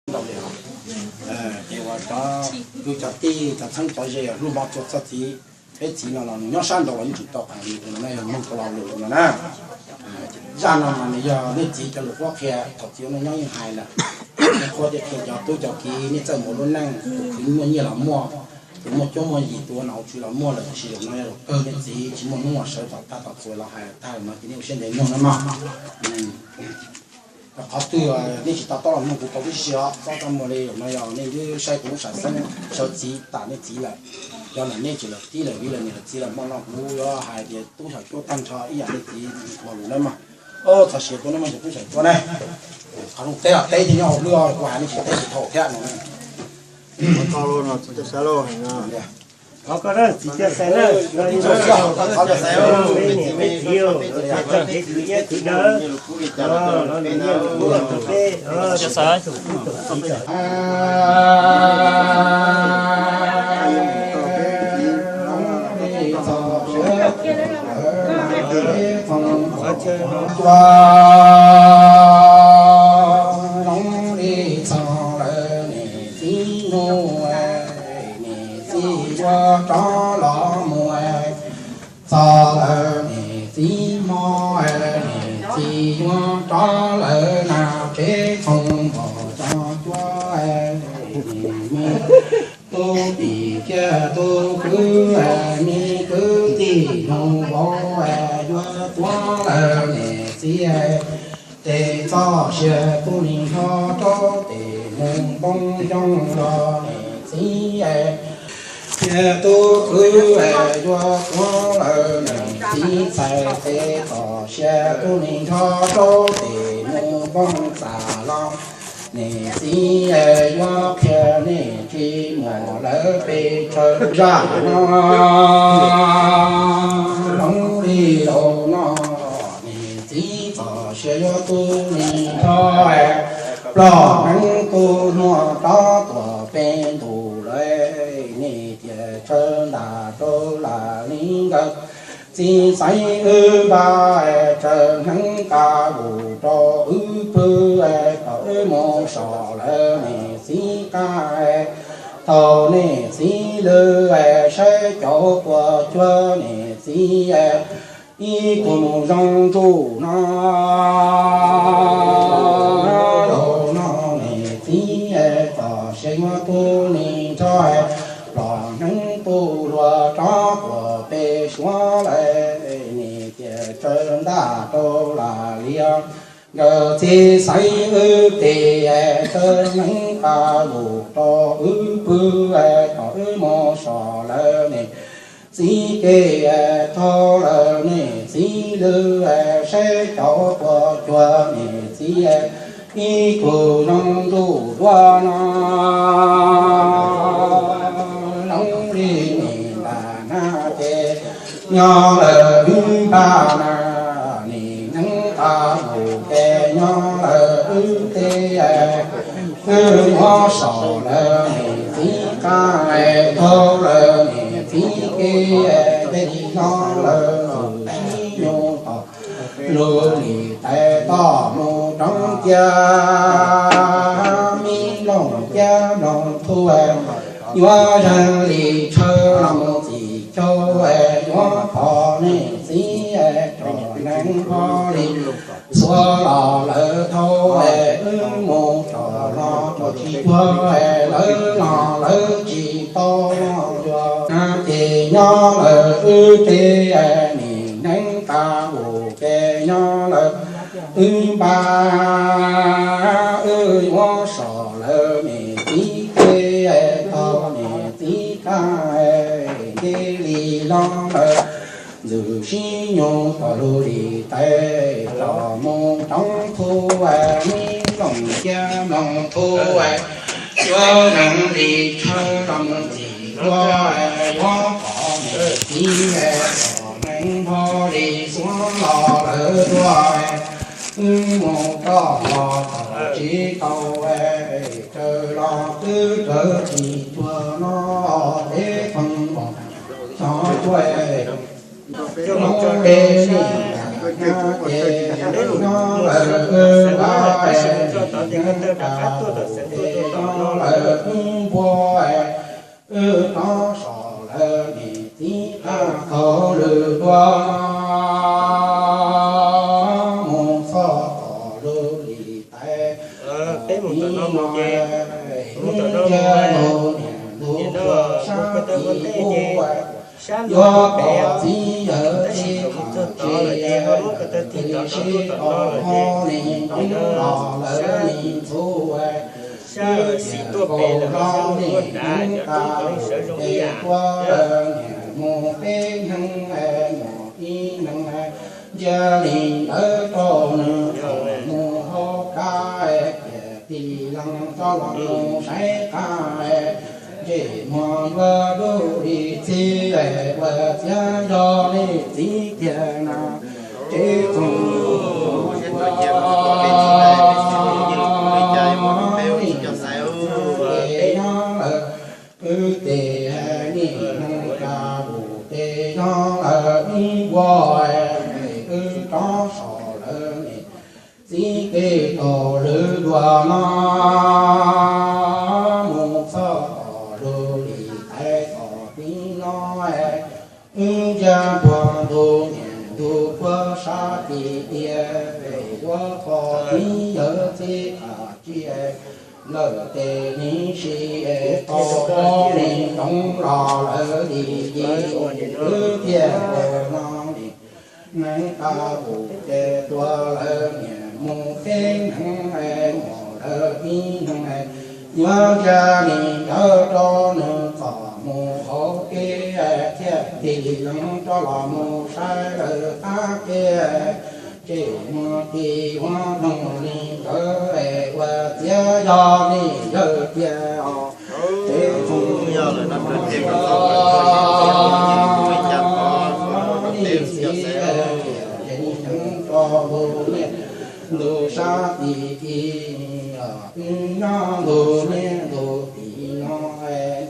Ntau li os. Ces uas cov kwv cov tij cov txheeb cov ze hlub mos txog txog txiv, peb txiv no los nws nyob sab nraud los yeej tsis tau qab li no na, yog mloog tau lo lus no na. Zaj no mas nws yog nej txiv cov lus qhuab qhia thaum txiv no nyob yeej hais lawm. Nej qhuab tias qhia cov tub cov kiv, nej txawj mus lub neej, tus khwv muaj nyiaj los muaj, tus muaj cuab muaj yim, tus ua nom ua tswv los muaj lawm, tiam sis zaum no yog zaum kawg nej txiv tsis muaj hnub uas sawv tom tag tom txuas los hais tag no ces nej ua siab ntev mloog na mog. Qhov twg nej tsis to taub los mloog kuv tau tib si os, txhob txaj muag li. Zaum no yog nej twb saib kuv lub sam xeeb sawv txiv tam nej txiv lawm, yog lam nej tsis los tib lawm vim lawm niam lawm txiv lawm, hmo no kuv yuav hais tias tub xyaum cuab tag nrho ib yam nej txiv ua lus na mog. Txog siav tuaj nej mog, tub xyaum cuab ne. Qhov zoo teb los teb thiab nyob hauv lub, kuv hais nej tsis teb tsis thaum thiab no. Thov koj txiv Caj Xais na, me niam me txiv, txog txog kev khwv iab khwv dawb, los nws nyiaj nws kub los rau peb. Zoo li txog lawm niam txiv hnub, niam txiv yuav rov los mus. Txog lawm niam txiv hmo, niam txiv yuav rov lawm na, tsev txhoov npog cov cuab, niam me tub tij thiab tub kwv, me kwv tij nus vauv, yuav tuav lawm niam txiv. Tes txoj sia kuj nim nrho rau tes mus npoo yoog los niam txiv, thiab tub kwv yuav tuav lawm niam txiv txhais. Tes txoj sia kuj nim nrho rau tes mus npoo txaj los niam txiv, yuav qhia nej tsis muaj lawm pes tsawg zaj no. Hloov li laus no, niam txiv txoj sia yuav kuj nim nrho, ploj hneev kuj hnuav rov tuaj peb ntus lawm, nej tias tsawg ntaj rau lam li nkawd. Txiv xaiv wb npaj, tsawg hneev nqa vus rau wb pw, kom wb mus so lawm niam txiv qab. Thaum niam txiv lwm, saib cov quas cuag niam txiv, ib tug mus zoo ntsuj no. Zaum no niam txiv txoj sia yuav kuj nim nrho, ploj hneev kuj hluas rov tuaj peb suav lawm, nej tias tsawg ntaj rau lam li nkawd. Txiv xaiv wb tes, tsawg hneev nqa vus rau wb pw, kom wb mus so lawm niam txiv qab. Thaum lawm niam txiv lwm, saib cov quas cuag niam txiv, ib tug zoo ntuj dua no. Hloov li niam ntaj na ces nyob lawm wb npaj na, niam hneev nqa vus ces nyob lawm wb tes. Wb yuav so lawm niam txiv qab, thaum lawm niam txiv qab, tej li no lawm tus sib nyuj tom lub lis tais toj mus roob cia, me nplooj cia nplooj thuv, yuav zeeg li tshaw los txim caug, yuav pom niam txiv rov hneev npog li xuav los lawm dhau, wb mus rov los rov tsis cuag, lawv los lawv tsis tau los cuag na ces nyob lawm wb tes, niam hneev nqa vus ces nyob lawm wb npaj. Wb yuav so lawm niam txiv qab, thaum niam txiv qab, ntej li los lawm ntxwg sib nyuj tom lub lis tais toj mus roob thuv, me nplooj cia nplooj thuv, yuav zeeg li tshaw los txim caug, yuav pom niam txiv rov hneev npog li xuav los lawm dhau. Wb mus rov los txim tsis tau, raws los twb raws tsis cuag no, tej khoom cov cuab. Hloov li niam ntaj na ces nyob lawm wb npaj, Ces koj tawg rov qab tuaj tom xeev tuaj rau tom no lawm. Wb npua, wb rov so lawm niam txiv qab tau lwm dua, mus txog tom lub lis tais. Peb mus tom no mus ces, mus tom no mus, niam ntug sab tim ub, sab no pem, tab sis thaum mus txog tod lawm ces ho muab ko taw tig rov rau tom no lawm ces, nim no sab xis tuaj pem lawm, sab tuaj nrad, cov roob tod sawv zoo ib yam. Mus peb neeg, mus ib neeg, ntsia li ntawd rau nws txom mus hauv kab, tiam tis leej tso los mus saib qab. Ntsej muag yuav dub li txij, ua ciav yog li txiv tiag na. Tsev txoog li cas li cas, wb tes nyob lawm, wb tes niam neeg ka vus tes nyob lawm, wb npua, wb rov so lawm niam txiv qab tau lwm dua no, mus txog tom lub lis tais tom tim no. Wb ntsia puag ntug niam ntug puag sab tim tiaj, yuav pom txiv yawg txiv qab tsi lawm tes nws sim tau ob neeg nroo los lawm li yim, wb thiaj ua no li. Neeg qab vus ces tuag lawm niam mus peb neeg, mus lawm ib neeg, yuav ntsia li ntawd rau nws txom mus hauv kev, tiam tis leej tso los mus saib lawm qab kev. Tsev muag tis ua noog li ntawd, ua ciav yog li yawg tiag os. Tsev txoog li cas, ces nws yeej tso tus niam tus sab tim ib, wb nyob tus niam tus tim no,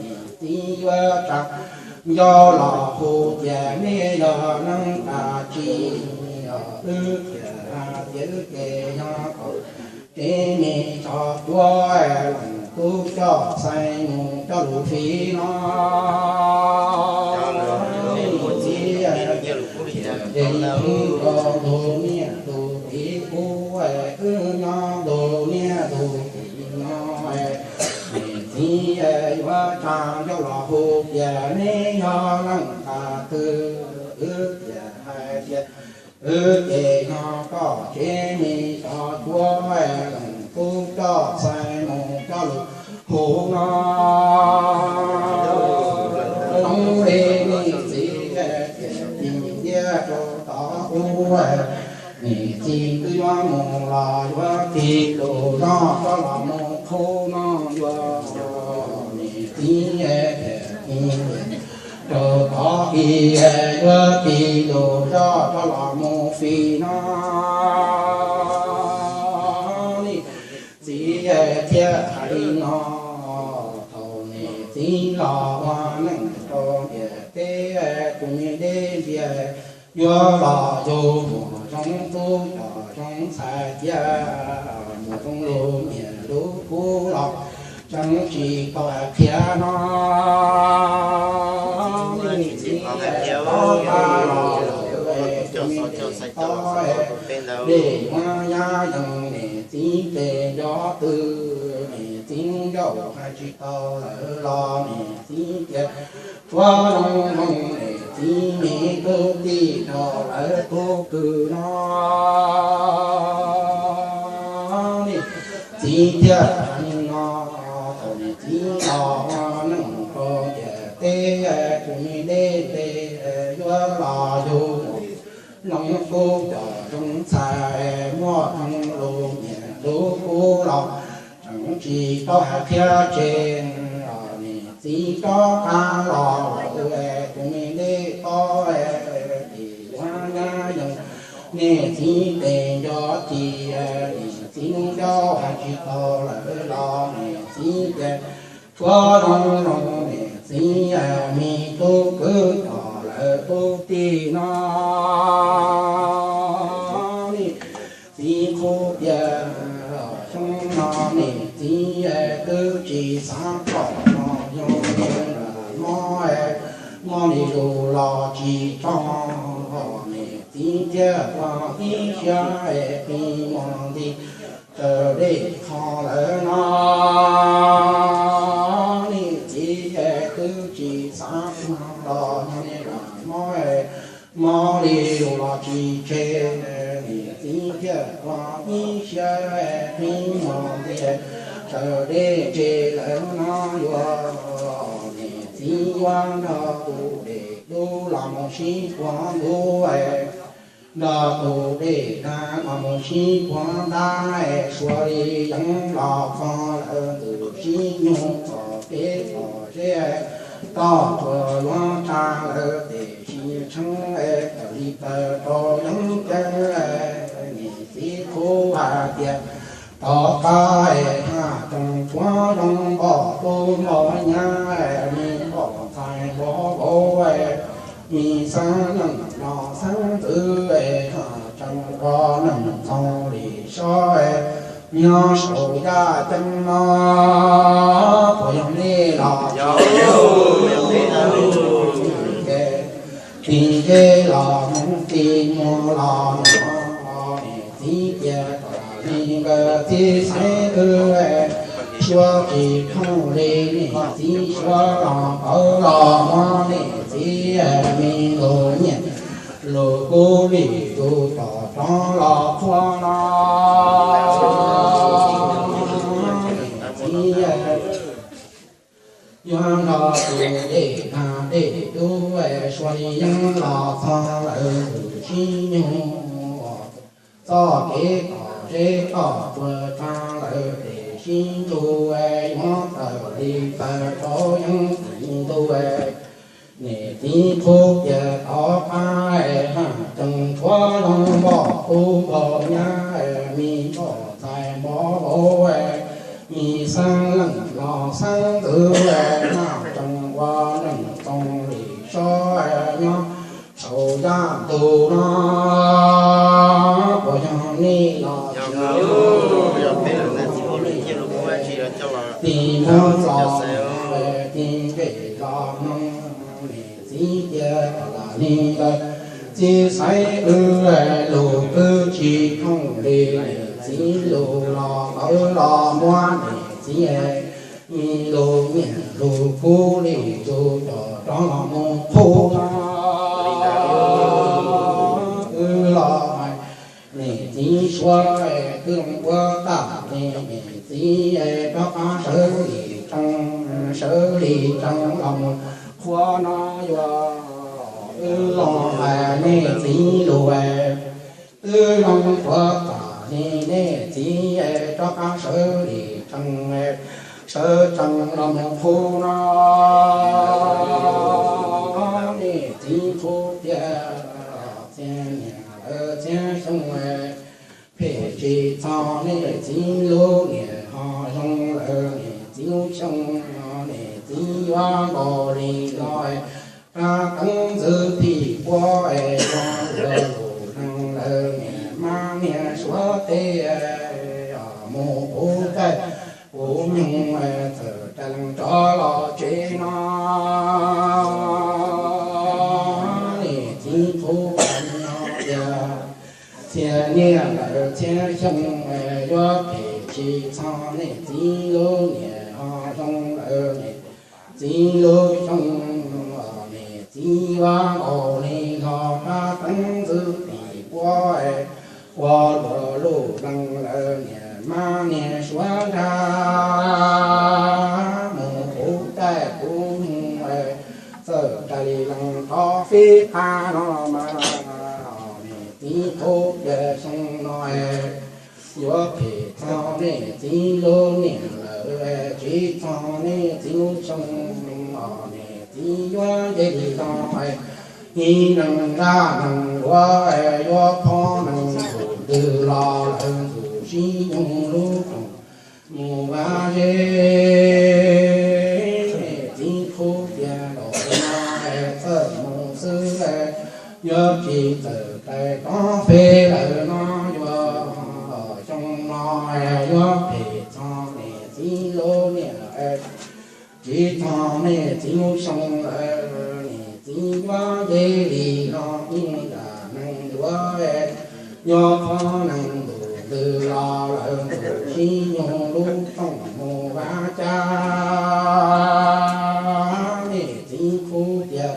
niam txiv yuav tsa ncauj los hu tias nej yog neeg qab tsi, wb thiaj hais tias wb ces yog kaum tsev me tsov cuav, leej tub coj txhais mus coj lus fij no. Niam txiv, ces tus niam tus txiv kuv, wb nyob tus niam tus txiv no, niam txiv yuav tsa ncauj los hu tias neb yog leej qab twg, wb thiaj hais tias wb ces yog kaum tsev me tsov cuav, leej tub coj txhais mus coj lus hu no. Niam txiv, ces tis ntiab rau tod ub, niam txiv twb yuav mus los yuav tis lus zog tso los mus hu no yuav. Niam txiv, ces tis ntiab rau tod ib, yuav tis lus zog tso los mus fij no. Niam txiv thiaj hais li no, thaum niam txiv los ua neej rau ntiaj teb, tus me dej ntiag yuav los yug mus zoo tub coj zoo ntxhais tiag, mus zoo lus niam lus kuv los tseem tsis tau hais qhia no. Niam txiv tau los lawm, tus me dej tau dej muab nyab yees, niam txiv ces nco twg, niam txiv ncauj hais tsis tau lawm los niam txiv tias tshuav zoo zoo, niam txiv me tub tij nrog lawv tub kwv no. Niam txiv thiaj hais li no, thaum niam txiv los ua neej rau ntiaj teb, tus me dej ntiag yuav los yug zoo tub coj zoo ntxhais, muaj zoo lus niam lus kuv los tseem tsis tau hais qhia tseg. Niam txiv rov qab los lawm, tus me dej tau ces yuav nyab yees, niam txiv tes nco tsis, niam txiv ncauj hais tsis tau lawm los niam txiv ces tshuav zoo zoo, niam txiv me tub kwv coj lawv tub tij no. Niam txiv qhuab Xyoo no niam txiv twb tsis xav pom no, yog mob, mob li lus los tsis tso, niam txiv thiaj ua ib siab pib mus nti raws dej qho lawm no. Niam txiv twb tsis xav pom los yog mob, mob li lus los tsis tseg, niam txiv thiaj ua ib siab pib mus nti raws dej tsev lawm no. Yuav niam txiv yuav nrog tus dej dub los mus sib puag ntug, nrog tus dej dag los mus sib puag ntab, suav li yeeb los kho lawm tus sib nyug tom kev tom zeb, toj tsuas yuav tsa lawm tes sis tsheeb, tawm li tawm rau yeeb ceeb, niam txiv qhuab hais tias tom qab haj tseem tshuav zoo npoj tub npoj nyab, me npoj ntxhais npoj vauv, me xeeb leej los xeeb ntxwv, haj tseem ua neej ntxoov li sob nyob saum yaj ceeb no. Puas yog nej los? Tis ntseb los mus tis muag los, niam txiv cia kom li nkawd txiv xaiv wb, suav tsis thooj li niam txiv suav los qawv los muab niam txiv me lus nyiaj lus kub li tus tom rov los qhuav no. Niam txiv yuav nrog tus dej dag dej dub, suav li yeeb los txog lawm tus sib nyug, txoj kev tom zeb toj tsuas tsa lawm tes sib ntug, yuav tawm li tawm rau yeeb tim ntug. Niam txiv qhuab tias tom qab haj tseem tshuav zoo npoj tub npoj nyab, me npoj ntxhais npoj vauv, me xeeb leej los xeeb ntxwv, haj tseem ua neej ntxoov li sob nyob saum yaj ntug no. Puas yog nej los? Tis muag los, tis ntsej los no, niam txiv cia kom li nkawd txiv xaiv wb, lus twb tsis thooj li niam txiv lus los qawv los muab niam txiv me lus nyiaj lus kub li tus tom rov los mus qhuav no. Wb los hais niam txiv suav twb zoo puav tag li niam txiv rov qab sawv li tsees, sawv li tsees los mus qhuav no. Yuav wb los hais niam txiv lus twb zoo puav tag li niam txiv rov qab sawv li tsees, sawv tsees los mus qhuav no. Niam txiv qhuab tias txhiab niam lawv txhiab xyoo, phem tsis txog niam txiv lub niam ho zoo lawm niam txiv lub xyoo, niam txiv yuav npaum li no. Rab teev ntxwv thim puab es ua luam lus neeg lawm niam mab niag suav teb, mus puv thaij puv nyoog txawm rais lees rov los tsev no. Niam txiv qhuab tias txhiab niam lawv txhiab xyoo, yuav phem tsis txog niam txiv lub niam ho zoo lawm niam txiv lub xyoo, niam txiv yuav npaum li no. Rab teev ntxwv thim puab ua luam lus neeg lawm niam mab niag suav nrag, mus puv thaij puv nyoog txawm rais lees rov fij qab no mas, niam txiv qhuab tias xyoo no yuav phem txog niam txiv lub niam lawm, tsis txog niam txiv lub xyoo, niam txiv yuav nce li no. Ib neeg nraj neeg luav, yuav phob neeg tus twg los lawv tus sib nyoog lub rooj mus vaj zeb. Niam txiv qhuab tias los no txawm mus xwb, yuav tsis txawm rais rov fij lawm no. Yuav xyoo no yuav phem txog niam txiv lub niam, tsis txog niam txiv lub xyoo lawm, niam txiv yuav nce li no ib yam neeg yuav, yuav qhov neeg ntuj ntws los lawm ntuj sib nyoog lub rooj mus vaj caj. Niam txiv qhuab tias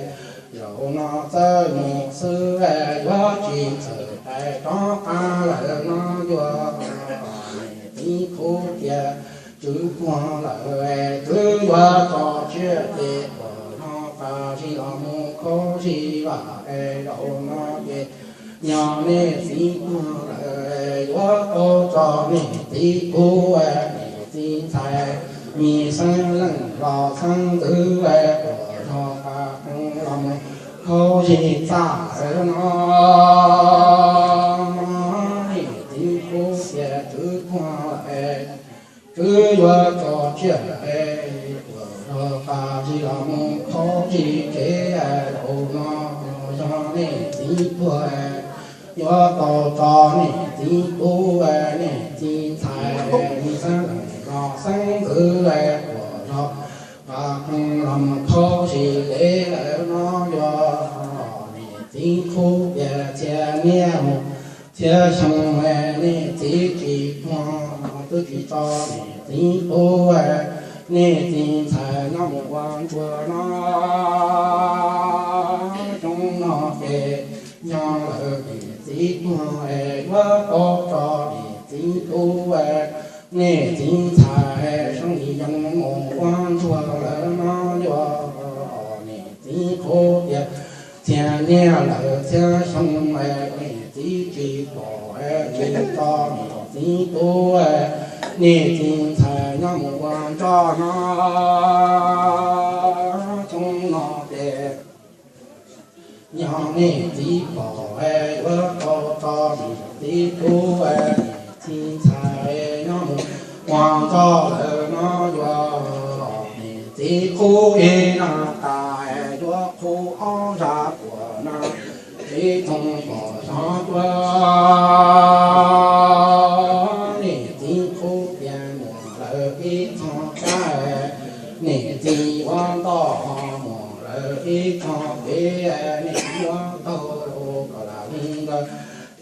zaum no txawj mus xwb, yuav tsis txawj pais rov qab lawm no yuav, niam txiv qhuab tias tswv tuag lawm, twb yuav tso tsiaj ces uas no pas zis los mus khaub zig vam es zaum no ces yog niam txiv tuag lawm yuav tau tso niam txiv tub, niam txiv ntxhais, me xeeb leej los xeeb ntxwv uas zog pas qees los mus khaub zig txaj lawm no. Niam txiv qhuab tias tswv tuag lawm, twb yuav tso tsiaj uas zog pas zis los mus khaub zig tsev zaum no, yog niam txiv tuag yuav tau tso niam txiv tub, niam txiv ntxhais, me xeeb leej los xeeb ntxwv uas zog pas qees los mus khaub zig tsev lawm no yuav, niam txiv qhuab tias txhia niaj mus txhia xyoo niam txiv tsis tuag twb tsis tso niam txiv tub, niam txiv ntxhais nyob mus ua ntsuag no. Xyoo no ces yog lawm niam txiv tuag yuav tau tso niam txiv tub, niam txiv ntxhais, xyoo li yog mus ua ntsuag lawm no yuav, niam txiv qhuab tias txhia niaj lawm txhia xyoo niam txiv tsis pom tsis tso niam txiv tub, niam txiv ntxhais nyob mus ua ntsoj no. Xyoo no ces yog niam txiv pom yuav tau tso niam txiv tub, niam txiv ntxhais nyob mus ua ntsoj lawm no yuav, niam txiv qhuab ib zaj tas yuav qhuab ob zaj puas na, txiv txoog pom xyov tuaj. Niam txiv qhuab tias muaj lawm ib txoj kab, niam txiv ua ntoj ho muaj lawm ib txoj kev, niam txiv ua taug kom lam li nkawd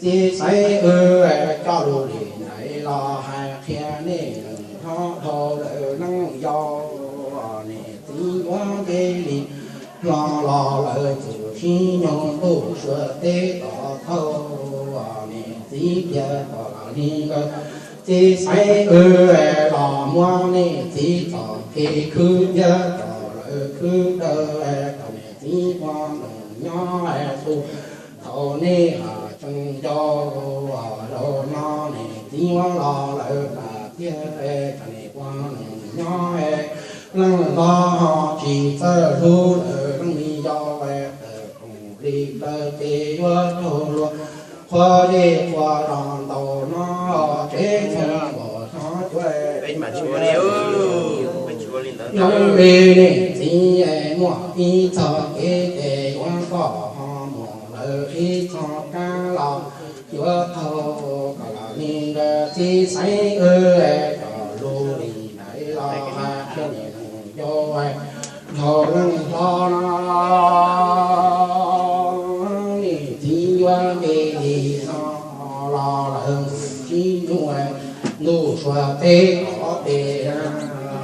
txiv xaiv wb, coj lus li ntawd los hais qhia nej neeg hlob dhau lawm neej yau. Niam txiv ua nce li hlo los lawm txuj sib nyoog ntuj suav teb tom thauj, niam txiv piav kom lam li nkawd txiv xaiv wb, los muab niam txiv txoj kev khwb tiag kom lawv khwb dawb, kom niam txiv ua neej nyob tu thaum nej tseem yau. Zaum no niam txiv ua los lawm tas tiag, kom nej ua neej nyob leej hlob ho tsis txawj hlub lawm leej yau, tawm koom li plaws ces yuav raug luag qhuav zej qhuav zos ntaus no, tsev txheej npaum xyov cuav. Zoo li niam txiv muaj ib txoj kev ces yuav koj ho muaj lawm ib txoj kab los yuav taug kom lam li nkawd txiv xaiv wb, kom lus li ntawd los hais qhia niam neeg yau. Dhau leej hlob no niam txiv yuav nce li no los lawv sib nyuj, ntuj suav teb tom teb,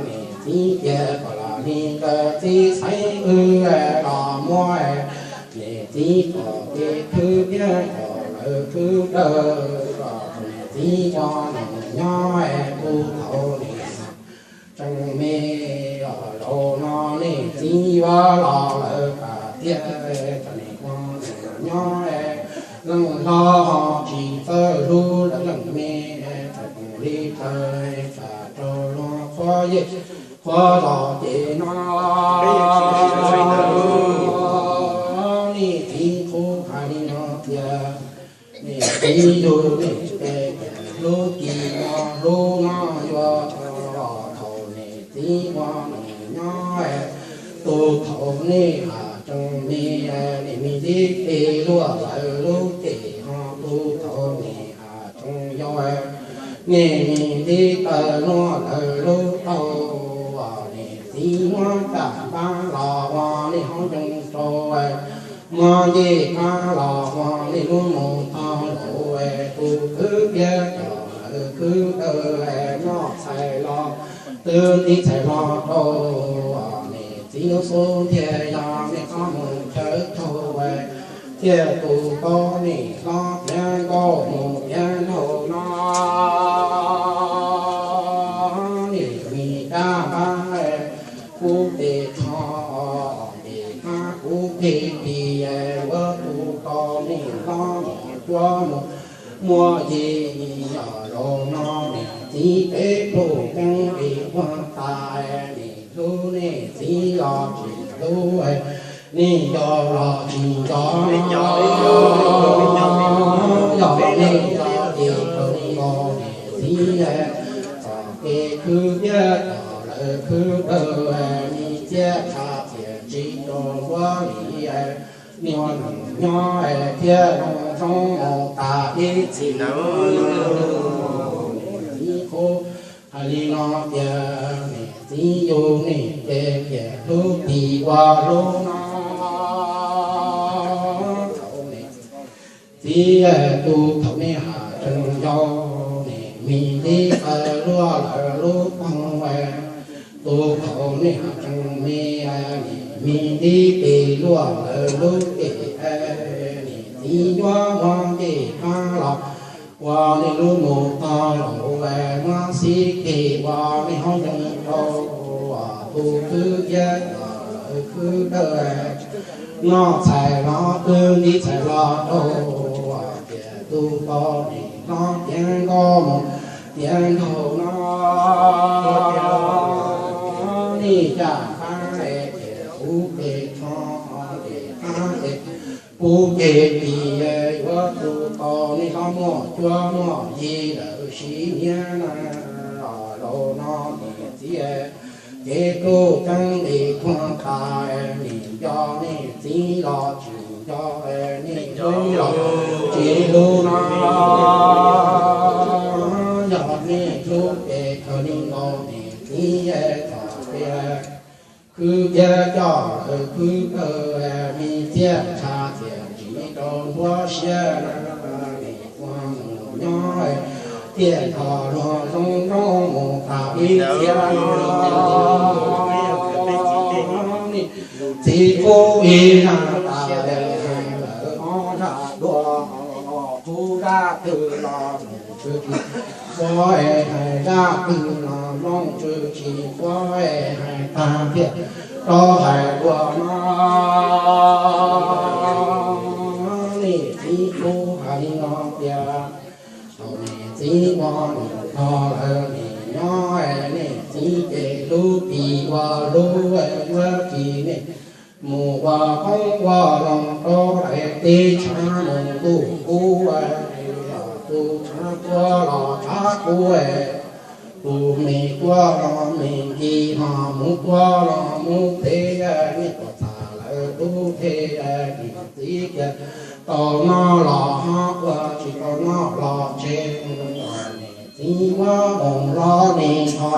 niam txiv piav kom lam li nkawd txiv xaiv wb, los muab niam txiv txoj kev khwb tiag kom lawv khwb dawb, kom niam txiv ua neej nyob tu thaum niam tseem me. Zaum no niam txiv yuav los lawm tas tiag, kom niam ua neej nyob leej hlob ho tsis txawj hlub lawv leej me, tawm koom li plaws tsam raug luag qhuav zej qhuav zos ces no. Niam txiv qhuab hais li no tias niam txiv yug niam tes tias hlub kis no hlub no yuav thaum niam txiv ua neej nyob tu thaum niam tseem me, niam me txiv plig luaj lawm lub cev ho tu thaum niam tseem yau. Nej me ntxhib taw luaj lawv lub taub, niam txiv muab caj npab los ua nej hauv ncoo rau, muab ncej qab los ua nej lub mus tog laus, tus khwb kiag coj lawv khwb taw, noj txhais los twb nti txhais los rau, niam txiv lub xub ntiag yog nej qhob mus chaw rau, thiaj tu tau nej hlob tiav nkauj mus tiav nraug no. Nej me kab npab kub pes tsho, pes kab kub pes ris, yuav tu tau nej hlob mus cuab mus muaj yig. Yog zaum no niam txiv peb pluj ceeb pes puag tas, nej hlub nej txiv los tsis hlub, nej nco los tsis nco. Yog nej nco ces kawg nkaus niam txiv, txoj kev khwb thiab txoj lawv khwb taw, nej txiaj tsa txiaj tsis rau npuab li, nej ua neej nyob thiab zoo zoo mus tas ib txhis. Niam txiv qhuab hais li no tias niam txiv yug nej ces cia hlub tis ua lub no. Thaum nej txiv tu thaum nej hav tseem yau, nej me ntxhib taw luaj lawv lub poog, tu thaum nej hav tseem me, nej me ntxhib tes luaj lawv lub tes, nej txiv yuav muab ncej qab los ua nej lub mus tog laus, muab xib kis ua nej hauv ncoo rau, tus khwb kiag coj lawv khwb taw, noj txhais los twb nti txhais los rau, cia tu tau nej hlob tiav nkauj mus tiav nraug no. Nej caj npab ces kub pes tsho, pes kab ces kub pes ris, yuav tu tau nej hlob muaj cuab muaj yig lawm siv niab na. Zaum no niam txiv ces pluj ceeb pes puag tas, nej nco nej txiv los tsis nco, nej hlub los tsis hlub no. Yog nej hlub ces kawg li nkaus niam txiv txoj kev khwb thiab coj lawv khwb taw, nej txiaj tsa txiaj tsis rau npuab siab na. Nej ua neej nyob thiaj nrog luag zoo zoo mus tas ib txhis. Nej txiv qhuab ib zaj tas, hais lawv ob zaj dua, qhuab zaj twg los mus tswv tsis quav, hais zaj twg los mloog tswv tsis quav, hais tag thiaj rov hais dua no. Nej txiv qhuab hais li no tias, thaum nej txiv ua neej nrog lawv nej nyob, nej txiv ces hlub tis ua lub, yuav tsis nej mus ua qoob ua loo rau daim teb tshav mus ntuj kub, tus tshav tuaj los tshav kub, tus me tuaj los me nkis, ho mus tuaj los mus phem, nej tuaj txog lawv lub teb, nej txiv tias tau noj los ho ua, tsis tau noj los tseg, nej txiv muab mus los nej ntho,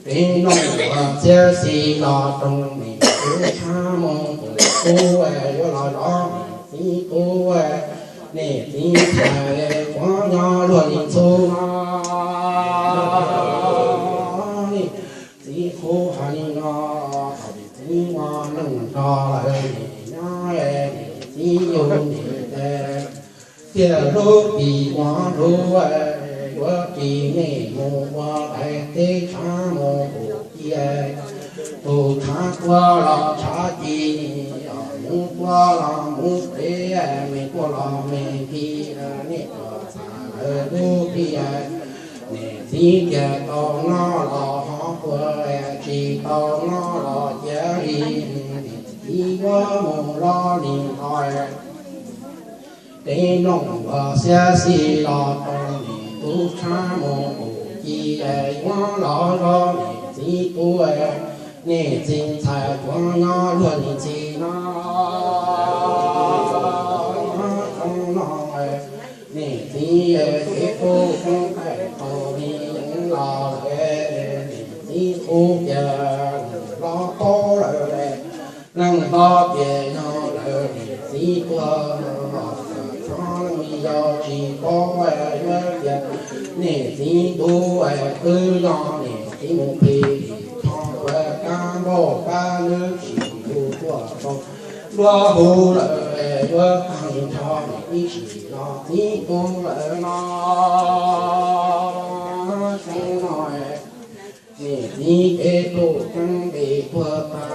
peb noj ua txiab xis los rau nej tub tshav mus tus kub, yuav los zov nej txiv kub, nej txiv txhais quav nyob luag li ntxhub no. Nej txiv qhuab hais li no, thaum nej txiv ua neej nrog lawv nej nyob, nej txiv yug nej tes thiaj hlub tis ua lub, yuav ris nej mus ua daim teb tshav mus tus ci, tus tshav tuaj los tshav ci, mus tuaj los mus phem, me tuaj los me nkis, nej tuaj txog lawv lub teb, nej txiv tias tau noj los ho ua, tsis tau noj los cia li, nej txiv yuav mus los nej ntho, peb noj ua txiab xis los rau nej tub tshav mus tus ci, yuav los zov nej txiv kub, nej txiv txhais quav nyob luag li ntxhub no. Nej txiv ces kub koob qaij tau Niam txiv tub es twb yog niam txiv mus plig li tho ua kab npauj kab lwb sim hu tuaj rau nruab huv lawm es yuav tag li nrho niam ib sim los txiv tub lawm no. Xyoo no niam txiv kev tub keeb nqis tuag tag,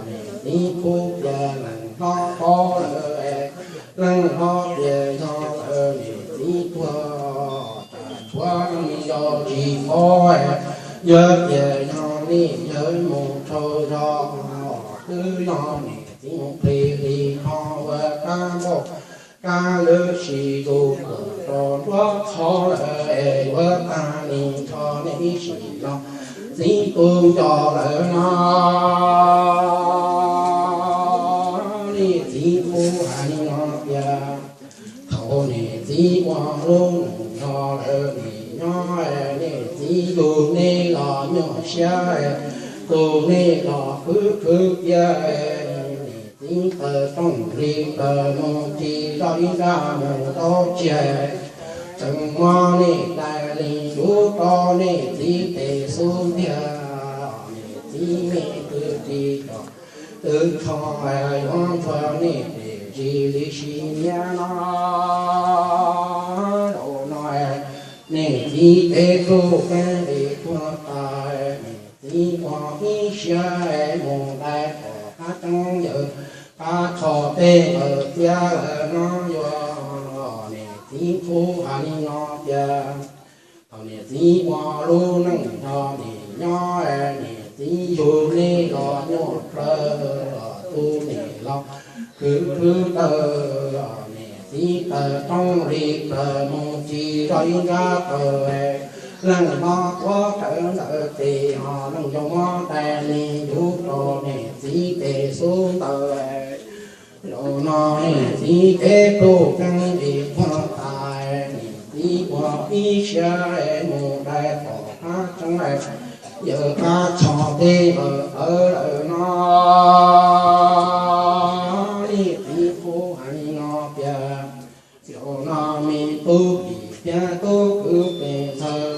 niam txiv pub tias leej hlob paub lawm, leej hlob tias yog lawm niam txiv tuag, tsam tshuav yau tsis paub, yog tias yog nej yawg mus rau zog, twb yog niam txiv mus plig li tho ua kab npauj kab lwb sim hu tuaj rau nruab qhov lawm es yuav tag li nrho niam ib sim los txiv tub nco lawm no. Niam txiv pub hais li no tias thaum niam txiv ua lub neej no lawm nim nyob niam txiv yug nej los nyuaj siab, tu nej los khwv khwv tiag, niam txiv taws rooj hli taws mus tsis zoj ib nrab mus tau tsiag, tseem muab nej dai li yus rau niam txiv tes xub ntiag, niam txiv me kwv tij kom twb tho yuav ntshua nej tes tsis li sim niaj no. Zaum no niam txiv kev tub keeb nqis tuag tas, niam txiv ua ib siab mus dai tom qab tseeb yawm qab tsho tej ntawd tiag lawm no yuav. Niam txiv pub hais li no tias thaum niam txiv ua lub neej nrog niam nyob, niam txiv yug nej los nyuaj plaws, tu niam los khwv khwv taws, niam txiv taws rooj hli taws mus tsis zoj ib nrab taws, leej hlob tuav rawv ntawm tes ho leej yau muab dai li yus rau niam txiv tes xub ntawd. Zaum no niam txiv kev tub keeb nqis tuag tas, niam txiv ua ib siab mus dai tom qab tseeb yawm qab tsho tej ntawd tawv lawm no. Niam txiv pub hais li no tias zaum no me tub phim thiab tub kwv pes ntxawg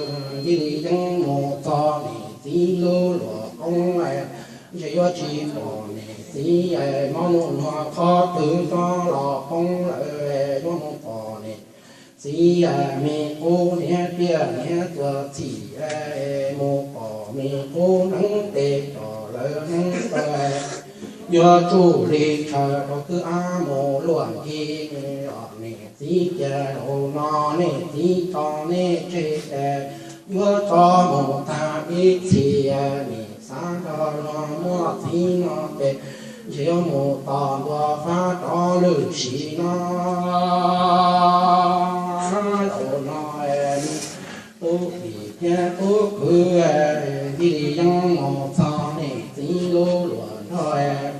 cia li yeej mus txog niam txiv lub luam qoob, ntshe yuav tsis pom niam txiv mob nuj nuav qhov twg rov los poob lawm, yuav mus pom niam txiv me qub hniav tiaj hniav txuas txhim, mus pom me qub hneev tes kom lawv hneev taw, yuav tsuj li tshaw rau kwj ab mus luaj nthi. Niam txiv cia zaum no niam txiv tso nej tseg, yuav tso mus tag ib txhis, nim xav nrog luag muaj txiv no ces ntshe yuav mus tos ntua fab rov lwm sim no. Zaum no tub phim thiab tub kwv cia li yeej mus txog niam txiv lub luam nrog,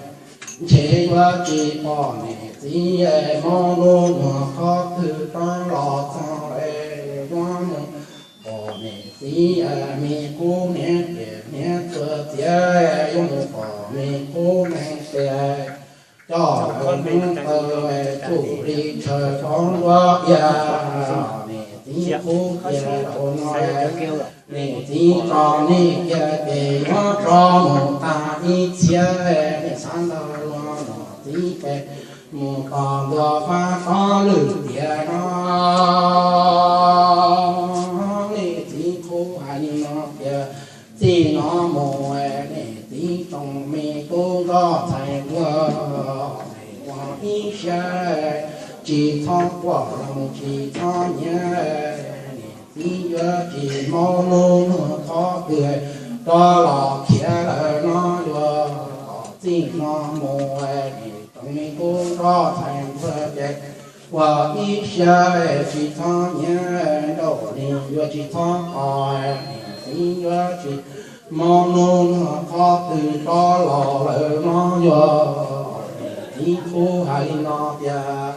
ntshe yuav tsis pom niam txiv mob nuj nuav qhov twg rov los txog, yuav mus pom niam txiv me qub hniav tiaj hniav txuas txiav, yuav mus pom me qub hneev tiaj coj lawv hneev taw, tsuj li tshaw rov ntua tiag. Niam txiv qub tiag zaum no niam txiv tso nej cia ces yuav rov mus tag ib txhiab, nej xav ntau los niam txiv ces mus tos ntua fab rov lwm tiam no. Niam txiv qub hais li no tias txij no mus niam txiv tso me tub nroj txhais ntuag, ua ib siab tsis txhob quaj los tsis txhob nyiav, niam txiv yuav tsis mob nuj nuav qhov twg rov los khiav lawm no yuav. Txij no mus niam tso me tub nroj txhais ntuag ces ua ib siab tsis txhob nyiav, nrauj li yuav tsis txhob qos, niam txiv yuav tsis mob nuj nuav qhov twg rov los lawm no yuav. Niam txiv qub hais li no tias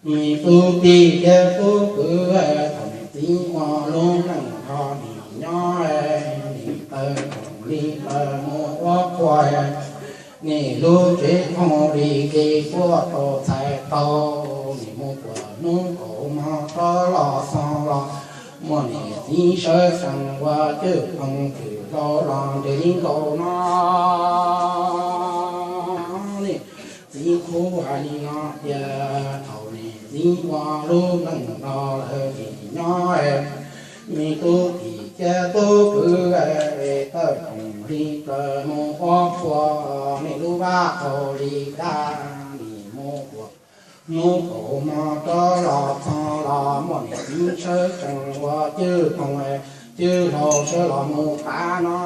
me tub tij thiab tub kwv, thaum niam txiv ua lub neej nrog nim nyob, nim taw tsoom li taw mus ua quas, nim lub tsev khoom li kev puab tau txhais tau, nim mus puag hnub kaum mog rov los txog los Muaj niam txiv sawv tsees ua cwj phoov twm hlau los nres li nkaus no. Niam txiv qhuab hais li no tias thaum niam txiv ua lub neej no lawm nim nyob, me tub tij thiab tub kwv, tawm koom hli plaws mus ua qhua, niam lub vaj qaum hli dab, nim mus ua hnub kaum hmo rov los txog los muaj niam txiv sawv tsees ua cwj phoov cwj hlau sawv los mus pav no.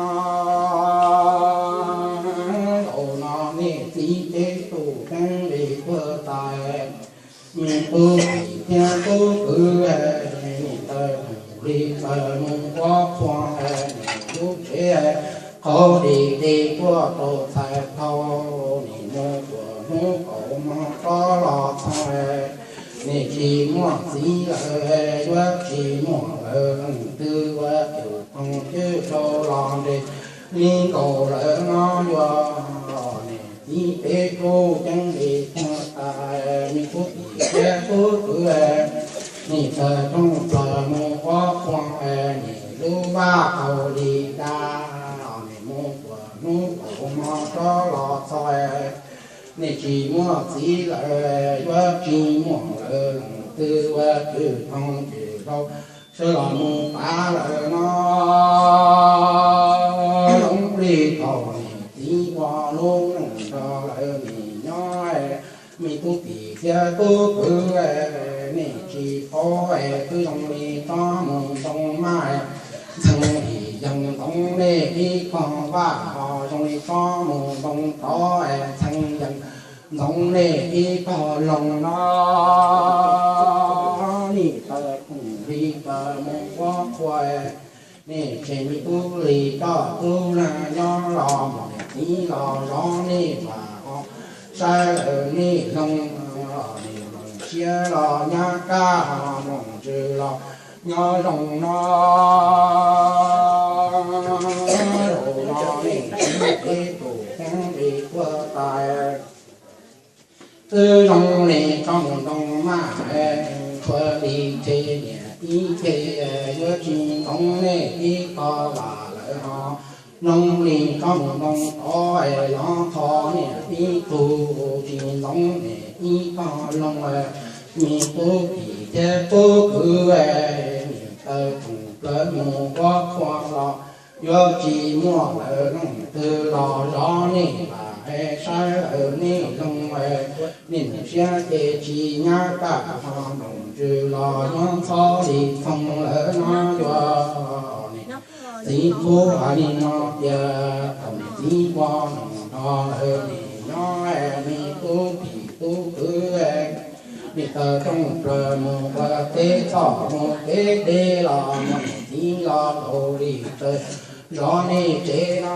Zaum no niam txiv cev tub ceeb li tuag tas, me tub tij thiab tub kwv, nim tawm koom hli plaws mus ua qhua, nim lub tsev qaum hli deb tuaj rau txhais tau, nim mus ua hnub kaum hmo rov los txog, nim tsis muaj txiv lawm, yuav tsis muaj lawm, leej twg ua cwj phoov cwj hlau los nres li nkaus lawm no yuav. Niam txiv cev tub ceeb li tuag tas, me tub tij thiab tub kwv, nim tawm rooj plaws mus ua qhua, nim lub vaj qaum hli dab, nim mus ua hnub kaum hmo rov los txog, nim tsis muaj txiv lawm, yuav tsis muaj lawm, leej twg ua cwj phoov cwj hlau sawv los mus pav lawm no. Zoo li thaum niam txiv ua lub neej no lawm nim nyob, me tub tij thiab tub kwv, nej tsis paub es twb zoo li tsob mus ntoo mas, ntxhee lim yees ntxoov nej ib qho vaj, ho zoo li tsob mus ntoo tod es ntxhee yees ntxoov nej ib qho loog no. Nim tawm koom hli plaws mus ua qhua, nej tseg me tub li coj tub lag nyob los mus niam txiv los zov nej vam ho saib lawm nej loog, nim loog siab los nyab kaj ho loog ntsws los nyob zoo no. Zaum no niam txiv cev tub ceeb li tuag tas, twb zoo li tsob mus ntoo mas, tshuav li txhee niam ib txhee, yuav tsis ntxoov nej ib qho vam lawm ho, zoo li tsob mus ntoo tod los qhov niam ib tug, tsis ntxoov nej ib qho loog, me tub tij thiab tub kwv, nim tawm koom plaws mus ua qhua los yuav tsis muaj lawm, leej twg los zov nej vam saib lawm nej loog, nej mus siab ces tsis nyab kaj ho loog ntsws los nyob ntxhov li txhoov lawm no yuav. Niam txiv qhuab hais li no tias thaum niam txiv ua neej no lawm nim nyob, me tub tij tub kwv, nej tawm rooj plaws mus ua teb txoj mus kev deb los muaj niam txiv los laus li tsaws zov nej tsev no.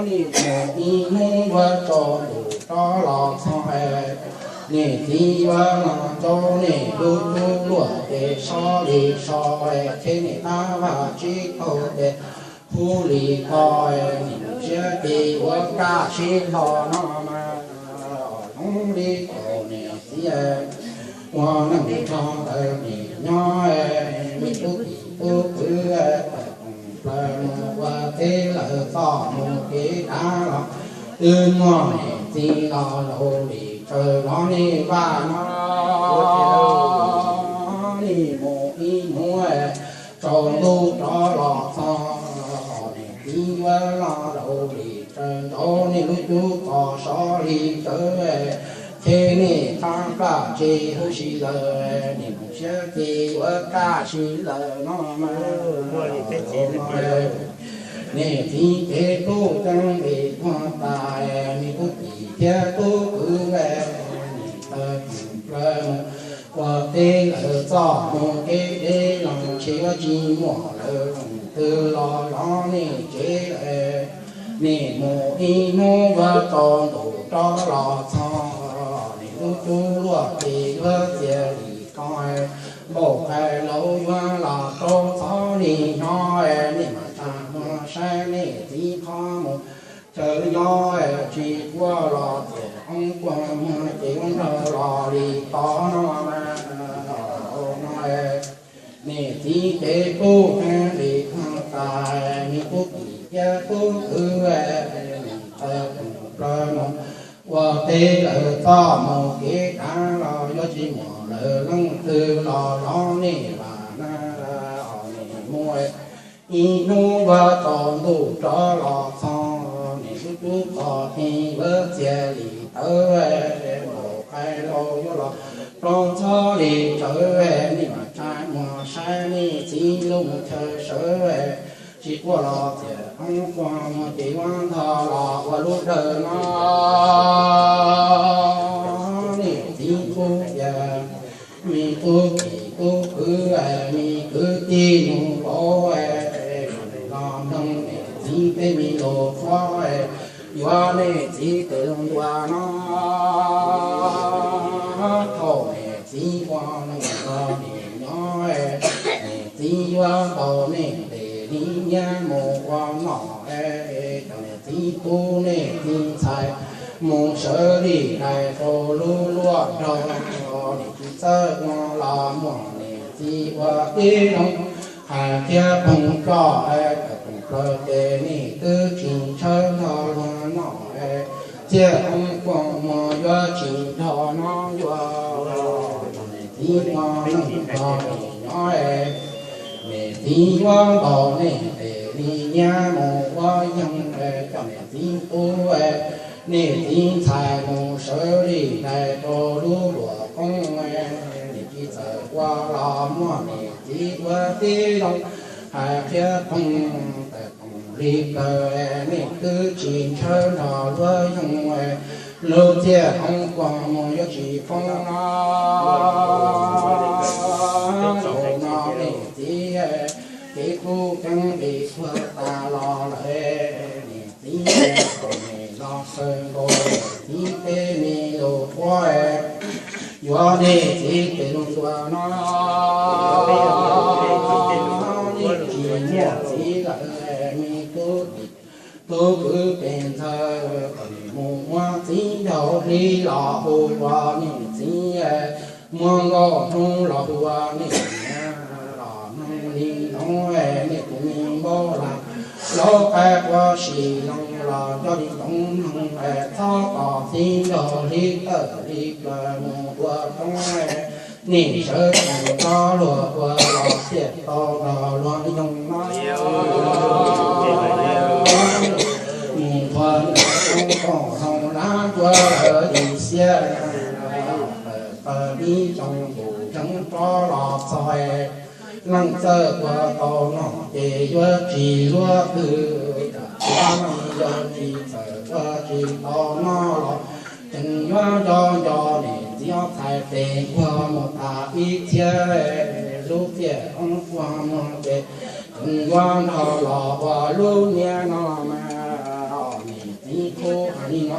Nej mus ib hnub yuav tsaus ntuj rov los txog, niam txiv yuav los ntaus nej lub tub luaj ces so li so, thiab nej tab vaj tsib taug ces huv li ko, nim siab ces yuav kaj siab hlo no mas. Zoo li thaum niam txiv ua neej nrog ntawd nim nyob, me tub tij tub kwv, tawm koom plaws mus ua teb lawm txoj mus kev dav los twb muaj niam txiv los laus li tsaws zov nej vaj no. Nej mus ib hnub tsaus ntuj rov los txog, niam txiv yuav los laus li tsaws ntaus nej lub cub txos so li tsaws, thiab nej tab plaj tseg huv si lawm, nim mus siab ces yuav kaj siab lawm no mas. Niam txiv cev tub ceeb li tuag tas, me tub tij thiab tub kwv, nim tawm koom plaws mus ua teb lawm txoj mus kev deb los tsis yuav tsis muaj lawm, leej twg los zov nej tsev, nej mus ib hnub yuav tsaus ntuj rov los txog, nej lub cub luaj ces yuav txias li ko, npaum qais laus yuav los rau txhob li nyob, nej mam tsa muag saib nej txiv qhov mus chaw nyob, tsis quaj los txias qoob quaj muag ces ua nraug los li tod no mas. Niam txiv ces tub heev li tag, me tub tim thiab tub kwv, taw koom plaws mus ua teb lawm txoj mus kev kav los yuav tsis muaj lawm leej twg los zov nej vam na. Niam mus ib hnub yuav tsaus ntuj rov los txog, niam tub tub txog tij yuav txias li tawv, npaum qai laus yuav los rau txhob li tsawv, nej mam tsa muag saib nej txiv lub chaw sawv, tsis quaj los txias qoob quaj muag ces yuav ntog los ua lub dawb no. Niam txiv tub tias, me tub tim tub kwv, me kwv tij nus vauv, los mloog niam txiv tej me lus qhuab, yuav niam txiv tes lus ntuas no. Thaum niam txiv ua neej nrog niam nyob, niam txiv yuav ntaus nej ntes li nyiab mus ua noj, cov niam txiv tub niam txiv ntxhais mus sawv li dais rau lub luaj nrog, niam txiv txawj ua los muaj niam txiv ua tib zoo, hais thiab phooj coj, tawm koom plaws ces nej twb tsis ntshaw nrog luag noj, txiaj qoob quaj muag yuav tsis nrog no yuav, niam txiv ua neej nrog niam nyob, niam txiv yuav ntaus nej ntes li nyiab mus ua yeeb, cov niam txiv tub niam txiv ntxhais mus sawv li dais rau lub luaj qoob, niam txiv txawj ua los muaj niam txiv ua tib zoo, hais thiab phooj tawm koom li plaws, nej twb tsis ntshaw nrog luag yeeb, lub txiaj qoob quaj muag yuav tsis poob no. Zaum no niam txiv kev kub ceeb li tuag tas los lawm, niam txiv kom niam los khaws nkaus niam txiv tej me lus qhuab, yuav niam txiv tes lus ntuas no. Niam txiv muaj txiv lawm, me tub tim tub kwv tes ntxhais, kom niam mus muab txiv nraug hli los hu ua niam txiv, muab nkauj hnub los hu ua niam niam, los mloog li ntoo, nej tus me npauj lag laub qaib quav si loo los coj li ntoo mloog, txhob tos txiv nraug hli tawm li plaws mus ua roob, nej sawv tsees rov luag ua los thiaj tau nrog luag yoog no. Mus nrog nraug zoo kaum zoo lab ntsuav lawv li xiab, tawm ib xyoo ntus tseeb rov los txog, leej txawj ua tau noj ces yuav tsis luag twg, tsam txhua leej yog tsis txawj ua tsis tau noj los tseem yuav nco nco niam txiv ob txhais tes nquag mus tas ib txhiab, lub xiaj qoob quaj muag ces tseem yuav nrog los ua lub niag no mas. Niam txiv qhuab hais li no,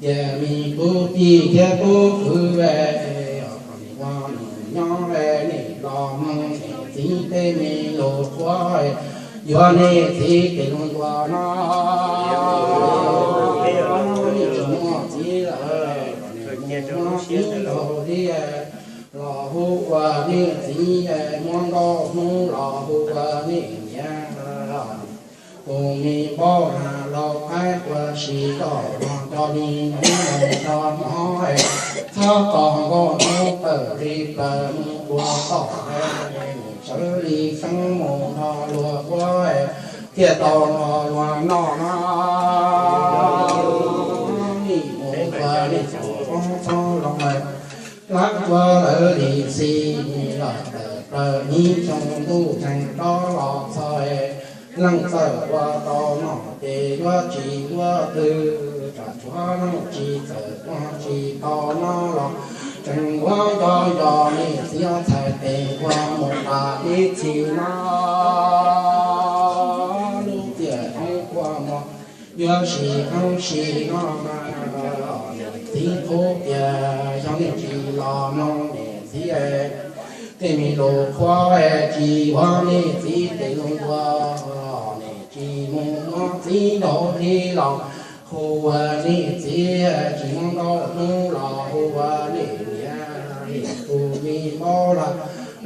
ces me tub tij thiab tub kwv, kom niam ua niam nyob, nej los mloog niam txiv tej me lus qhuab, yuav niam txiv tes lus ntuas no. Nej tsis muaj txiv lawm, kom niam mus muab txiv nraug hli los hu ua niam txiv, muab nkauj hnub los hu ua niam niam. Tus me npauj lag laub qaib quav si loj los nco li ntoo mus nrog mov, txhob tos nkauj hnub tawm li plaws mus ua toj, sawv li xeeb mus nrog luag ua, thiaj tau nrog luag noj no. Nim mus ua nej txhua qoob txhob loo, lab ntsuav lawv li xij los tawm plaws ib xyoo ntuj tseem rov los txog, leej txawj ua tau noj ces yuav tsis luag twg, tsam tsuav leej tsis txawj ua tsis tau noj los tseem yuav nco nco niam txiv ob txhais tes nquag mus tas ib txhis no. Lub tiam qoob quaj mus yuav sis qoob sis no mas, niam txiv qhuab tias yog nej tsis los mloog niam txiv tej me lus qhuab, tsis yuav niam txiv tes lus ntuas, niam tsis mus muab txiv nraug hli los hu ua niam txiv, tsis muab nkauj hnub los hu ua niam niam, tus me npauj lag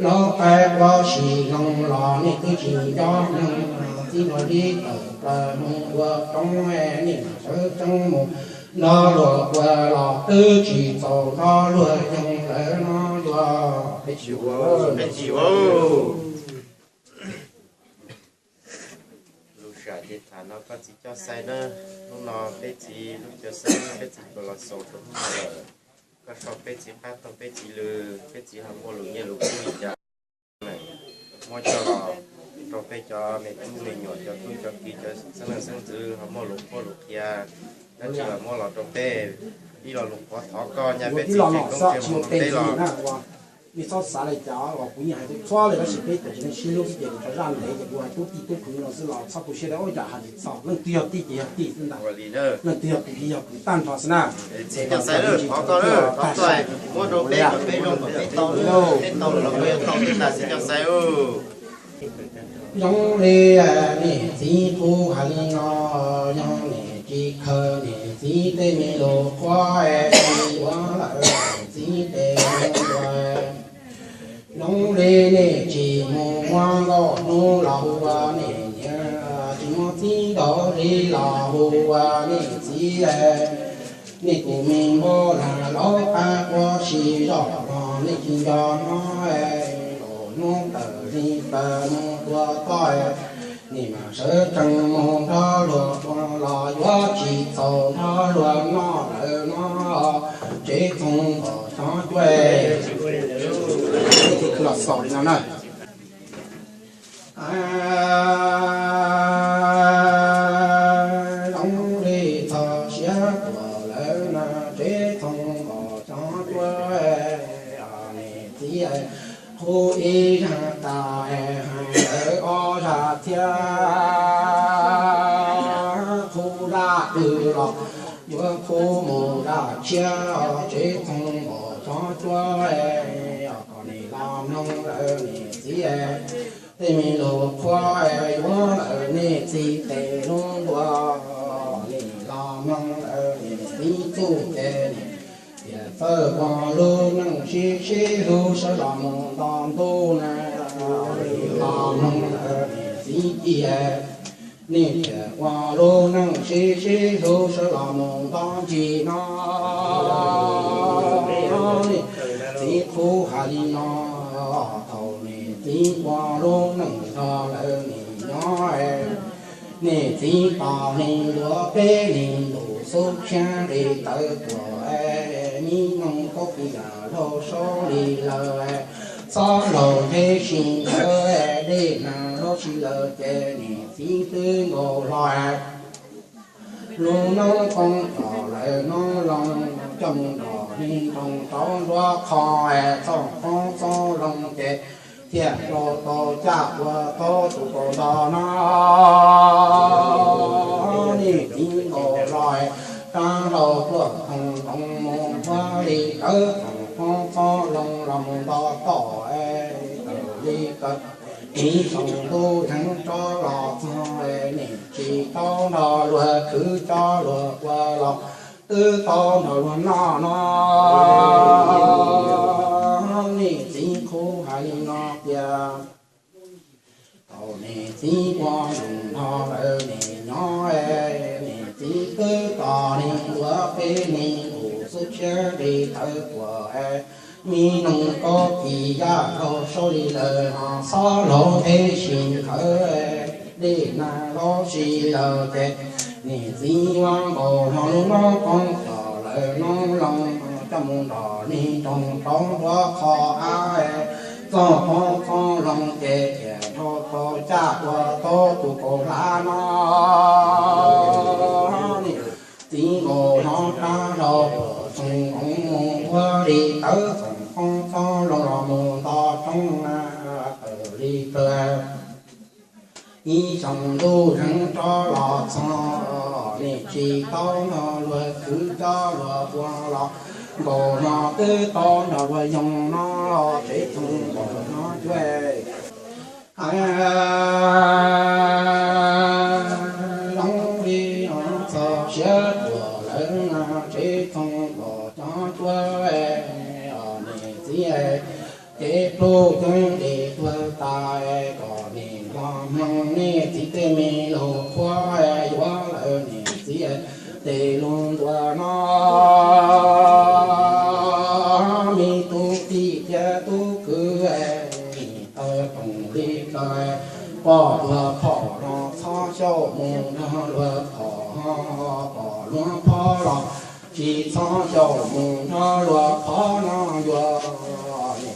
Los qaib ua si zoo los nej twb tsis nco neeg, txiv nraug li tawm plaws mus ua roob, nej mam sawv tsees mus nrog luag ua los twb tsis txaus nrog luag yoog lawm no yuav peb tsis ua. Lub sij hawm ces tham no koj txiv Coj Xais na, hnub no peb txiv lub Coj Xais peb txiv tuaj los xaus rau hnub no lawm. Koj sau peb txiv qab tau peb txiv lw, peb txiv ho muaj lus nyiaj lus kub li cas, muab coj los rau peb cov me tub me nyuam, cov tub cov kiv, cov xeeb leej xeeb ntxwv ho muaj lus qhuab lus qhia, dab tsi los muab los rau peb, ib lo lus qhuav thov koj nyab peb txiv tseem koob tseem mus teb los. Nej txhob xav li cas os, kuv yeej hais txhua txhua li, tab sis peb cov tsev neeg sib hlub xwb ces kuv tso zaj ntev ces kuv hais tub tij tub khwv no xwb los txhob tu siab li, ua cas hais tsis txog, leej twg yog tij ces yog tij xwb ntag, leej twg yog kwv ces yog kwv tag nrho xwb na. Txiv Coj Xais, thov koj, thov koj muab rau peb kom peb zoo kom peb tau, peb tau lawm los peb yuav tau peb tas, txiv Coj Xais. Zoo li niam txiv qhuab hais li no, yog niam tsis khaws niam txiv tej me lus qhuab es tsis ua lawm niam txiv tes ua. Zoo li nej tsis mus muab nkauj hnub los hu ua niam nyiam, tsis muaj txiv nraug li los hu ua niam txiv. Nej tus me npauj lag laub qab quaj si zoj los nej tsis nco no, los hnub tawm li plaws mus tua toj, nej mam sawv tsees mus nrog luag ua los yuav tsis txaus nrog luag noj lawm no. Tsev txhoov npom xyov cuab, los xaus li no na. Zoo li txog siav tuaj lawm na, tsev txhoov npom xyov cuab, niam txiv qhuab ib zaj tas, hais lawv ob zaj thiab, qhuab zaj twg los yuav qhuab mus zaj tshiab, tsev txhoov npom xyov cuab, kom nej los mloog lawm niam txiv tej me lus qhuab, yuav lawm nej txiv tes lub ntua, nej los mloog lawm niam txiv txuj ces niam txiv txawj ua lub neej sib sib hlub sawv los mus nto ntuj na, los mloog lawm niam txiv ci. Nej thiaj ua lub neej sib sib hlub sawv los mus nto ntsis no. Niam txiv qhuab hais li no, thaum niam txiv ua lub neej nrog lawv niam nyob, niam txiv tos neeg luav peb neeg ntuj xub khiab li tawv tuaj, me noog kaub pis yam laug saub li lawm, xob laug nqheb si nkawd, dej nag laub si lawm ces niam txiv twb nkaus hlo. Lub noob qoob cov lawv noob loo, coj mus nrog neeg nroog rau nruab qho, txoj qoob txoj loo ces thiaj rau tau caj ua tau tus kaus nto no. Niam txiv nkaus hlo, rab hlau tuaj thoom nroos mus huab li tawv, txoj qoob txoj loo los mus nto toj, tawm li kaw ib xyoos ntuj zeeg rov los txog, niam tsis tau nrog luag khwv cov luag ua los twb tau nrog luag noj no. Niam txiv qhuab hais li no tias, thaum niam txiv ua neej nrog lawv niam nyob, niam txiv twb tos neeg luav peb neeg ntuj xub khiab li tawv tuaj, me noog kaub pis yam laug saub li lawm, xob laug nqheb si nkawd, dej nag laub si lawm ces niam txiv yuav nkaus hlo lub noob qoob cov lawv noob loo, coj mus nrog neeg nroog rau nruab qho av, txoj qoob txoj loo ces thiaj rau tau caj ua tau tus kaus hlab no. Niam txiv nkaus hlo rab hlau tuaj thoom nroos mus huab li tawv, txoj qoob txoj loo los mus nto roob na, tawm li plaws ib xyoos ntuj zeeg rov los txog, niam tsis tau nrog luag khwv cov luag ua los, nkaus hlo twb tau nrog luag yoog no, tsev txhoov npom xyov cuab. Zoo li txog siav tuaj lawm na, tsev txhoov npom xyov cuab, niam txiv ces pluj ceev tas, kom nim no mloog nej txiv tej me lus qhuab yuav lawm nej txiv tej lus ntuas no. Me tub tij thiab tub kwv, tawg toom li kawg, pom luag phom los txhob xyaum mus nrog luag phom, pom luag phom los tsis txhob xyaum mus nrog luag phom no yuav.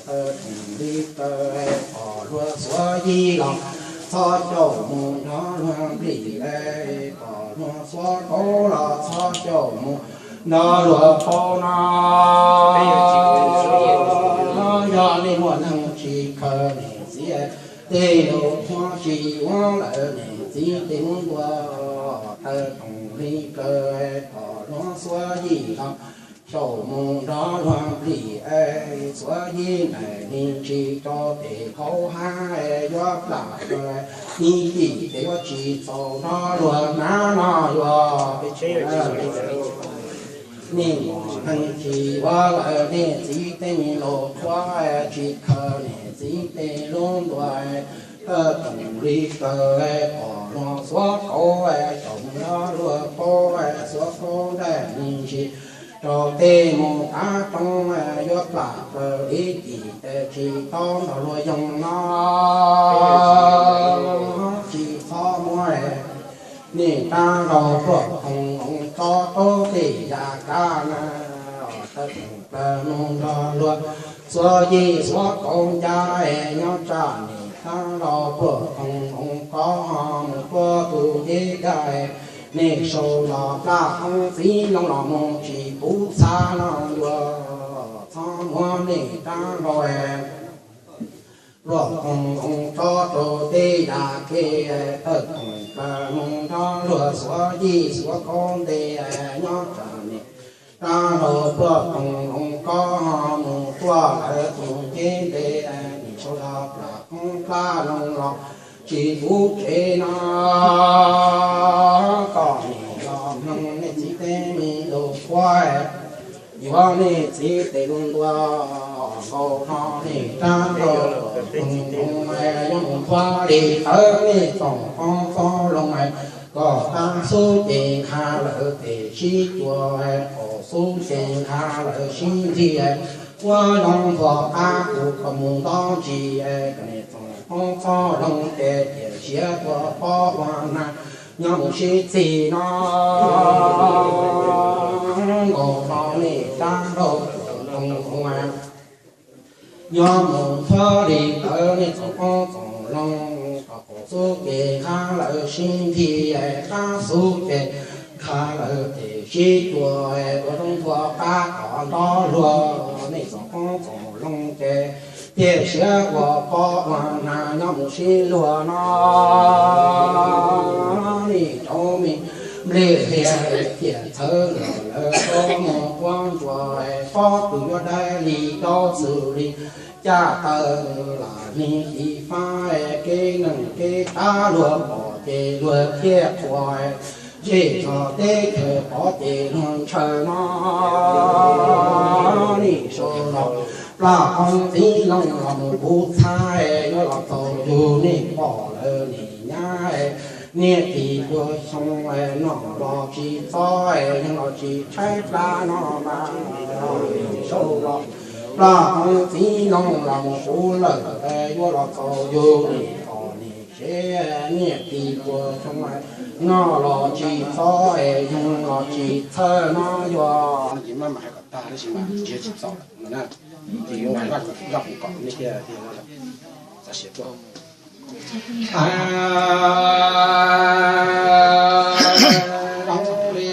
Tawg toom li kawg, pom luag xuav yij los txhob xyaum mus nrog luag nplim, pom luag xuav kaub los txhob xyaum mus nrog luag kaub no. Yog nej muaj neeg tsis khaws nej txiv tej lus qhuab tsis yuav lawm nej txiv tej lus ntuas, tawg toom li kawg, pom luag xuav yij los xyaum mus nrog luag nplim, xuav yij nraim li tsis rau tes hauv hav, yuav plam kawg, ib tim ces yuav tsis txaus nrog luag hnav no yuav. Nej muaj neeg tsis yuav lawm nej txiv tej me lus qhuab, tsis khaws nej txiv tej lus ntuas, tawg toom li kawg, pom luag xuav kaub xyaum nrog luag kaub, xuav kaub nraim li tsis rau tes mus qab roob, yuav plam plaws ib tim tes tsis tau nrog luag yoog no. Tsis txhob muab nej rab laug pluag koog hloov tso rau tej yav kav na, tawg toom plaws mus nrog luag xuav yij xuav kaub ncaj, nyob tsam nej rab laug pluag koog hloov koj mus tua tus ncej daj, nej sau los plam qoob txiv loo los mus tsis pub txha no yuav. Txhob muab nej rab laug pluag koog hloov tso rau tej yav kev, tawg toom plaws mus nrog luag xuav yij xuav kaub ntej, nyob tsam nej rab laug pluag koog hloov koj mus tua lawv tus ncej ntev, nej sau los plam qoob plam loo los tsis pub tsev no. Kom nej los mloog nej txiv tej me lus qhuab, yuav nej txiv tej lus ntuas, nkaus no nej rab laug pluag koog hloov yuav mus thua li tawv nej txoom qoob txob loo, kom tag xub ces nkag lawv tes sib cua, qaum xub ces nkag lawv sib nthi, ua zoo npog qab kuv kom mus nto ntsis, kom nej txoom qoob txob loo ces tiam siav tua pob ua na, nyob mus sib txig no. Nkaus no nej rab laug pluag koog hloov yuav mus thua li tawv nej txoom qoob txob loo, kom qaum xub ces nkag lawv sib nthi, tag xub ces nkag lawv tes sib cua, ua zoo npog qab kom nto luag, nej txoom qoob txob loo ces tiam siav ua pob ua na, nyob mus sib luag no. Nej cov me nplej hlias tiam txhawv los lawv tau mus quab ntsuas, pob kws yuav dai li dob xws li caj taw, lam li tiv fab, kev neeg kev tsav luag pom ces luag thiaj qhuas, zej zos teb chaws pom ces luag ntshaw no. Nej sau los plam qoob txiv loo los mus pub txha, yuav los txaus yug nej pom lawm nej nyab, niaj txiv tuag xyoo, noj los tsis txob, yeej los tsis tshaib plab no mas. Sau los plam qoob txiv loo los mus pub lawm, yuav los txaus yug nej pom nej seb, niaj txiv tuag xyoo, noj los tsis txob, yeej los tsis txhawj no yuav. Ces maj mam hais kom tag tab sis mas ntsiag tsis txaus lawm no na. Ces yuav hais Vaj Pov kom nej thiaj txaus siab tuaj. Zoo li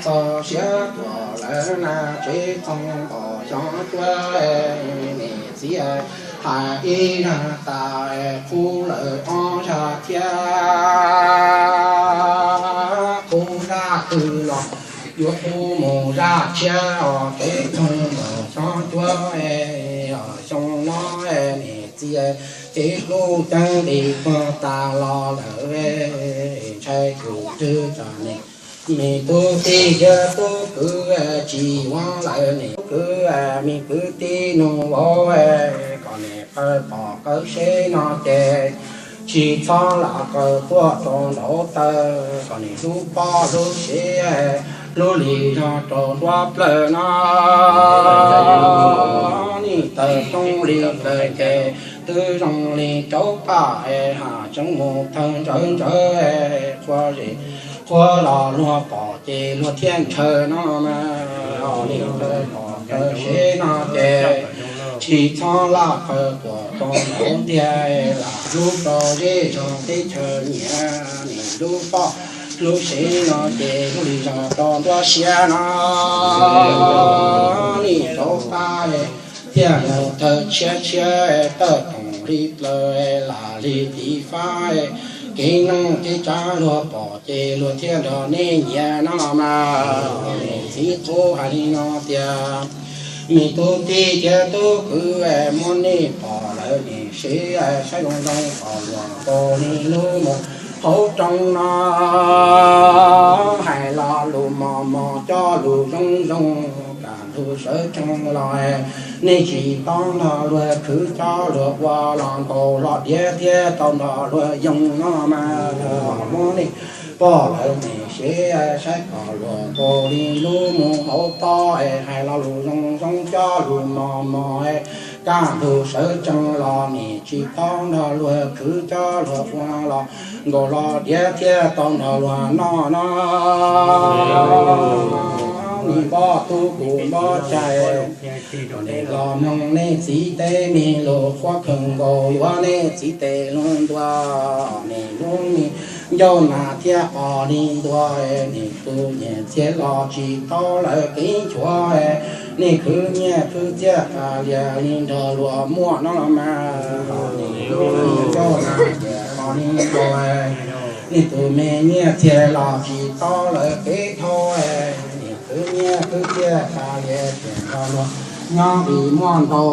txaus siab tuaj lawm na, tsev txoog pom xyoo cuab, niam txiv hais ib nag tas, qub lawm ob zaj thiab. Qub zaj twg los yuav qub mus zaj tshiab os, tsev txoog pom xyoo cuab, xyoo no niam txiv tsev kuj ceeb nqis tuag tas los lawm, ntshai tus twg tsam niam. Me tub tij thiab tub kwv tsis yuav lawm niam, tub kwv me kwv tij nug vauv, kom niam Qawm pom qawm seb no ces tsis txhob lam qawm tuaj rau nraud taw, kom nim hlub poj hlub sev, hlub li zog rau nruab plawg no. Nim taws zoo li taws ces twb zoo li rauv paj es ham tseeb mus tawg ntsawv ntsawv, qhua zem qhua los luag pom ces luag thiaj ntshaw no mas. Nim taws pom taws sev no ces tsis txhob laj qawm tuaj rau nraud tiag, lam hlub rau zej zog teb chaws nyiam. Nim hlub poj hlub sev no ces hlub li zog rau nruab siab no. Nim rauv qab thiaj mus tawg tshiab tshiab, tawg toom li plaws lam li tiv fab, kev neej kev tsav luag pom ces luag thiaj nrog nej nyiam no los mas. Nim txiv qub hais li no tias, me tub tij thiab tub kwv, muab nej pom lawm nim sev saib zoo zoo kom luag nkaus li lub mus hauv rooj no. Hais lo lus mos mos coj lus zoo zoo, kam lus sawv tsees los nej tsis tau nrog luag khwv, coj luag ua los nkaus los diav thiab tau nrog luag yoo no mas. Muab nej pom lawm nim sev saib kom luag nkaus li lub mus hauv toj. Hais lo lus zoo zoo coj lus mos mos, kaj ntug sawv tsees los nim tsis tau nrog luag khwv, coj luag ua los nkaus los diav thiab tau nrog luag noj no. Nim npoj tub kuv npoj cai, los mloog nej txiv tej me lus qhuab kawg nkaus, yuav nej txiv tes lus ntuas. Nim lub me ncauj nas thiaj qos li ntua, nim tus nyiam txiag los tsis tau lawv kev nchuav. Nej khwv nyiaj khwv txiaj tas lias li nrog luag muaj no los mas. Nim lub me ncauj nas thiaj qos li ntua, nej tus me nyiaj txiag los tsis tau lawv kev dhau. Nim khwv nyiaj khwv txiaj tas lias tias nrog luag nyob li muaj ntau.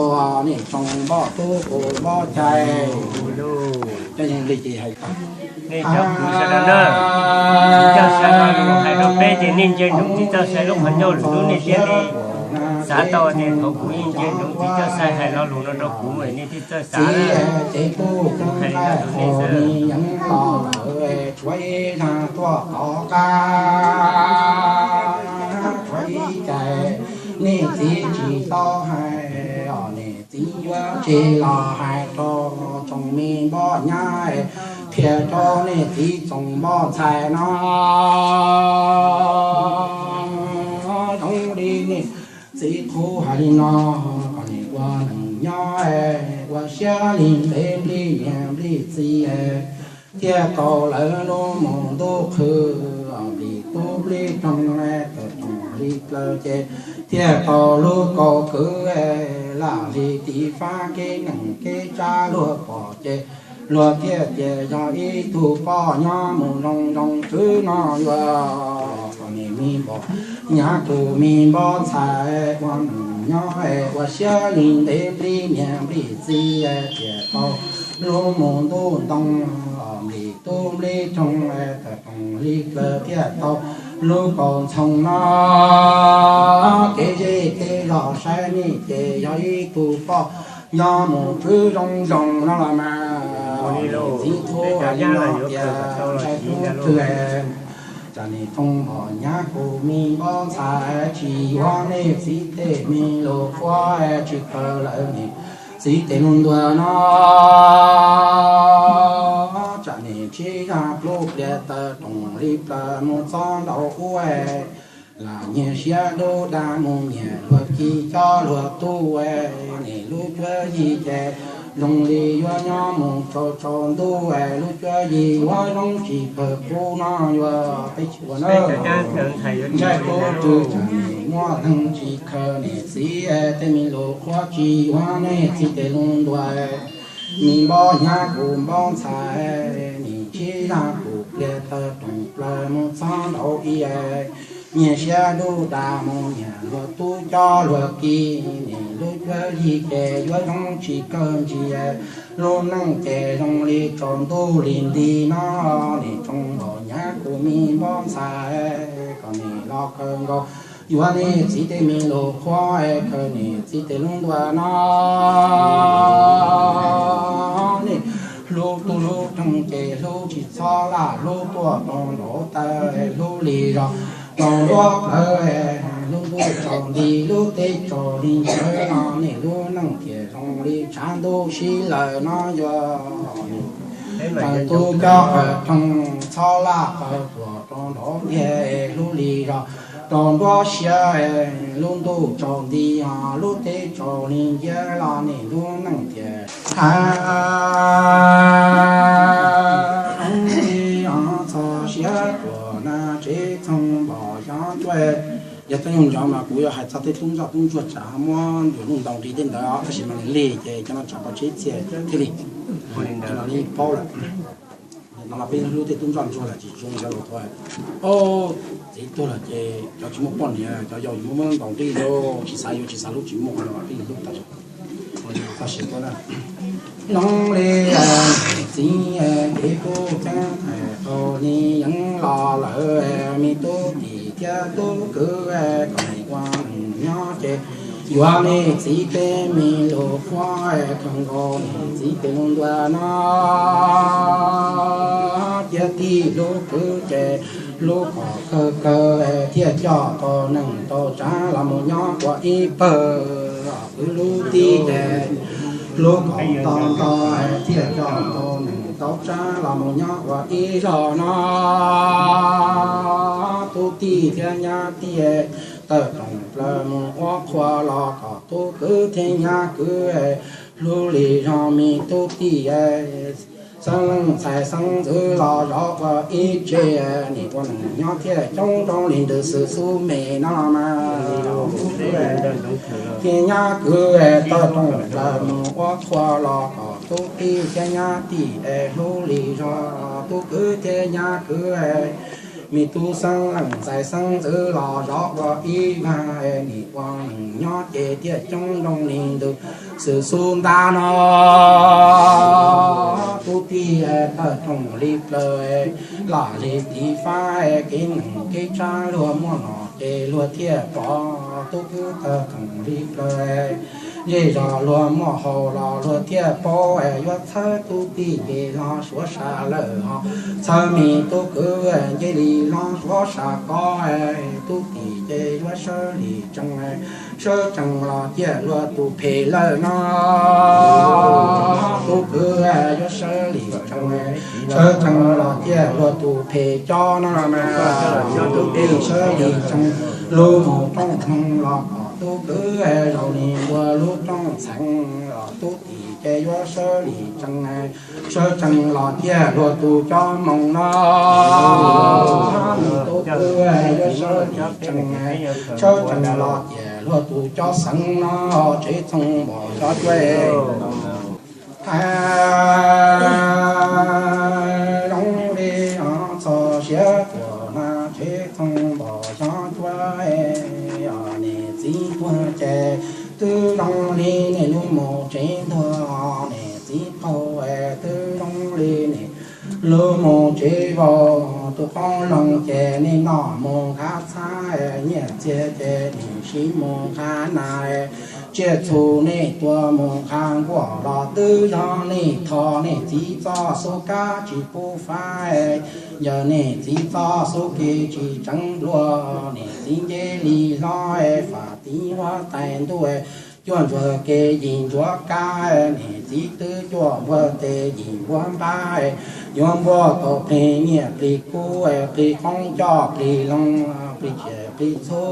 Nej tsoom npoj tub kuv npoj cai, cov yeej li ces hais tag. Nej cov kuv sawv daws na, txiv Coj Xais lo lus hais rau peb ces nej ntsia ntsoov txiv Coj Xais lub qhov ncauj lwm lub nej thiaj li xav tau tias thaum kuv yeej ntsia ntsoov txiv Coj Xais hais lo lus no rau kuv es nej thiaj txawj xav na. Kuv hais li no rau nej xwb. Tshuav ib zag tuaj tov qab, tshuav ib cai, nej txiv tsis tau hais os, nej txiv yuav tseg los hais rau tsoom me npoj nyab, qhia rau nej txiv tsoom npoj ntxhais no. Zoo li nej txiv qub hais li no, kom nej ua neej nyob ua siab li ntev nplij niam nplij txiv, thiaj tau lawv lub mus ntuj qhwv. Nplij tub nplij roog tawm roog li plaws ces thiaj tau lub kaus kwv. Laj li tiv fab kev neeg kev tsav luag pom ces luag thiaj tias yog ib tug poj nyob mus zoo zoo txwv no yuav. Kom nej me npoj nyab kuv me npoj ntxhais ua neej nyob ua siab li ntev nplij niam nplij txiv, thiaj tau lub mus ntuj ntoo. Nplij tub nplij roog tawm roog li plaws thiaj tau lub kaus ntxhoo no. Kev zej kev zos saib nej ces yog ib tug poj nyob mus txwv zoo zoo no los mas. Txiv qub hais li no tias ntshai tub twg, tsam nej tsoom npoj nyab kuv me npoj ntxhais tsis yuav nej txiv tej me lus qhuab, tsis khaws lawv nej txiv tej lus ntuas no. Tsam nej sib zag plub plias tawm roog li plaws mus txog nraum ub, lam nyiag siab dub dag mus nyiag luag ci coj luag tub. Nej lub cuab yig ces zoo li yuav nyob mus tsaus tsaus ntuj, lub cuab yig yuav zoo tsis kawg qub no yuav peb tsis ua na. Ntshai tub twg tsam nej muaj neeg tsis khaws nej txiv tej me lus qhuab, tsis yuav nej txiv tej lus ntuas. Me npoj nyab kuv npoj ntxhais, nej sib zag plub plias tawm roog plaws mus txog nraum ib, nyiag siab dub dag mus nyiag luag tub coj luag ci. Nej lub cuab yig ces yuav zoo tsis kawg ntsis, lub neej ces zoo li tsaus ntuj li nti no. Nej tsoom npoj nyab kuv me npoj ntxhais, kom nej los kawg nkaus Yuav niam txiv tej me lus qhuab, khaws niam txiv tej lub ntuas no. Niam hlub tub hlub roog ces hlub tsis txhob laj, hlub tuaj rau nraud taw, hlub li zog rau nruab plawv, hlub ntuj tsaus nti, hlub teb tsaus li ntawd no, niam lub neej thiaj zoo li tshav ntuj sib laws no. Yuav tub coj qhov roog txhob laj, qhov tuaj rau nraud tiag, hlub li zog rau nruab siab, hlub ntuj tsaus nti, hlub teb tsaus li nciab los niam lub neej thiaj ha txog siab tuaj na tsev txhooj npos xyov cuab. Yog tub nyuj nco mas kuv yuav hais txog tej tub ntsuag tub ntsuag tsam ho muab ntuas nuj ntaus nqi tej ntawd, tab sis mas nws lig ces cov no tsam pov tsheb txhia thiaj li, cov no li paub lawm. No mas peb hlub tej tub ntsuag ntsuag lawm tsis zoo cov lus thuam. Txiv tuag lawm ces cov tsis muaj poj niam, cov yau yuav muab ntaus nqi, tsis xav yuav tsis xav hlub tsis muaj qhov no mas peb hlub tas zog. Txog siav tuaj na. Noog li txiv kev kuj ceeb, qhov li yeev los lawm, me tub tij thiab tub kwv, kom ua neej nyob ces yuav niam txiv tej me lus qhuab, khaws nkaus niam txiv tej lub ntuas no. Cia tij hlub kwv ces hlub kom kawg kawg, thiaj coj tau neeg tau tsav los mus nyob ua ib pawg. Kwv hlub tij ces hlub kom tau ntau, thiaj coj tau neeg tau tsav los mus nyob ua ib zog no. Tub tij thiab nyab tij tawm rooj plaws mus ua qhua los kom tub kwv thiab nyab kwv hlub li zog me tub tij. Xeeb leej ntxhais xeeb ntxwv los zov ua ib tse, nim ua neej nyob thiaj coob zoo li ntws xwm xub me no mas. Thiab nyab kwv tawm rooj plaws mus ua qhua los kom tub tij thiab nyab tij hlub li zog, tub kwv thiab nyab kwv. Me tub xeeb leej ntxhais xeeb ntxwv los zov ua ib vag, nim ua neej nyob ces thiaj coob zoo li ntws xwm xub ntab no. Tub tij tawm rooj li plaws, lam li tiv fab, kev neeg kev tshav luag muaj no ces luag thiaj pom. Tub kwv tawm rooj li plaws, zej zos luag muaj hau los luag thiaj paub. Yuav txhawb tub tij ces los suav sa lawm ho, txhawb me tub kwv nce li los suav sa koj. Tub tij ces yuav sawv li tsees, sawv tsees los ciaj luag tus phem lawm no. Tub kwv yuav sawv li tsees, sawv tsees los ciaj luag tus phem cob no mas. Tub tij sawv li tsees lug mus rooj hmoov los kom tub kwv zaum li ua lub rooj txheev. Tub tij ces yuav sawv li tsees, sawv tsees los ciaj luag tus cob moos no. Tub kwv yuav sawv li tsees, sawv tsees los ciaj luag tus cob xeev no. Tsev txhooj npos xyov cuab, hais zoo li txog siav tuaj na tsev txhooj npos xyov cuab. Niam txiv tuag ces twb zoo li niam lub mus tsev ntuag, niam txiv qaug twb zoo li niam lub mus tsev vau. Tus qoob loo ces niam noj mus nqa txhab, nyiaj txiag ces niam siv mus nqa nas, tsiaj txhu niam tua mus nqa nkuaj los twb yog niam thov niam txiv txoj xub kab tsis pub faib. Yog niam txiv txoj xub kev tsis tseev nplua, niam txiv nce li hlob fam tiv huab tais ntuj, cuaj ntsuag kev yim ntsuav kab, niam txiv twb cuaj npuag tes yim npuag npab, yuav npuaj tau plig nyiaj plig kub, plig qoob coj plig loo, plig tsiaj plig txhu,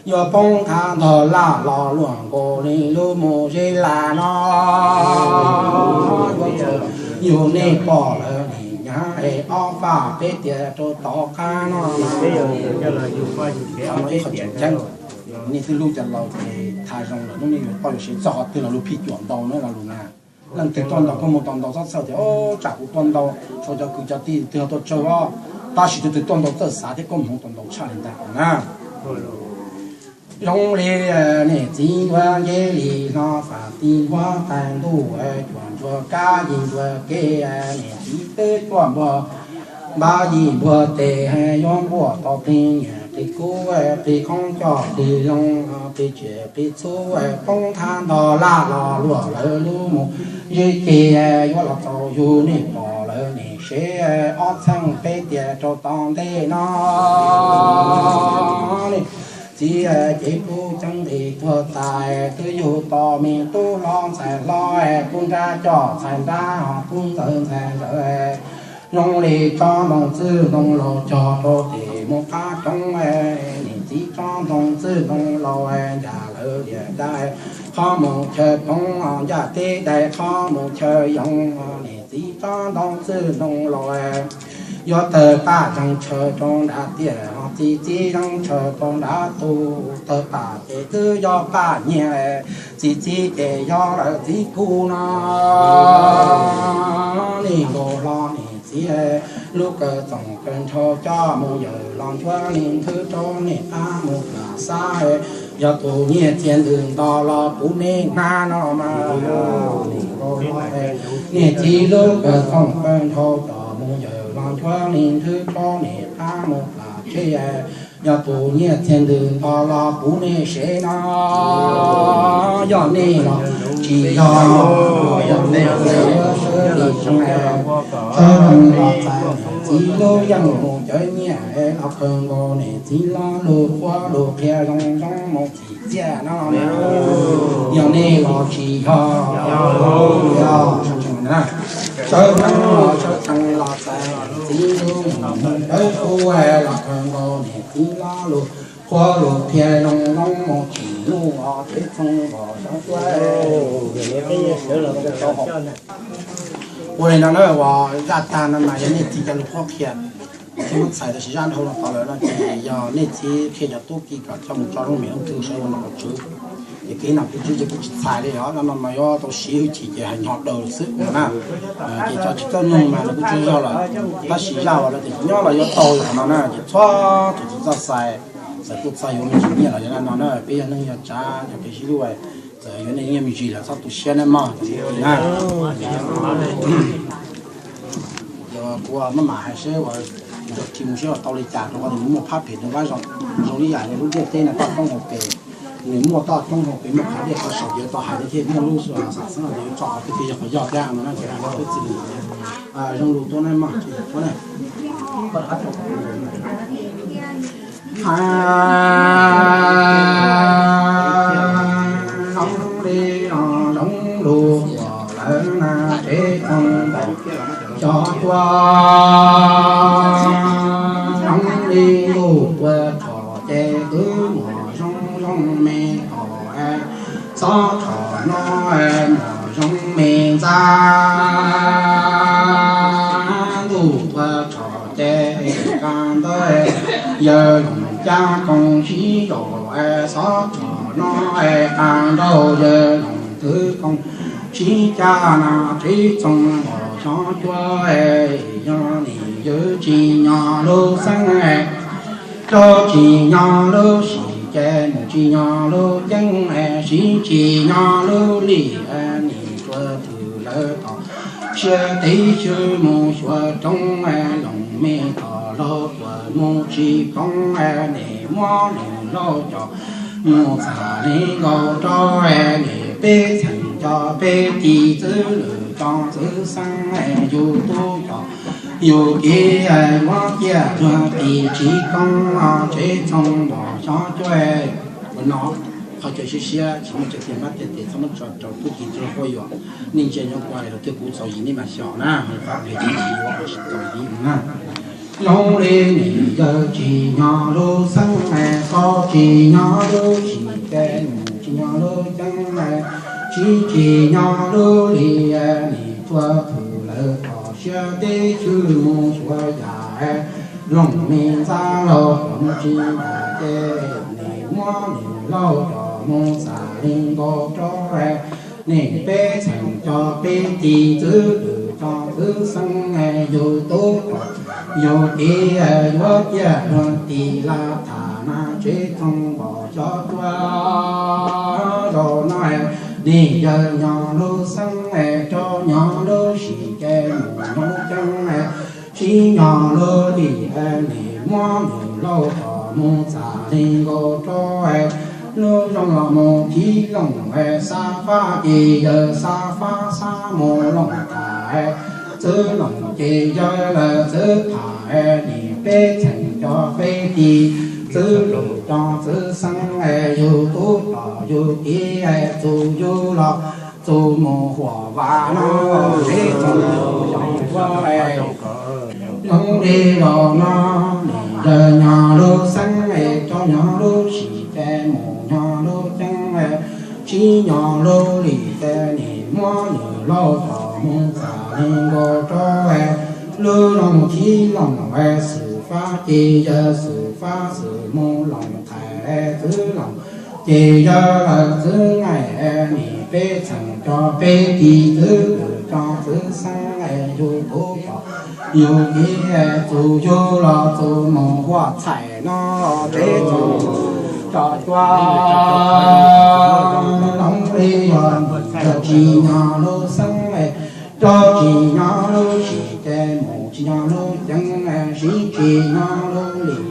yuav poob thav ntog laj los luaj nkaus li lub mus zeb laj no. Yuav txog yug nej pog lawv nim nyab es ob faj peb tias rau tom qab no mas. Qhov no ib qho tseem ceeb, nej twb hlub cov laus ces tha zoo lawm, hnub no yuav poj yuav sev txog qhov twg los lug phij cuam ntau na lo lus na. Leej twg tuaj ntaus koj mus tau ntau txhob txhawj tias tsam kuv tuaj ntau, tshuav cov kwv cov tij twg ho tuaj tsawg os, tab sis tus twg tuaj ntau txawj xav thiab koob hmoov tau ntau tshaj li ntag na. Zoo li niam txiv yuav nce li hlo fam tiv huab tais ntuj, cuaj ntsuag kab yim ntsuag kev, niam txiv twb cuaj npuag npab yim npuag tes, yuav npuaj tau plig nyiaj Qis kub qis qoob coj qis zoo, qis tsiaj qis txhu poob thab nto laj los luag lawv lub mus. Zib kis yuav los tau yug nej pom lawv nim sev ob txheej peb tiam rau tom ntej no. Niam txiv cev pub ceeb nqis tuag tas twb yug tau me tub hlob ntxhais hlob, pub nrab coj ntxhais nrab, pub ntxawg ntxhais ntxawg. Zoo li tsob ntoo txwj ntoo laus cog rau tim mus qab roob, niam txiv tsob ntoo txwj ntoo laus ncaj lawv diam dai qhov mus chaw poob, ncaj teb dai qhov mus chaw yoov. Niam txiv tsob ntoo txwj ntoo laus yuav tawg paj zeeg tshaw rau nrad tiaj, txiv txiv zeeg tshaw rau nrad tus, tawg paj ces twb yog paj nyiaj, txiv txiv ces yog lawv txiv kuj no. Niam nkaus hlo niam txiv lub kawg txoom kawg nrhau coj mus yawm los nchuav li nthwv rau niam qab mus plam xab, yog tus nyiaj txiag ntws nto los puv nej hnab no mas. Niam txiv lub kawg txoom kawg nrhau coj mus yawm los nchuav li nthwv rau niam qab mus plam tseb, yog tus nyiaj txiag ntws nto los puv nej sev no. Yog nej los tsis yog, yog nej sawv li tseeb, sawv tsees los txais niam txiv lub yeej mus cawv nyiaj los kawg nkaus niam txiv los lus qhuab lus qhia zoo zoo mus txim txiaj no. Yog nej los tsis yog, sawv tsees los sawv tsees los txais niam txiv lub yeej mus cawv qub los kawg nkaus niam txiv los lus qhuab lus qhia zoo zoo mus txim nuj os tsev txhooj npos xyov cuab. Ua li no na, uas zaj tag no mas yog nej txiv cov lus qhuab qhia, txhob muab txhais tam sim zaj dhau los tod lawm no ces yog nej txiv qhia cov tub ki kom coj mus tso rooj mem rooj twg sawv ua nom ua tswv. Ces kev nom kev tswv ces kuv tsis txhais li os, no no mas yuav tau siv hwj chim ces hais nyo daws xwb no na. Ces cov tsis txawj mloog mas lawv kuj tsis zog lawm, tab sis zaj uas lawv tias tsis nyob los yuav tau li qhov no na ces txhob tus tsis txawj xais, txawm kuj txog yuav me ntsis nyiaj los yog no na, peb yog neej yog tsav yog kev sib hlub, txawm yuav nej nyiaj me ntsis los txhob tu siab nej mog na. Kuv maj mam hais seb uas nrog tsis mus seb uas tau li cas rau qhov tias nws muaj phab phem rau qab zoo, zoo li yam li lub ntiaj teb no toj roob hauv pes, nws muaj toj roob hauv pes muaj qhov dej qhov saum ces tau hais li thiaj muaj lub xam xeeb tias yuav tso qhov twg thiaj yog qhov yog thiab no na. Ces hais rau peb txwv li ntawd, zoo lus tuaj nej mog, tsis yog tuaj na. Zoo li no zoo lus uas lawv na tsev txooj npos xyov cuab, zoo li ntuj tuaj tshom ces twb muaj zoo zoo me tod, xob tshom no muaj zoo me ntxa. Ntuj tuaj tshom ces qab ntawd yawg Loos cab koos sib zos, xob tshom no qab nraud yawg Loos twv koos sib cab na tsev txooj npos xyov cuab. Yog nim yawg tsis nyob lub xeeb, rau tsis nyob lub sim ces mus tsis nyob lub ceeb, siv tsis nyob lub lim, nim tuaj thwm lawv tod siab tib xyw mus xyuas roob. Loos me tod laug tuaj mus tsis poob, nim muab nws laug coj mus txham li nkaus rau, nim peb txheem cov peb tis txwv lwm cov txwv xeeb, yus tub cov yus kev yuav ciaj luag tis tsis koob tsev txhooj npos xyov cuab. Ua no qhov chaw siab siab tsis muaj tsev tiag mab tiag tes txhob muab tso rau tub ki rau quaj yuam. Nej ntsia nyob kuv hais rau tiag kuv txaus yim nej mas xyov na, qhov phem tsis yuav tsis txaus yim na. Zoo li nim yawg tsis nyob lub xeeb, txhob tsis nyob lub sim ces mus tsis nyob lub ceeb, siv tsis nyob lub lim, nim tuaj thwm lawv tod siab tib xyw mus xyuas yam. Loos me ntxa laug mus tsis nram ces nim muab nws laug coj mus txham li nkaus rau, nim peb txheem cov peb tis txwv lwm cov txwv xeeb, yus tub cov yus kev yuav ciaj luag tis laj tham na tsev txhooj npos xyov cuab. Zaum no nim yawg nyob lub xeeb, rau nyob lub sim ces mus lub ceeb, siv nyob lub lim, nim muab nws laug coj mus txam li nkaus rau lub loog los mus thib loog, xab fab ces yawg xab fab xab mus loog tham, txwv loog ces yawg lawv txwv tham, nim peb txheem cov peb tij, txwv lwm cov txwv xeeb, yug tub tom yug kiv, txus yug los txus mus huam vas no, peb txheem cov peb tij. Zoo li los no, nim yawg nyob lub xeeb, rau nyob lub sim ces mus nyob lub ceeb, sib nyob lub lim ces nim muab nws lauj tom mus txam li nkaus rau lub loog thib loog, xwm fab ces yawg xwm fab xwm mus loog thaiv, txwv loog ces yawg lawv txwv ngaim, nim peb txheem cov peb tij, txwv lwm cov txwv xeeb, yug tub tom yug kiv, txus yug los txus mus huam txhais no, peb txheem cov cua. Zoo li yog tsis nyob lub xeeb, rau tsis nyob lub sim ces mus tsis nyob lub ceeb, sib tsis nyob lub lim,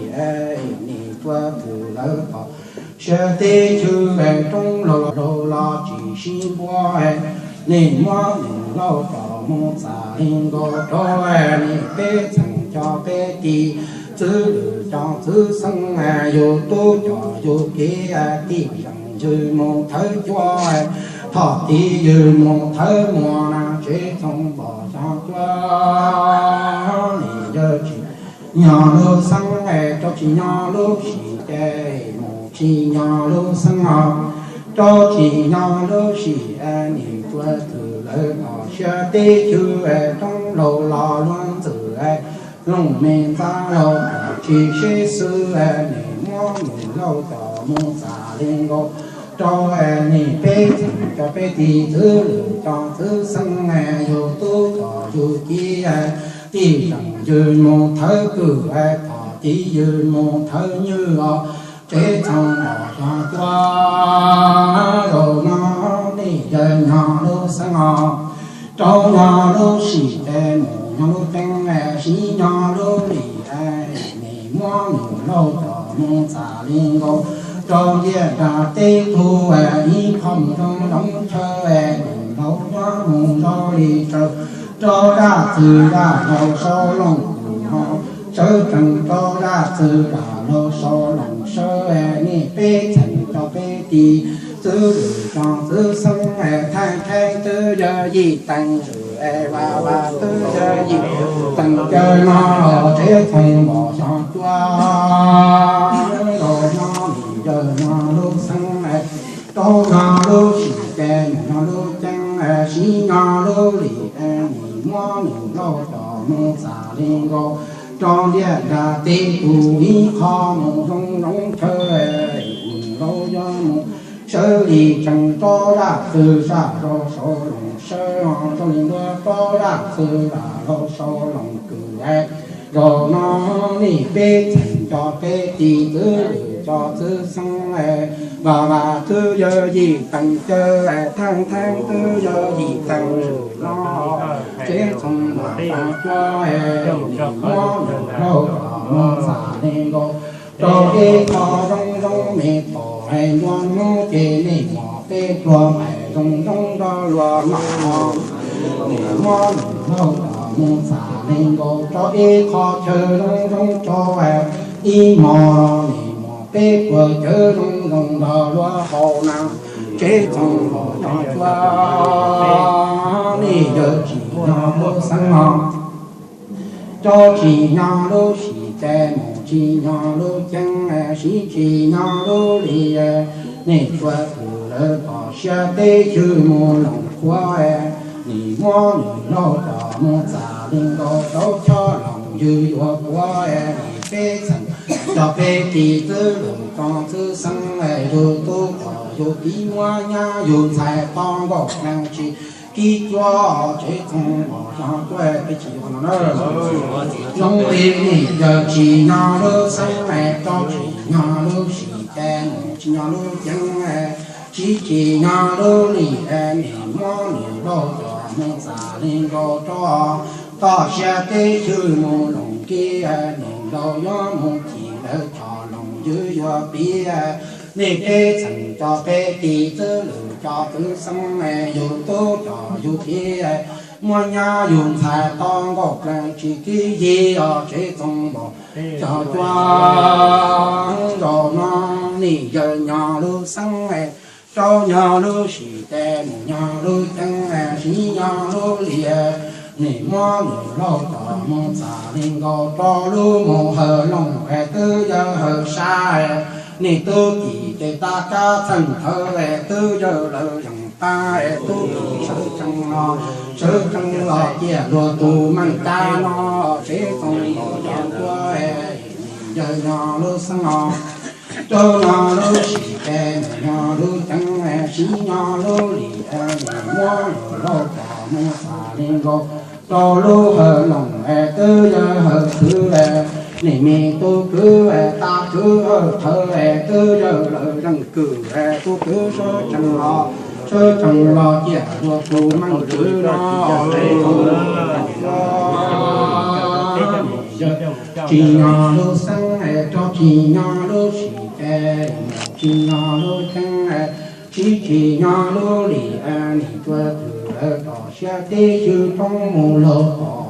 nim tuaj thwm lawv tom siab teb chaws, roob laus los tsis sib npuab, nim muab nws lauj tom mus txam li nkaus rau nim peb txheem cov peb tij, txwv lwm cov txwv xeeb, yug tub tom yug kiv, tij zeem yws mus thawb cuab, thaum tid yws mus thawb muag na, tsev txhoov pom xyov cuab. Nim yawg tsis nyob lub xeeb, rau tsis nyob lub sim ces mus tsis nyob lub xeeb os, rau tsis nyob lub sim, nim tuaj thwm lawv tom siab teb chaws, roob laus los luag ntxwm, loog me ntxab laus tsis sib xwb, nim muab nws lauj tom mus txam li nkaus rau nim peb txheem cov peb tij, txwv lwm cov txwv xeeb, yug tub tom yug kiv, tij zeem yws mus thawb kwm, thaum tid yws mus thawb nywj os, tsev txhoov pom xyov cuab. Zaum no nim yawg nyob lub xeeb os, rau nyob lub sim ces mus nyob lub ceeb, sib nyob lub lim, nim muab nws lauj tom mus txam li nkaus rau ntiaj teb tug, ib qho mus zoo zoo chaw, nws laus nyob mus zoo li tsaws rau dab txwg dab laug sau loos kws no, sawv tsees rau dab txwg dab laug sau loos sawv, nim peb txheem cov peb tij, txwv lwm cov txwv xeeb, thaij thaij twb yog yim teev zwm, vaj vaj twb yog yim teev caw no, tsev txhoov pom xyov cuab. Zaum no nim yawg nyob lub xeeb, rau nyob lub sim ces mus nyob lub ceeb, sib nyob lub lim, nim muab nws lauj tom mus txam li nkaus rau ntiaj teb tug, ib qho mus zoo zoo chaw, nws laus nyob mus sawv li tsees rau dab txwg dab laug sau loos sawv, zoo li ntuag rau dab txwg dab laug sau loos kws. Zaum no nim peb txheem cov peb tij, txwv lwm cov txwv xeeb, vaj vaj twb yog yim teev caw, thaij thaij twb yog yim teev zwm no, tsev txhoov pom xyov cuab, nim muab nws lauj tom mus txam li nkaus rau ib qho zoo zoo me pom, nruab hnub ces nim mos peb pluag mais zoo zoo nrog luag mas, nim muab nws lauj tom mus txam li nkaus rau ib qho chaw zoo zoo tso, ib hmo nim mos peb pluag cawv zoo zoo nrog luag haus na, tsev txhoov pom xyov cuab. Nim yawg tsis nyob lub xeeb os, rau tsis nyob lub sim ces mus tsis nyob lub ceeb, sib tsis nyob lub lim, nim tuaj thwm lawv tom siab teb chaws mus loos qhuav, nim muab nws lauj tom mus txam li nkaus rau chob loos ywg yuav quav, nim peb txheem cov peb tij, txwv lwm cov txwv xeeb, yug tub tom yug kiv, muab nyab yug ntxhais, tau nkaus neeg tsis kib cuab, tsev txhoov pom xyov cuab, peb tsis yuav no na. Zoo li nim yawg tsis nyob lub xeeb, rau tsis nyob lub sim ces mus tsis nyob lub ceeb, sib tsis nyob lub lim, nim muab nws lauj tom mus txam li nkaus rau tom siab teb chaws mus loos kiv, nim laus yuav mus cim lawv tso loos yus yuav piv. Nej peb txheem cov peb tis, txwj lwm cov txwj xeeb, yus tub cov yus kiv, muab nyab yus ntxhais tau nkauj plees tsis kib yig os, tsev txoos npaum cov cua. Zaum no nej yawg nyob lub xeeb, rau nyob lub sim, tes mus nyob lub ceeb, siv nyob lub lim. Nej muab nws laug coj mus txam li nkaus rau lub mus hawm loog, es twb yawg hawm sab. Nej tub tim ces tab kab txheej thawv, es twb yawg lawv yeej tab, es tub tim sawv tsees los, sawv tsees los ciaj luag tus meej cab no, tsev txoos npaum cov cua. Yawg nyob lub xeeb no, rau nyob lub sim, tes mus nyob lub ceeb, siv nyob lub lim. Nej muab nws laug coj mus txam li nkaus rau lub hawm loog, es twb yawg hawm khwv. Nej me tub kwv, tab kwv hawm thawv, es twb yawg lawv yeej kwv, tub kwv sawv tsees los, sawv tsees los ciaj luag tus meej kwv no, tsev txoos npaum cov cua. Tsis nyob lub xeeb, rau tsis nyob lub sim, tes mus tsis nyob lub ceeb, siv tsis nyob lub lim. Nej tuav twm lawv tom siab teb xyw roob mus laug tom,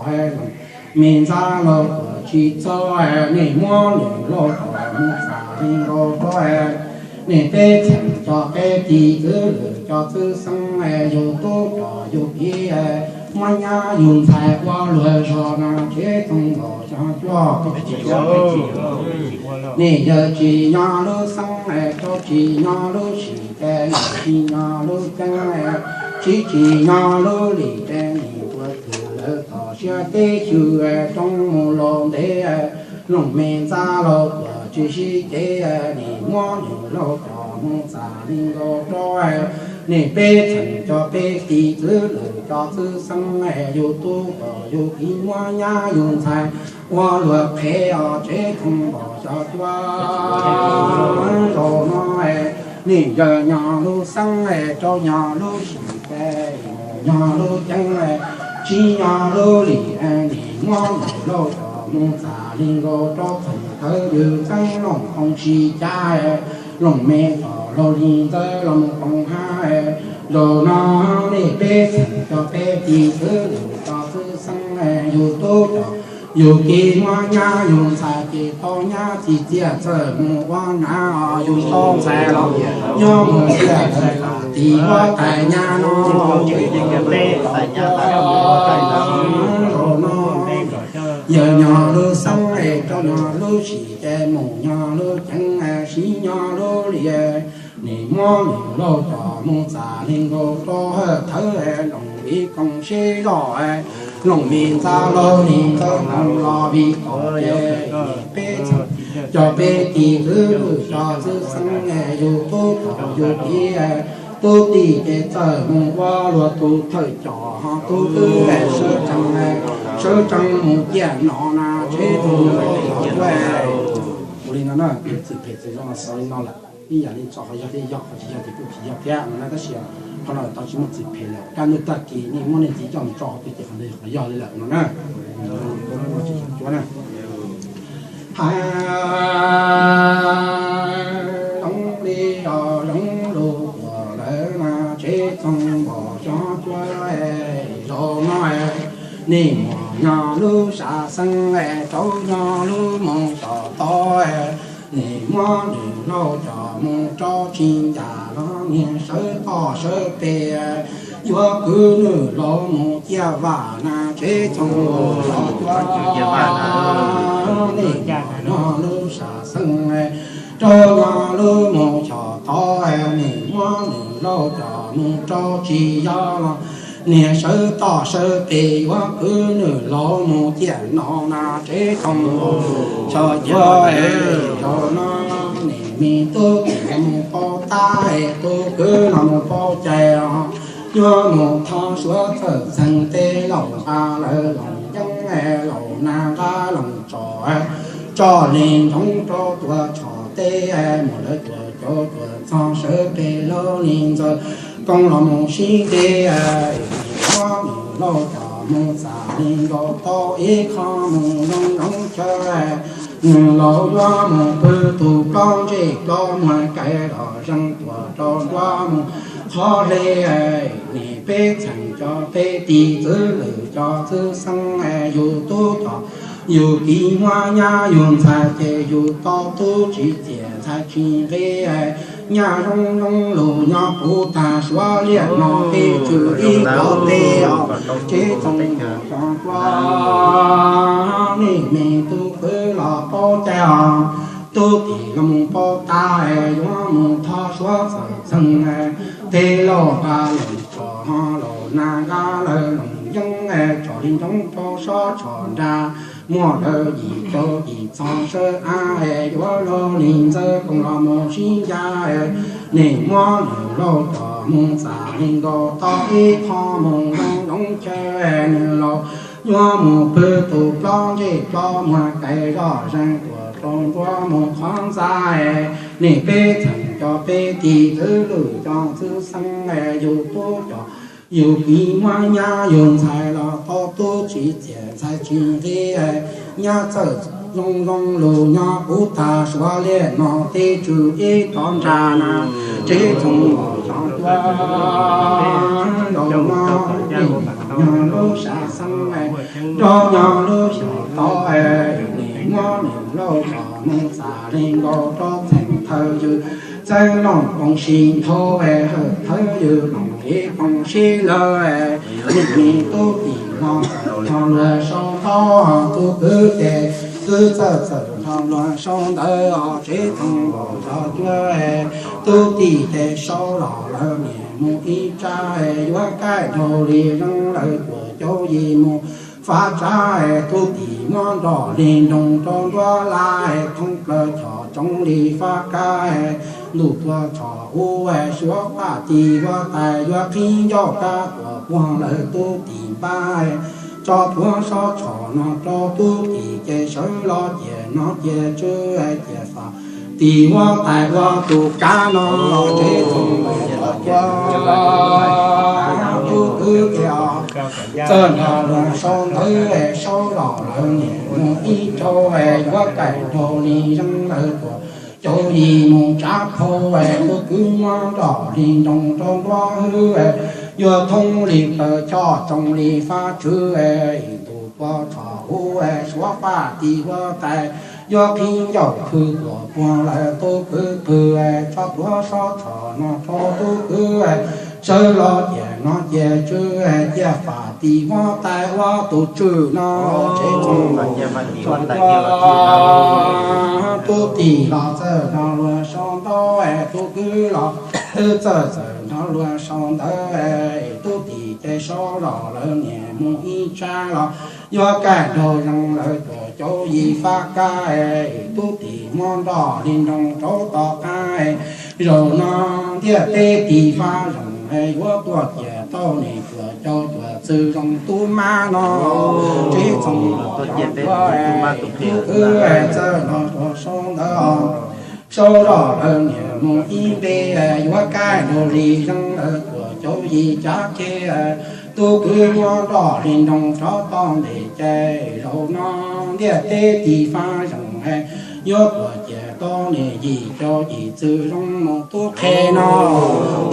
me ntxhab laug tuam tsis txog. Nej muab nws laug coj mus txam li nkaus rau, nej peb txheem cov peb tis, txwj lwm cov txwj xeeb, yus tub cov yus kiv, muab nyab yus ntxhais ua luag zog no, tsev txoos npaum cov cua. Nej yawg tsis nyob lub xeeb, rau tsis nyob lub sim, tes tsis nyob lub ceeb, siv tsis nyob lub lim. Tes nej tuav twm lawv tom siab teb xyw roob mus laug ntev, loog me ntxhab laug tuam tsis sib cev. Nej muab nws laug coj mus txam li nkaus rau, nej peb txheem cov peb tis, txwj lwm cov txwj xeeb, yus tub cov yus kiv, muab nyab yus ntxhais ua luag qhev os, tsev txoos npaum cov cua. Zaum no nej yawg nyob lub xeeb, rau nyob lub sim, tes nyob lub ceeb, siv nyob lub lim. Nej muab nws laug coj mus txam li nkaus rau txheem thawv, yws txeeb loog qoos tsis cab, loog me tom laug li ntawd los mus qoos hab. Zaum no nej peb txheem cov peb tis, txwj lwm cov txwj xeeb, yus tub cov yus kiv, muab nyab yus ntxhais ces tau nyab txim txiaj txawm mus ua nav, yus tau ntxhais los nyob mus txiaj txawm lam tis huab tais nyab no. Zaum no yawg nyob lub xeeb, rau nyob lub sim, ces mus nyob lub ceeb, siv nyob lub lim. Nej muab nws laug coj mus txam li nkaus rau hawm thawv, loog li koom sib zog, loog me ntxa laug li ntxawg los vim tau ces peb txheem cov peb tis, txwj lwm cov txwj xeeb, yus tub cov yus kiv, tub tim ces txawm mus ua luag tus thawj coj, ho tub twb sawv tsees, sawv tsees mus ciaj no na, tsev txoos npaum cov cua. Ua li no na, txwm phem txwm zoo xaus li no lawm. Ib yam li tso qhov yog thiab yog, qhov tsis yog ces kuj tsis yog thiab no na, tab sis qhov no tau tsis muaj txwm phem lawm. Kaj ntug tag kis nej muab nej txiv coj mus tso qhov twg ces qhov ntawd qhov yog li lawm no na. Cuab na. Hais zoo li os, zoo lus uas lawv mas tsev txoos npaum cov cua. Zaum no nej mus nyob lub sam xeeb, rau nyob lub moos tom tod, nej muab nws laug coj mus rau tsis ncaj los niag sawv toj sawv pem, yuav kwv nws laug mus ciaj vam na, tsev txoos npaum cov cua. Nej mus nyob lub sam xeeb, rau nyob lub moos tom tod, nej muab nws laug coj mus rau tsis yog los niag sawv toj sawv pem, yuav kwv nws laug mus ciaj no na, tsev txoos npaum cov cua. Zaum no nej me tub mus paub tab, tub kwv los mus paub cai os, yuav mus thov suav txawj txheej tej laus nqa lawv loos yeeb, laus nag nqa loos tso, tso li ntsoov rau tuam tshom teb, mus lawv tuam cov tuam txog sawv pem laug li ntxawg, koob los mus sib nte, muab nws laug coj mus txam li nkaus tau ib qho mus zoo zoo chaw. Nws laus yuav mus pw tus plaub ntsej plaub muag, kais los zeeg tuam rau nruab mus qhov hle. Nim peb txheem cov peb tis, txwv lwm cov txwv xeeb, yus tub cov yus kiv muab nyab, yus ntxhais ces yus tau tub tsis txiam ntxhais tsis nqi. Nyab zoo zoo lus nyob puv tag, suav liaj no peb tswm ib qho teb os, tsev txoos los xyoo tuaj. Nej me tub kwv los paub cai os, tub tim los mus paub tas, yuav mus thov suav txawm txheej. Tej laus nqa loos tsom ho laus nag nqa lawv loos yeeb, tsom li nroo rau sab tshom nra, muaj lawv yim rau yim txog sawb av, yuav luag li ntxawg koom los mus sib ncaj. Nim muab nws laus coj mus txam li nkaus tau ib qho mus zoo zoo chaw, nws laus yuav mus pw tus plaub ntsej plaub muag, kais zoj zeeg tuam rau nruab mus qhov ntxa. Nim peb txheem cov peb tis, txwv lwm cov txwv xeeb, yus tub cov yus kiv muab nyab, yus ntxhais los tau tub tsis txiam ntxhais tsis nqi. Nyab txawm zoo zoo lus nyob puv tag, suav liaj no peb tswm ib qho nra na, tsev txoos los xyoo tuaj. Nrog nyob lub sab xeeb, nrog nyob lub xyoo tod, nim muab nws laus coj mus txam li nkaus rau txheem thawj ywg Txeeb Loos Koom Sib Nthau, hawm thawj ywg Loos Kev Koom Sib Lawg. Nim me tub tim no txawm nrog luag sau ntawv, tub kwv ces kwv txawm txawm nrog luag sau ntawv os, tsev txoos los xyoo tuaj. Tub tim ces sau los lawv niam mus ib tsab, yuav kaij dhau li zeeg lawv tuam caum yim mus faib tsab. Tub tim muab nroj li nroos rau nruab laj, thoob plaws chom tsoov li fab kab. Ntuj tuaj tshom ub, suav faj tim huab tais, yuav qhib ncauj kab tuam puag lawv tub tim npab. Tso plhuav sab tshom no rau tub tim ces sawv los ciam no ciam tswv, ciam faj tim huab tais ua tus kav no tsev txoos los ua tub kwv ces txawm nrog luag sau ntawv, sau los lawv niam mus ib tsab, yuav kaij dhau li zeeg lawv tuam caum yim mus tsab phau. Tub kwv muab nroj li nroos rau nruab hwb, yuav thoob li plaws choj tsoov li fab tswv. Ntuj tuaj tshom ub, suav faj tim huab tais, yuav qhib ncauj khwv tuam puag lawv tub kwv pw. Tso plhuav sab tshom no rau tub kwv, sawv los ciam no ciam tswv, ciam faj tim huab tais ua tus tswv no tsev txoos los tshom ua tub tim los txawm nrog luag sau ntawv, tub kwv los twb txawm txawm nrog luag sau ntawv. Tub tim ces sau los lawv niam mus ib tsab los yuav kaij dhau zeeg lawv tuam caum yim fab kab. Tub tim muab nroj li nroos rau tom qab, zaum no ntiaj teb tis fab zoo, yuav tuaj ciam tau nim cuam cau cuam txwv zoo tub mab no tsev txoos los xyoo tuaj. Tub kwv txawm nrog luag sau ntawv, sau los lawv niam mus ib npe, yuav kaij dhau li zeeg lawv tuam caum yim tsav ke. Tub kwv muab nroj li nroos rau tom ntej ces zaum no ntiaj teb tis fab zoo, yuav tuaj ciam tau nim yim cau yim txwv zoo mus tub qhe no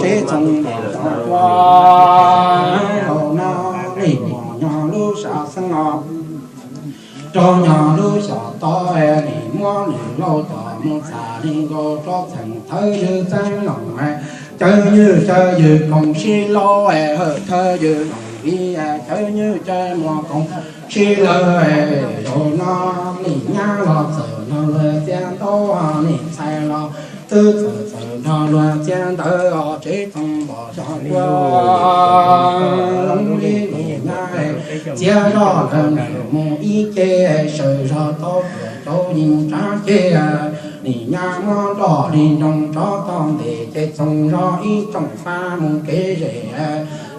tsev txoos los xyoo tuaj. Zaum no nim muaj nyob lub sab xeeb no rau nyob lub xyoo tod, nim muab nws laus coj mus txam li nkaus rau txheem thawj ywg Txeeb Loos, cawv nywj cawv ywg Koom Sib Lawg, hawm thawj ywg Loos Viv, cawv nywj cawv muag Koom Sib Lawg. Zaum no nim nyab los txawm nrog luag txia ntawv, nim ntxhais los twb txawm txawm nrog luag txia ntawv os, tsev txoos los xyoo tuaj. Zoo li nim nyab txiav zog lawv niam mus ib ce, sawv zog tau cuam cau yim mus tsav ke. Nim nyab muab nroj li nroos rau tom ntej ces txoos zog ib tsoom fab mus kev zem,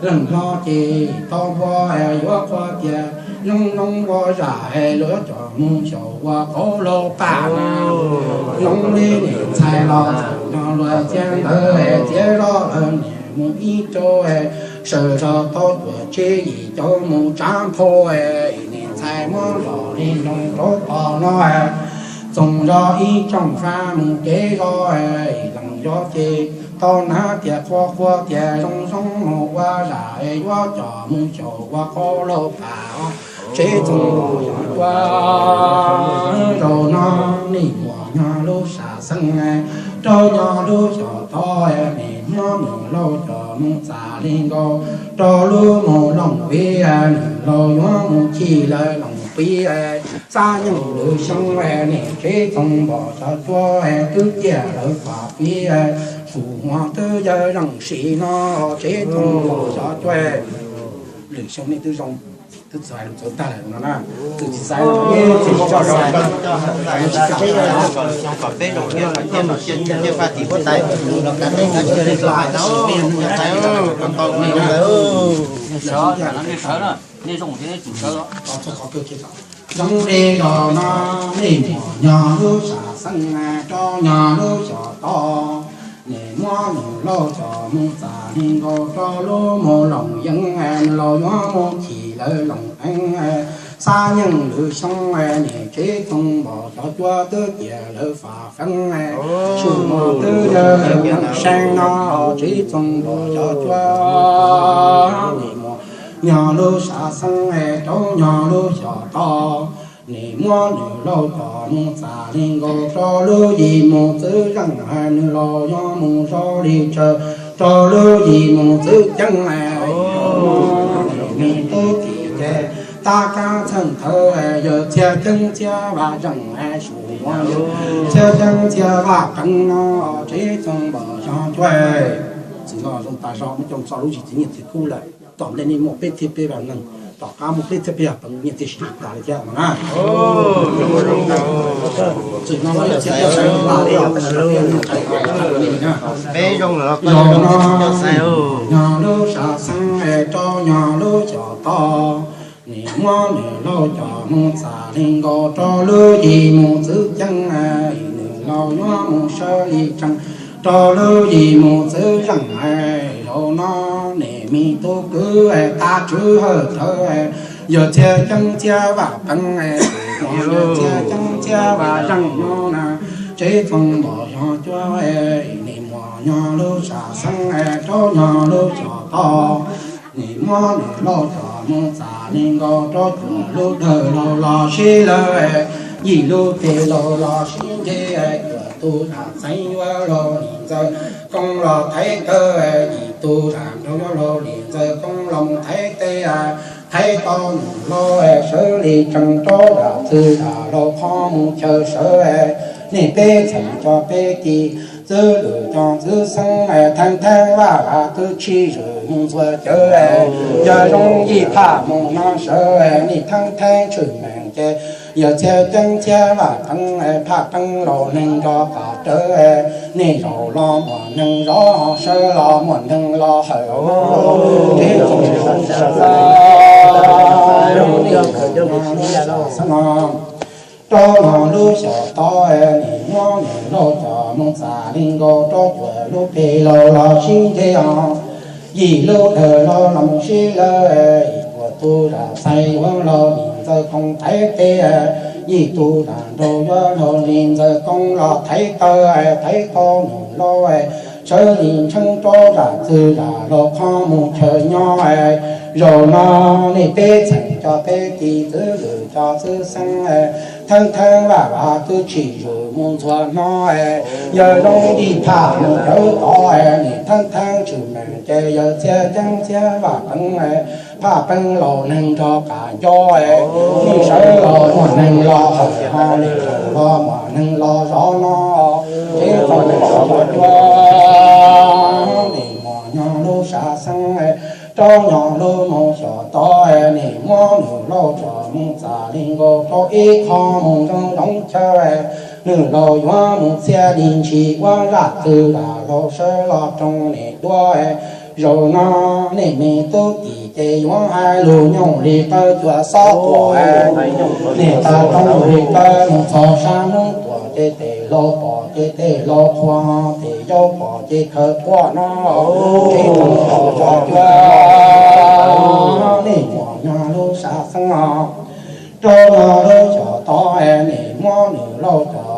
leej hlob ces tau npua yuav qhuab tias zoo zoo ua zam, luag coj mus xyaum ua qauv laug pam na. Zoo li nim ntxhais los txawm nrog luag txia ntawv, txiav zog lawv niam mus ib co, sawv zog tau cuam tsib yim cau mus tsav nphau. Nim ntxhais muab nroj li nroos rau tom no, Txoog zog ib tsoom fab mus kev zog, lees zog ces tau hnav tias qhua qhua tias zoo zoo mus ua zam es yuav coj mus xyaum ua qhov lauj kav. Tsev txoog los yog cua zaum no, nim muaj nyob lub sam xeeb, rau nyob lub xyom tod, nim muab nws laus coj mus txam li nkaus rau lub mus loos pib, nws laus yuav mus chim lawv loos pib. Xab nyeej lwm xyoo nim tsev txoog npog xyom cua twb ciaj lawv fam pib, su huam twb yawg zeem sim no tsev txoog npog xyom cua. Lwm xyoo nej twb zoo, twb txawv txawv tag lawm no na, twb tsis xaiv no, tsis tso zoo. Zoo li no nej mus nyob lub sam xeeb, rau nyob lub xyom tod, nim muab nws laus coj mus txam li nkaus rau lub mus loos yeeb, nws laus yuav mus chim lawv loos eeb. Xab nyeej lwm xyoo nim tsev txoog npog xyom cua twb ciaj lawv fam feeb, su huam twb yawg zeem sim no tsev txoog npog xyom cua. Nim muaj nyob lub sam xeeb, rau nyob lub xyom tod, nim muab nws laus coj mus txam li nkaus rau lub yim mus txwv zeej, nws laus yuav mus zoo li tsaws rau lub yim mus txwv ceeb. Me tub tim ces tab kab txheej thawv, yawg txhiaj ceeb txhiaj vaj zeem, su huam yawg txhiaj ceeb txhiaj vaj qeeb no tsev txoog npog xyom cua. Txwm no zoo tas zog, muab coj txog lub zim txiv nyiaj txiv kub lawm. Tom ntej nej muaj peb txhiab peb vaj neeg, tom qab muaj peb txhiab peb vaj peev, nyiaj txiag sib tag li thiab no na. Txwm no los yog txhiab peb vaj neeg, peb zoo los no, nyob lub sam xeeb, rau nyob lub xyom tod, nim muab nws laus coj mus txam li nkaus rau lub yim mus txwv ceeb, nws laus yuav mus sawv li tsees rau lub yim mus txwv zeej. Zaum no nim me tub kwv tab tswv hawm thawv, yawg txhiaj ceeb txhiaj vaj qeeb, yawg txhiaj ceeb txhiaj vaj zeem no na, tsev txoog npog xyom cua. Nim muaj nyob lub sam xeeb, rau nyob lub xyom tod, nim muab nws laus coj mus txam li nkaus rau cuaj lub dawm laus los sib lawv, yim lub tes laus los sib nce, cuaj tug zam txheeb yuav laus li ntxawg koob los thaiv taw, yim tug zam nraug yuav laus li ntxawg koob los mus thaiv teb, thaiv tau nws laus sawv li tsees rau zam txwv zam laus qhov mus chaw sawv. Nej peb txheem cov peb ci, txwv lwm cov txwv xeeb, theej theej vaj vav twb tsis zwm mus ntxuav cawv, yawg zoo yim phaj mus no sawv. Nej theej theej tshwm meem ces yawg txhiaj ceeb txhiaj vaj qeeb, phaj qeeb laus neeg nrog qab rawv. Nej zaum los muaj neeg zov, sawv los muaj neeg los hawm, tsev txoog xwb no. Rau no lub xyom tod, nim muab nws laus coj mus txam li nkaus rau cuaj lub peg laus los sib nce os, yim lub dawm laus los mus sib lawv, cuaj tug zam txheeb yuav laus li ntxawg koob thaiv teb, yim tug zam nraug yuav laus li ntxawg koob los thaiv taw, thaiv tau nws laus sawv li tsees rau zam txwv zam laus qhov mus chaw nyob. Zaum no nej peb txheem cov peb ci, txwv lwm cov txwv xeeb, theej theej vaj vav twb tsis zwm mus ntxuav no, yawg zoo yim phaj mus cawv tod. Nej theej theej tshwm meem ces yawg txhiaj ceeb txhiaj vaj qeeb, phaj qeeb laus neeg nrog qab nco, nej sawv los muaj neeg los hawm, nej zaum los muaj neeg los zov no, tsev txoog xwb no. Nim muaj nyob lub sam xeeb, rau nyob lub mus xyom tod, nim muab nws laus coj mus txam li nkaus rau ib qho mus zoo zoo chaw, nws laus yuav mus txhiaj li ntshis ua zam txwv zam laus sawv los roos nej dua. Zaum no nej me tub tim ces yuav hais lus nyooj li qawv cua xob quas, nej tag rooj li qawv mus txog sab hnub tuaj ces tej laus pom ces tej laus qhuas, tej yau pom ces khaws quaj no. Tsev txoog xwb no. Nej muaj nyob lub sam xeeb os, rau nyob lub xyom tod, nej muab nws laus coj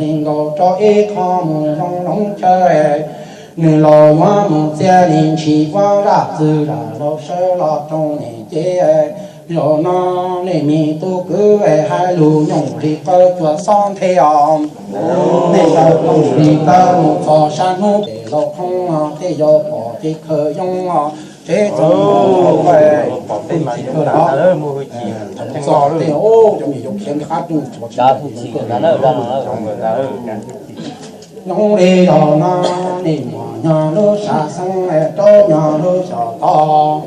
li nkaus rau ib qho mus zoo loob chaw, nws los yuav mus txia li ntshis ua zaj txwv zam laug sawv los rau nws ces. Zaum no nej me tub kwv hais lus nyooj li qawv cua xob nthe os. Nej tau tooj li tawg mus txog sab hnub pem laus qhoob no tej yau pom ces khaws yoo os. Tsev tsoom pom tej mas yau txog tej cov me yau khiav nqab roob tsuav tsis Nyob li zaum no, nej muam nyog lub sam xeeb rau nyog lub xyom tod,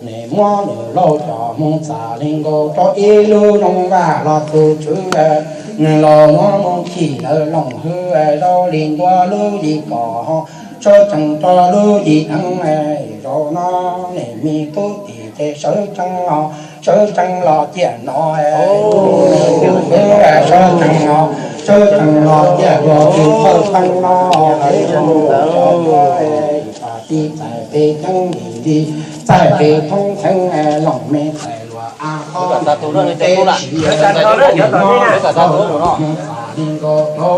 nws muab nws lauj cov mus txam li nkaus rau ib lub zoo vaj los tus tswv, nws los muab mus chim lawv loos hwv zoo li ntua lub yim kom ho tshawb tsees rau lub yim dheev. Zaum no, nej me tub tim ces sawv tsees los, sawv tsees los ciaj no, sawv tsees los, sawv tsees los ciaj dua tus thawj teeb no, tib txais peb ceeb lim li, txais peb thoob theev loos me txais luag av qhov peb siv, txais li nkaus rau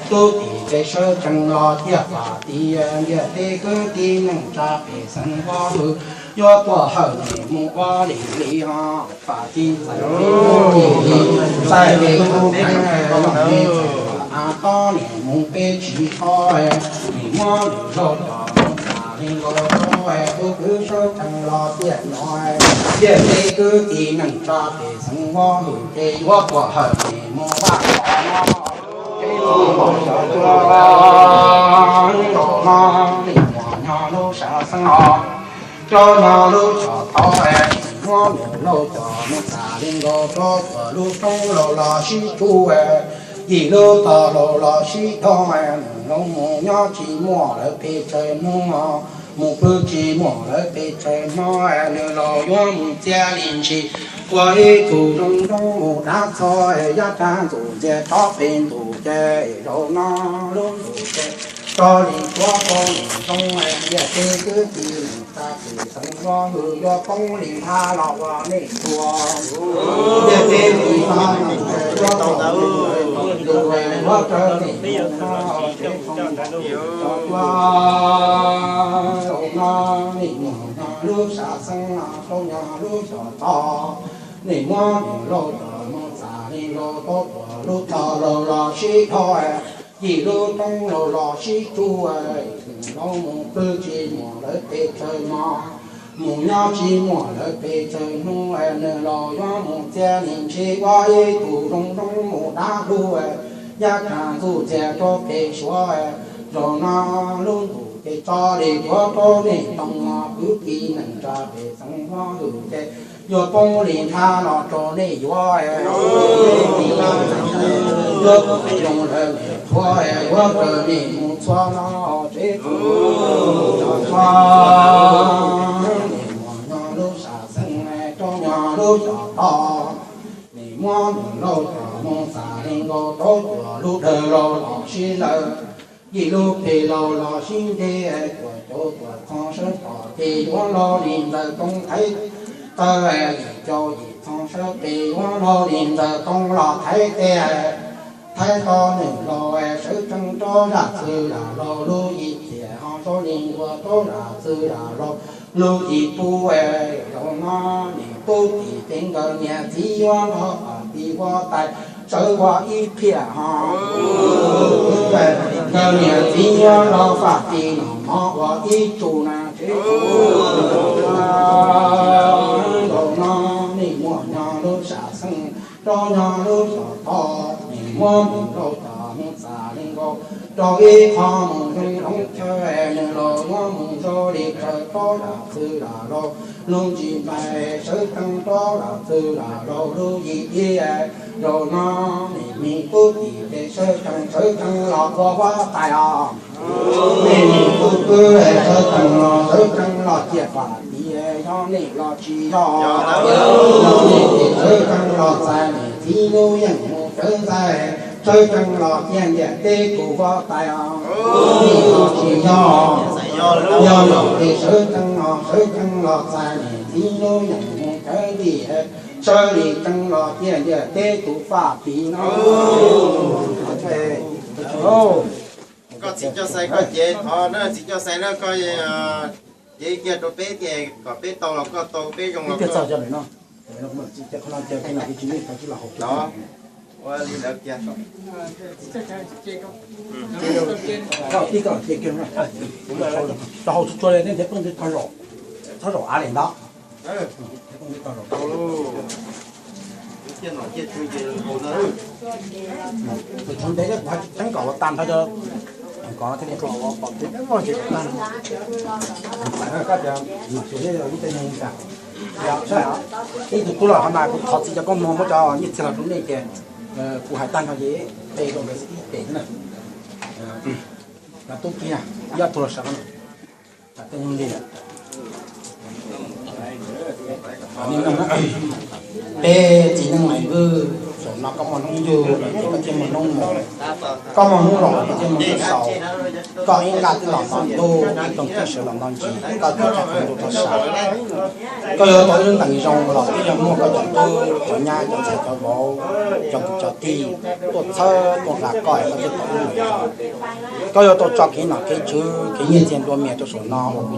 tub tim ces sawv tsees los ciaj pam tiv ntiaj teb kwv tij neej tsa pem xeev Vaj Hwm, yuav tuaj hawm nim mus ua lim li ho. Pam tiv txais peb thoob lim li, txais peb thoob theev loos me txais luag av qhov nim mus peb tsis tau, nim muab nws lauj cov mus txam li nkaus rau tub kwv sawv tsees los ciaj no, ntiaj teb kwv tij neej tsa pem xeev Vaj Hwm ces yuav tuaj hawm nim mus ua qhov no. Zaum no, nej muam nyog lub sam xeeb os, rau nyog lub xyom tod, muab nws lauj cov mus txam li nkaus rau tuam lub roob laus los sib tshua, yim lub tog laus los sib dhos, nws los mus nyob tsis muaj lawv pes tsawg hnub, mus pw tsis muaj lawv pes tsawg hnub, nws los yuav mus txia li ntshis ua ib tug zoo zoo mus dab txog, yaj tag ntxuj ntxiag tsob pes ntuj ces zaum no lub ntuj ces tso li tuav rau nws zoo, ntiaj teb kwv tij neej tsa pem xeev Vaj Hwm yuav poob li nthab los ua nej tuag. Ntiaj teb kwv tij neej tsa yuav tuag, yuav raws nej mus txog tsev tsoom pom tej cov tuag. Zaum no, nej muam nyog lub sam xeeb os, rau nyog lub xyom tod, nej muab nws lauj cov mus txam li nkaus rau tuam lub tog laus los sib dhos, yim lub roob laus los sib tshua, los mus pw tsis muaj lawv pes tsawg hmo, mus nyob tsis muaj lawv pes tsawg hnub, nws los yuav mus txia li ntshis ua ib tug zoo zoo mus dab lug, yaj tag ntxuj ntxiag tsob pes suav. Zaum no lub ntuj ces tso li tuav rau nej tsoom kwv tij neej tsa pem xeev Vaj Hwm ces yuav poob li nthab los rau nej yuav, yuav poob zoo lawv niam qhuav, yuav raws nej mus txog no tsev tsoom pom tej cov tuag. Nej muam nyog lub sam xeeb, rau nyog lub xyom tod, nej muab nws lauj cov mus txam li nkaus rau tuam lub dawg laus los sib lawv, yim lub pes laus los sib nte, tuam caum tuam txoov sawv tom ces yuav los li ntawd toob thaiv taw, yim caum yim txoov sawv pes yuav los li ntawd toob los thaiv tes, thaiv tau nws laus sawv tsees rau zaj txwv zam laug lub yim tiam ho zoo li ntua rau zaj txwv zam laug lub yim pub. Zaum no niam tub tim ces nkawd niam txiv yuav nrog pam tiv ua tais sawv ua ib phiaj ho, nkawd niam txiv yuav nrog pam tiv noj mov ua ib tsu na tsev. Zaum no nej muam nyog lub sam xeeb, rau nyog lub xyom tod, nej muab nws lauj cov mus txam li nkaus rau ib qho mus zoo loob chaw, nws los yuav mus zoo li raws rau zaj txwv zam laug lub ntsis ntais, sawv tsees rau zaj txwv zam laug lub yim ib. Zaum no nej me tub tim ces sawv tsees sawv tsees los ua huab tais os. Nej me tub kwv sawv tsees los sawv tsees los ciaj pam tiv, yog nej los tsis yog, yog nej ces sawv tsees los txais nej txiv lub yeej mus cawv ntxais, sawv tsees los ciaj ntiaj teb tus huab tais os. Nej los tsis yog, yog nej ces sawv tsees los sawv tsees los txais nej txiv lub yeej mus cawv ntim, sawv li tsees los ciaj ntiaj teb tus faj tiv no. Koj txiv coj xais koj cev, qhov no txiv coj xais no koj cev kiag rau peb tias kom peb tau los koj tau, peb zoo los koj. Ua li ntawd kiag. Tib koj cia kiag, rau hauv tsuas tsuas li nej nrhiav plooj nrhiav tog zaum, txhob zaum av li ntawd. Tus tsov ntev kuv hais tseeb kom ua tag nrho cov, kom thiaj li kom ua pom kev ua tsis tag. Koj tias mam xyuas thiab lub caij nyoog li cas. Ib tug tub los qhov no kuv thov txim cov koob mloog muab cov nyiaj txiag los rau nej ces kuv hais tag nrho ces pe rau nkawd ib pem xwb na. Tub kiag, ib ob tug los sawv li. Peb txiv neej Maiv Vwj, zaum no koj muaj hnub yug lawm ces koj thiaj muaj hnub mus. Koj muaj hnub los koj thiaj muaj hnub xaus. Koj ib nqaj twb los nto ntuj, ib rooj twb sawv los nto ntsis, koj tsis tshaj qhov ntuj txog sab. Koj yuav tau ib lub ntees zoo los twb yog muaj koj cov tub cov nyab cov ntxhais cov vauv, cov kwv cov tij tuaj txhawb tuaj nqa koj es koj thiaj tau ib lub ntees zoo. Koj yuav tau tso kev nom kev tswv kev nyiaj txiag nplua mias rau saum no uas kuv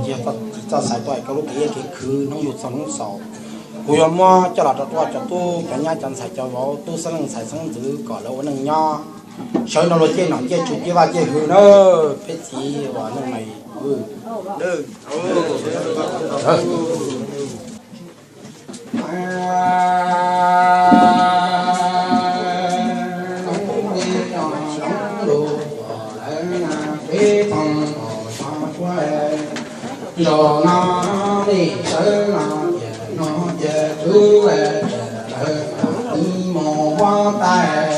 tsis txoj xaiv tuaj es koj lub kev iab kev khwv hnub yug txog hnub xaus. Kuv yuav muab coj los rau cov tub cov nyab cov ntxhais cov vauv tub xeeb leej ntxhais xeeb ntxwv kom lawv ua neej nyob sawv nrog luag ciaj nom ciaj tswv ciaj vaj ciaj hwm na. Peb txiv uas neej Maiv Vwj. Zaum no nej sawv no ces no ces twb ces lawv ib mus huab tais,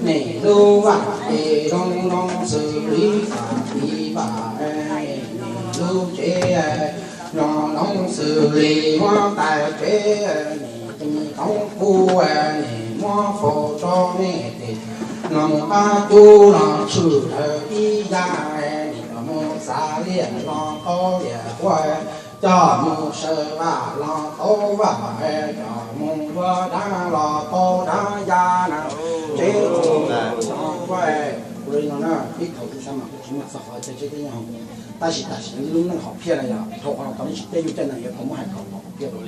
nej lub vaj ces zoo zoo xws li faj tiv vaj, nej lub tsev zoo zoo xws li huab tais tsev, nej tus me tub kuv nej muab faus rau nej ces no mus qab cub no tshwm lawv ib yam, nej los mus txav liaj los tau liaj ua, coj mus saw vaj los tau vaj, coj mus yuav dab los tau dab ya na. Tsev tus no ua ua li no na, ib thaum tus sab mas kuj tsis muaj txog qhov tseeb tseeb teb nyob, tab sis tam sim no lub neej hom phiaj no yog dhau qhov no tau ib tsis teb yus tej neeg yuav tau muab hais kom los hom phiaj rau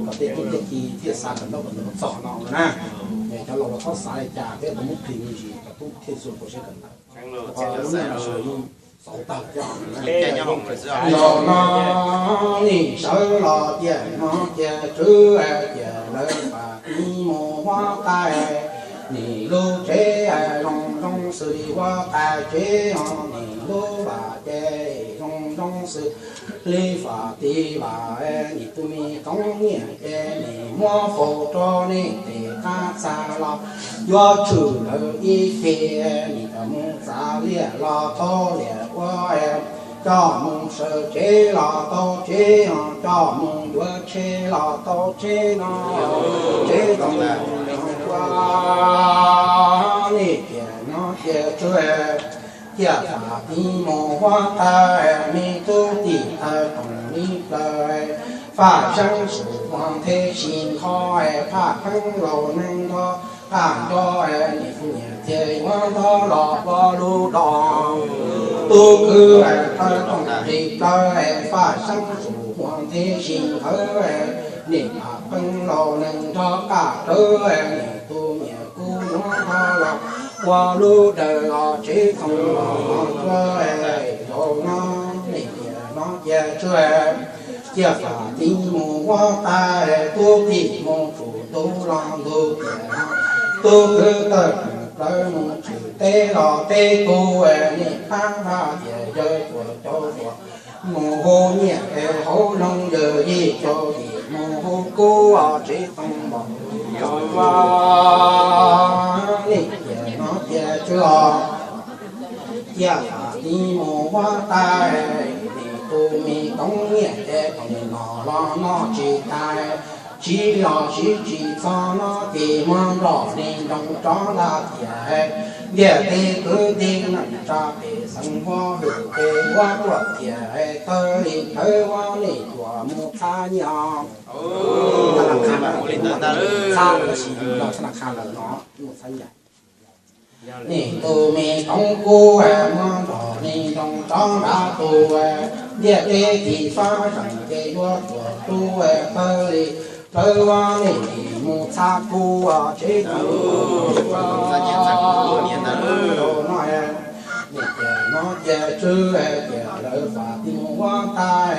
kom tej tub tej ki thiaj xav kom ntaub kom ntawv kom txog qhov no na. Cov laus los txhob xav li cas, peb tau muab plhis me ntsis kom tub thiaj txuag tau siab kawm ntawv. Lub neej no sawv yus xauv tag thiab. Zaum no nej sawv los tias no tias tswv tias lawv faj tiv mus huab tais, nej lub tsev zoo zoo xws li huab tais tsev, nej lub vaj ces zoo zoo xws li faj tiv vaj, nej tus me tub nyiaj ces nej muab faus rau nej tej qab txaj los yuav tshwm lawv ib teg, nej coj mus txav liaj los tau liaj ua, coj mus saw tsev los tau tsev, coj mus yuav tsheb los tau tsheb no. Tsev tau ua nej tias no tias tswv, ciaj faj tiv mus huab tais, me tub tij tawg toom li plaws, faj seeb xum huam theb si nthov, faj kheeb laus neeg nrog qab nrog, nej tus nyiaj txiag yuav ntog los ua lub dos. Tub kwv tawg toom li plaws, faj seeb xum huam theb si nthawv, nej faj kheeb laus neeg nrog qab rawv, nej tus nyiaj kuj yuav ntog los ua lub dawm los tsev tau los tswv. Zaum no nej tias no tias tswv, ciaj faj tiv mus huab tais, tub tij mus tsum ntuj los ntuj tias, tub kwv tawg toom plaws mus tshwm teb los teb tug, nej pab vaj tias yawg tuam cauv tuam mus hu nyiaj es hauv loog yawg yim caum yim mus hu kub os tsev tau npaum yog ua. Nej tias no tias tswv os, ciaj faj tiv mus huab tais, nej tus me tub nyiaj ces tau noj los noj tsis tag, siv los siv tsis txog no ces muab nroj li nroo rov nta tias, ntiaj teb kwv tij neej tsa pej xeem huab hwm ces huab tuaj tias, tawg li thawv huab nej tuaj mus txhab nyiaj. Txhab na kha lawm no, mus txhab nyiaj. Nim tus me koob kub muab nrog li nroo rov nrad tus, ntiaj teb kis fab zeem ces yuav tuam tub pawg li plawv ua nim mus txhab kub tsev tub no. Nim tias no cia tswb tias lawv fas ti mus ua tag,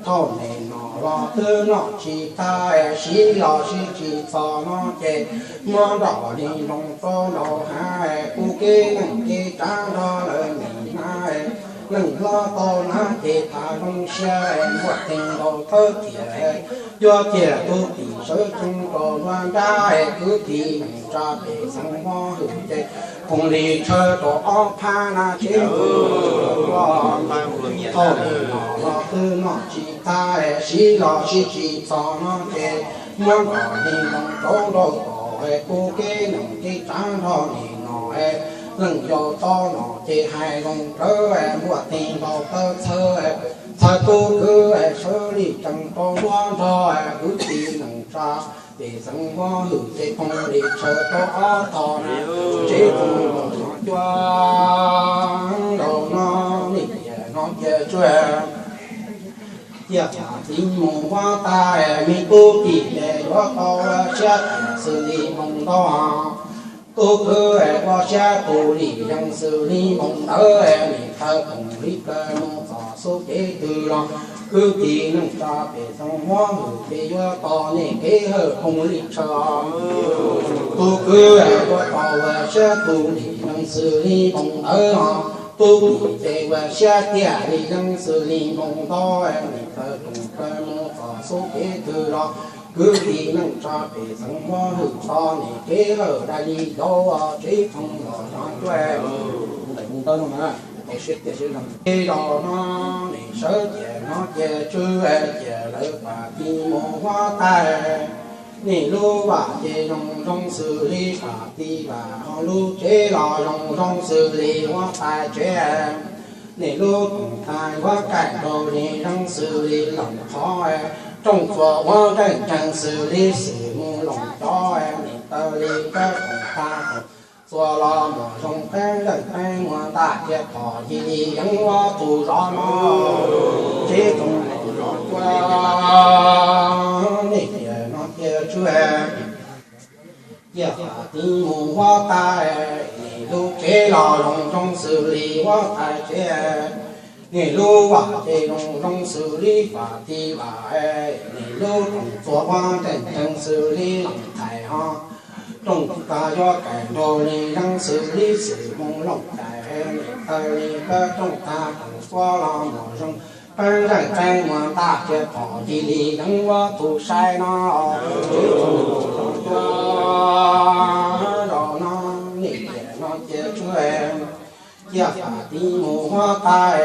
thaum nim no los twb noj tsis tag, siv los siv tsis txog no ces muab nrog li nroo rov nrau hav, kuv kev neej kev tsav nrog lawv nim na. Neeg hlob tau na ces tham zoo siab, muaj teeg nkaus thawj tiam, yuav ciaj tub tim sawv tsees rau luag nrab, kwv tij neej tsa pej xeem muab hwm ces phooj lis tshaw rau ob phab na tsev. Thaum nim no los twb noj tsis tag, siv los siv tsis txog no ces muab nrog li nroo rov nrau tom, kuv kev neej kev tsav nrog nim no. Leej yau tau no ces hais zoo rawv, muaj teeg nkaus thawj txhawj, txhawj tub kwv sawv li tsees rau luag nrog, kwv tij neej tsa pej xeem muab hwm ces phooj lis tshaw rau ob tog na tsev tub no cua. Nrau no nim tias no cia tswb, cia fas ti mus ua tag, me tub tim ces yuav tau siab tias xws li moo ntau, tub kwv ua siab tus lim yeej xws li moo ntawd, nim tawg koom li plaws mus txog xub kev twg los kwv tij neej tsa pej xeem muab hwm ces yuav tau nej kev hawm phooj lis tshaw. Tub kwv yuav tau ua siab tus lim yeej xws li moo ntawd, tub tim ces ua siab tias lim yeej xws li moo ntau, nim tawg koom plaws mus txog xub kev twg los kwv tij neej tsa pej xeem muab hwm tau nej kev hawm dai li yau tsev tub no no cua. Ntawm moo ntawd no na, tau siab tias siab zoo. Ces zaum no nim sawv tias no cia tswb, cia lawv fas ti mus ua tag, nej lub vaj ces zoo zoo xws li fas ti vaj, ho lub tsev los zoo zoo xws li huab tais tsev. Nej lub koog tag yuav kaim nraug li zoo xws li loos qhov, rooj txuas ua nreej nreeg xws li xwm mus loos cov, nej tawg li kab koog tag txuas los mus zoo qeeb zeej qeeb muag ntaj cia phom yig li yeeb ua tus zov no tsev tub no zov cua. Nej tias no cia tswb, cia fas ti mus ua tag, nej lub tsev los zoo zoo xws li huab tais tsev, nej lub vaj ces zoo zoo xws li fas ti vaj, nej lub rooj txuas ua nreej nreeg xws li loos thais ho, rooj tag yuav kaim nraug li yeeb xws li xwm mus loos cais, nej tawg li kab rooj tag koog txuas los mus zoo qeeb zeej qeeb muag ntaj cia phom yig li yeeb ua tus saib no tsev tub no zov cua. Zaum no nim tias no cia tswb, cia fas ti mus ua tag,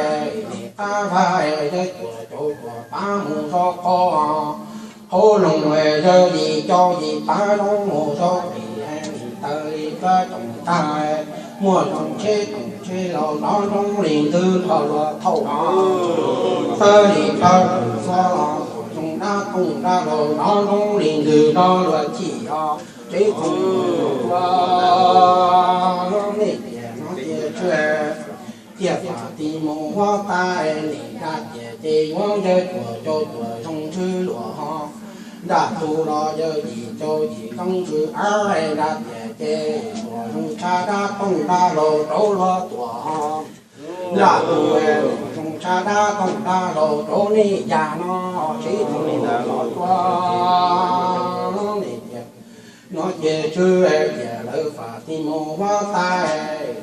nej qab vaj yawg cuam caum cuam pab mus zov qaub, hauv loog yawg yim caum yim pab zoo mus zov pim, nim tawg li kab rooj tag muaj zoo tsheb tooj tsheb hlau nrov zoo li ntws nrog luag thaum, tawg li kab rooj txuas los muaj zoo dab tooj dab hlau nrov zoo li ntws nrog luag chim os tsev tub no zov cua. Nej tias no cia tswb, cia fas ti mus ua tag, nej nra ciam ces yuav yawg cuam caum cuam zoo ntswg luam ho, nra tu los yawg yim caum yim zoo ntswg av, nra ciam ces cuam zoo tshaj dab tooj dab hlau rau luag tuam ho, nra tu zoo tshaj dab tooj dab hlau rau nej ya no tsev tub no zov cua. Nej tias no cia tswb, cia lawv fas ti mus ua tag,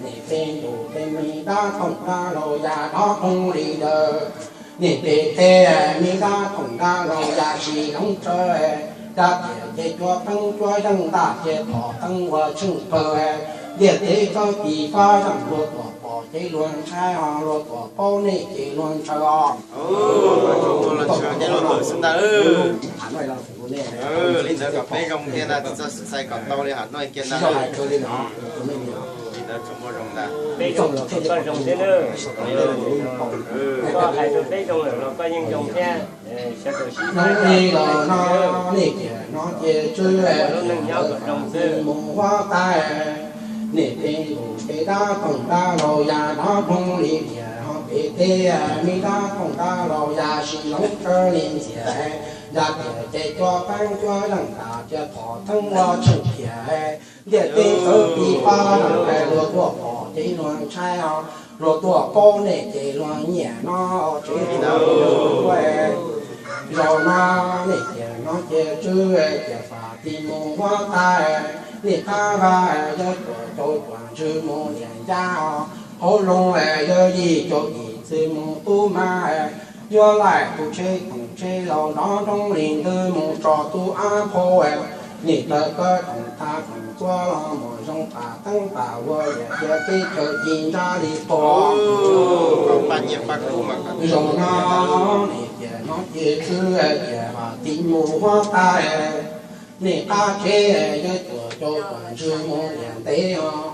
nej tej ntuj tej me dab tooj dab hlau ya nrov qoob li dawg, nej tej teb me dab tooj dab hlau ya tsis zoo tsawv, nra ciam ces cua teeb cua yeej ntaj cia phom teeb ua tsheej pawg, ntiaj teb txawb tis fab zeej luag tuam pom ces luag ntshai ho, luag tuam paub nej ces luag ntshaw os. Li ntawd kom peb zoo thiab ntag, tsis txhob xaiv kom tau li Hav Nois kiag ntag. Li ntawd tsuas muaj zoo ntag. Peb zoo tsuas koj zoo thiab na. Koj hais rau peb zoo lawm los koj yeej zoo thiab. Sawv daws sib no, nej tias no ces tswb, lub neej nyob kom zoo xwb. Mus ua tag, Niam peb ntus peb dab toog dab laug ya nov rooj li tias ho peb teb, me dab toog dab laug ya sib loob kawg li ntxias, ya tias ces cua qeeb cua leej tas cia qhov theeb ua tsheej tias ntiaj teb txawv pib pab luag tuaj pom ces luag ntshai os, luag tuaj paub nej ces luag nyiam no tsev zaum no nej tias no ces tswb tias faj ti mus huab tais, nej qab vaj yawg tuam cau tuam ntswg mus liam ncaj os, hauv loo yawg yim caum yim txwv mus tub mab, yuav laij tus tsheb toom tsheb laug nov rooj li ntawd mus tso tus ab phau, nej tawg kawg toom tag toom txua los mus zoo pam teeb pam ua liam tias teb chaws ci nrab li tuag. Zaum no nej tias no ces tswb tias faj ti mus huab tais, nej qab tsheb yawg tuam cau tuam ntswg mus liam ntev os,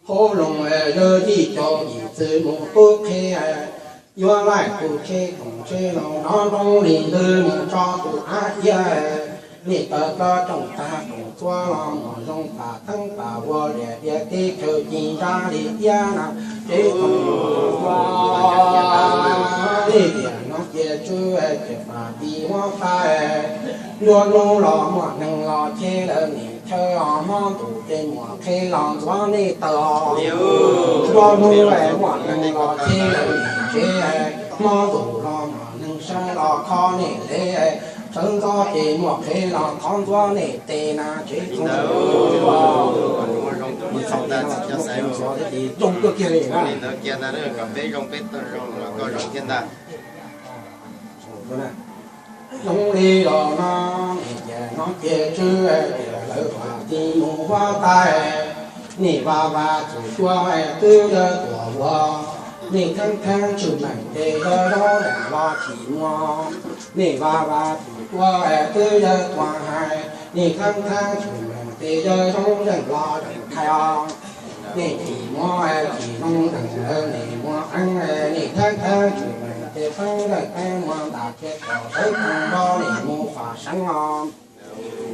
hauv loo yawg yim caum yim txwv mus tub qhe, yuav laij tus tsheb toom tsheb laug nov rooj li ntawd mus tso tus ab iab, nej tawg kawg toom tag toom txua los mus zoo pam teeb pam ua liam tias teb chaws ci nrab li iab na, tsev toom nej tias no ces tswb tias faj ti huab tais, nruab hnub los muaj neeg los cheb lawv nim chaw os, hmo ntuj ces muaj qhe los ntxuav nej taw os, nruab hnub muaj neeg los cheb lawv nim tsev, hmo ntuj los muaj neeg sawv los kho nej lev, sawv ntxov ces muaj qhe los thov ntxuav nej tes na tsev toom. Zoo kawg kiag li na. Zoo li los no, nej tias no ces tswb tias lawv faj ti mus huab tais, nej vaj vaj txwm cua twb yawg tuam ua, nej theeb theeb tswm meem ces yawg zoo leej los chim muag, nej vaj vaj txwm cua twb yawg tuam hais, nej theeb theeb tswm meem ces yawg zoo leej los leej hais os. Nej chim muag chim zoo leej lawv nim muag qeeb, nej theeb theeb tswm meem ces pheeb leej pheeb muag ntas thiab kom sawv tsees nrog nej mus faj seev os.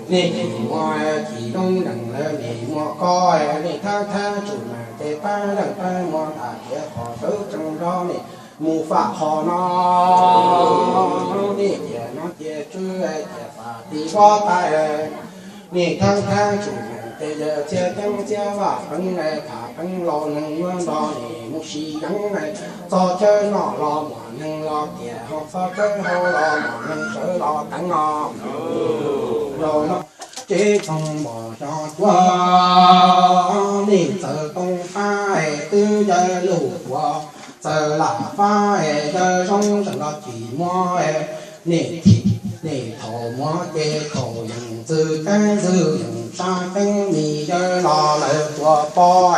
Nej chim muag chim zoo leej lawv nim muag koj, nej theeb theeb tswm meem ces pheeb leej pheeb muag ntas thiab kom sawv tsees nrog nej mus faj qhov no. Nej tias no ces tswb tias faj ti huab tais, nej theeb theeb tswm meem ces yawg txhiaj ceeb txhiaj vaj peev, tham peev laus neeg yuav nrog nej mus sib yeev, txog chaw noj los muaj neeg los tiam, ho txog chaw haus los muaj neeg sawv los teev no. Tsev toom npom xyov cuab, nej txawm toom fab twb yawg lug tuag, txawm lam fab yawg zoo zeem los chim muag, nej chim nej thaum muag ces thaum yeem ntxwg ceeb ntxwg yeem sab ceeb mis yawg los lawv tuag pov,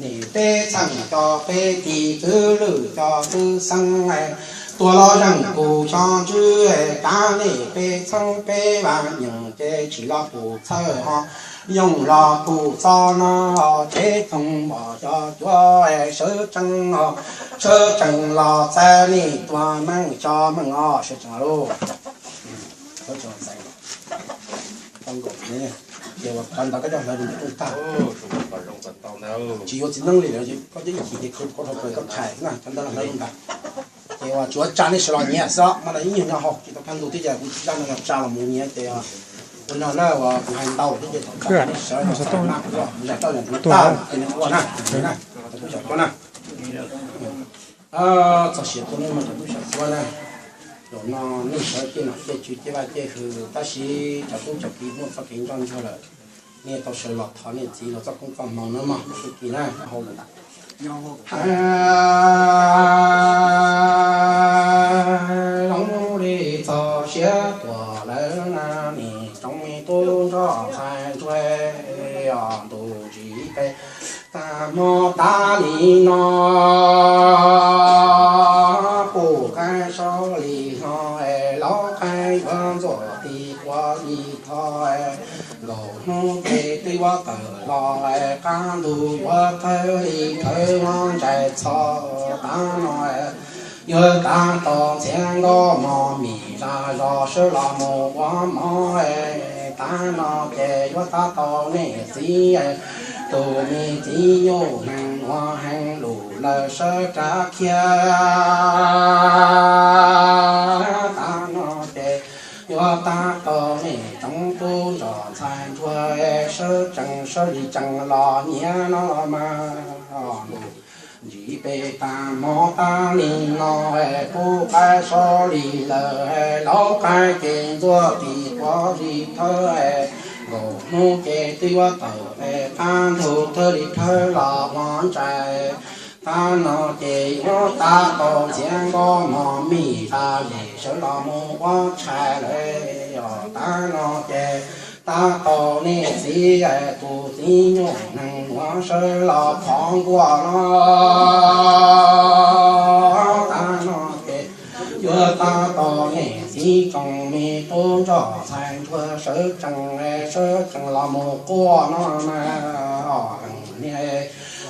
nej peb txheej cov peb tis twb lwj cov twb xeeb, tuag los zeem kuv xyov ntswg, kav nej peb txheej peb vaj nyeem ces tsim los kuv txhawj ho yoog los kuv txob no, tsev toom npom xyov cuab sawv tsees no, sawv tsees los txais nej tuag meej xyov meej os, sawv tsees lauj. Ces ua qhov ntawd koj coj hlawv rau nram rooj tag, tsis yuav txiv neeb li lawm, koj cov ib chim ces koj dhau plaws koj tshais na, cov ntawd los hlawv rau nram. Ces ua tsuav tsa nej sawv los nyiav xwb, mas no ib nyuag no hauv ces tau kaj ntug thiab ces kuv tsis zaj no yog tsa los mus nyiav ces ua no na, ua kuv hais ntau thiab ces tau kaj nej sawv los tau na, kuv zam tau yam ntawd tag ces nej ua na, na, tub xyom cuab na. Txog siav tuaj nej mas cov tub xyom cuab na, zaum no nej sawv ciaj nom ciaj tswv ciaj vaj ciaj hwm tab sis cov tub cov kiv muaj txoj kev nco ntsoog lawm, nej tau sawv los thov nej txiv los txoj koob txoj hmoov na mog, tub kiv na, hauv lawm ntag. Zoo li txog siav tuaj lawm na, nim tsoom me tub nrog ntxhais ntsuag os, ntuj ntsis peb tag hmo tas li no, puj qaib saub li hno, laub qaib yuav ntxuaj ti quav li tho, nkaus hnub ces twb yuav tawm los, qab ntug yuav tawg li khawv, ua ntsais txho tas no, yuav tab tom ntxhiab nkauj mos mis zaj zos sawv los mus ua mov, tas no ces yuav tab tom nej txiv Tus me txiv nyuj neeg nuav heev lug lawm sawv rov khiav. Tav no ces yuav tab tau nej tsoom tub ntsuag ntxhais ntsuag sawv tsees sawv li tsees los nyiav no mas. Ntsib peb tag hmo tag li no, pub qaib sab li lawm, laub qaib ces ntxuaj tim quav li thawb, nkaus hnub ces twb yuav tawm qab ntug thawb li thawb los ua ntsais. Tav no ces yuav tab tau ntxiav nkauj mog mij tas zem sawv los mus ua tshais lawm. Tav no ces tab tau nej txiv tus txiv nyuj neeg nuav sawv los thov nkuaj no. Tav no ces yuav tab tau nej txiv tsoom me tub ntsuag ntxhais ntsuag sawv tsees sawv tsees los mus quaj no na. Niag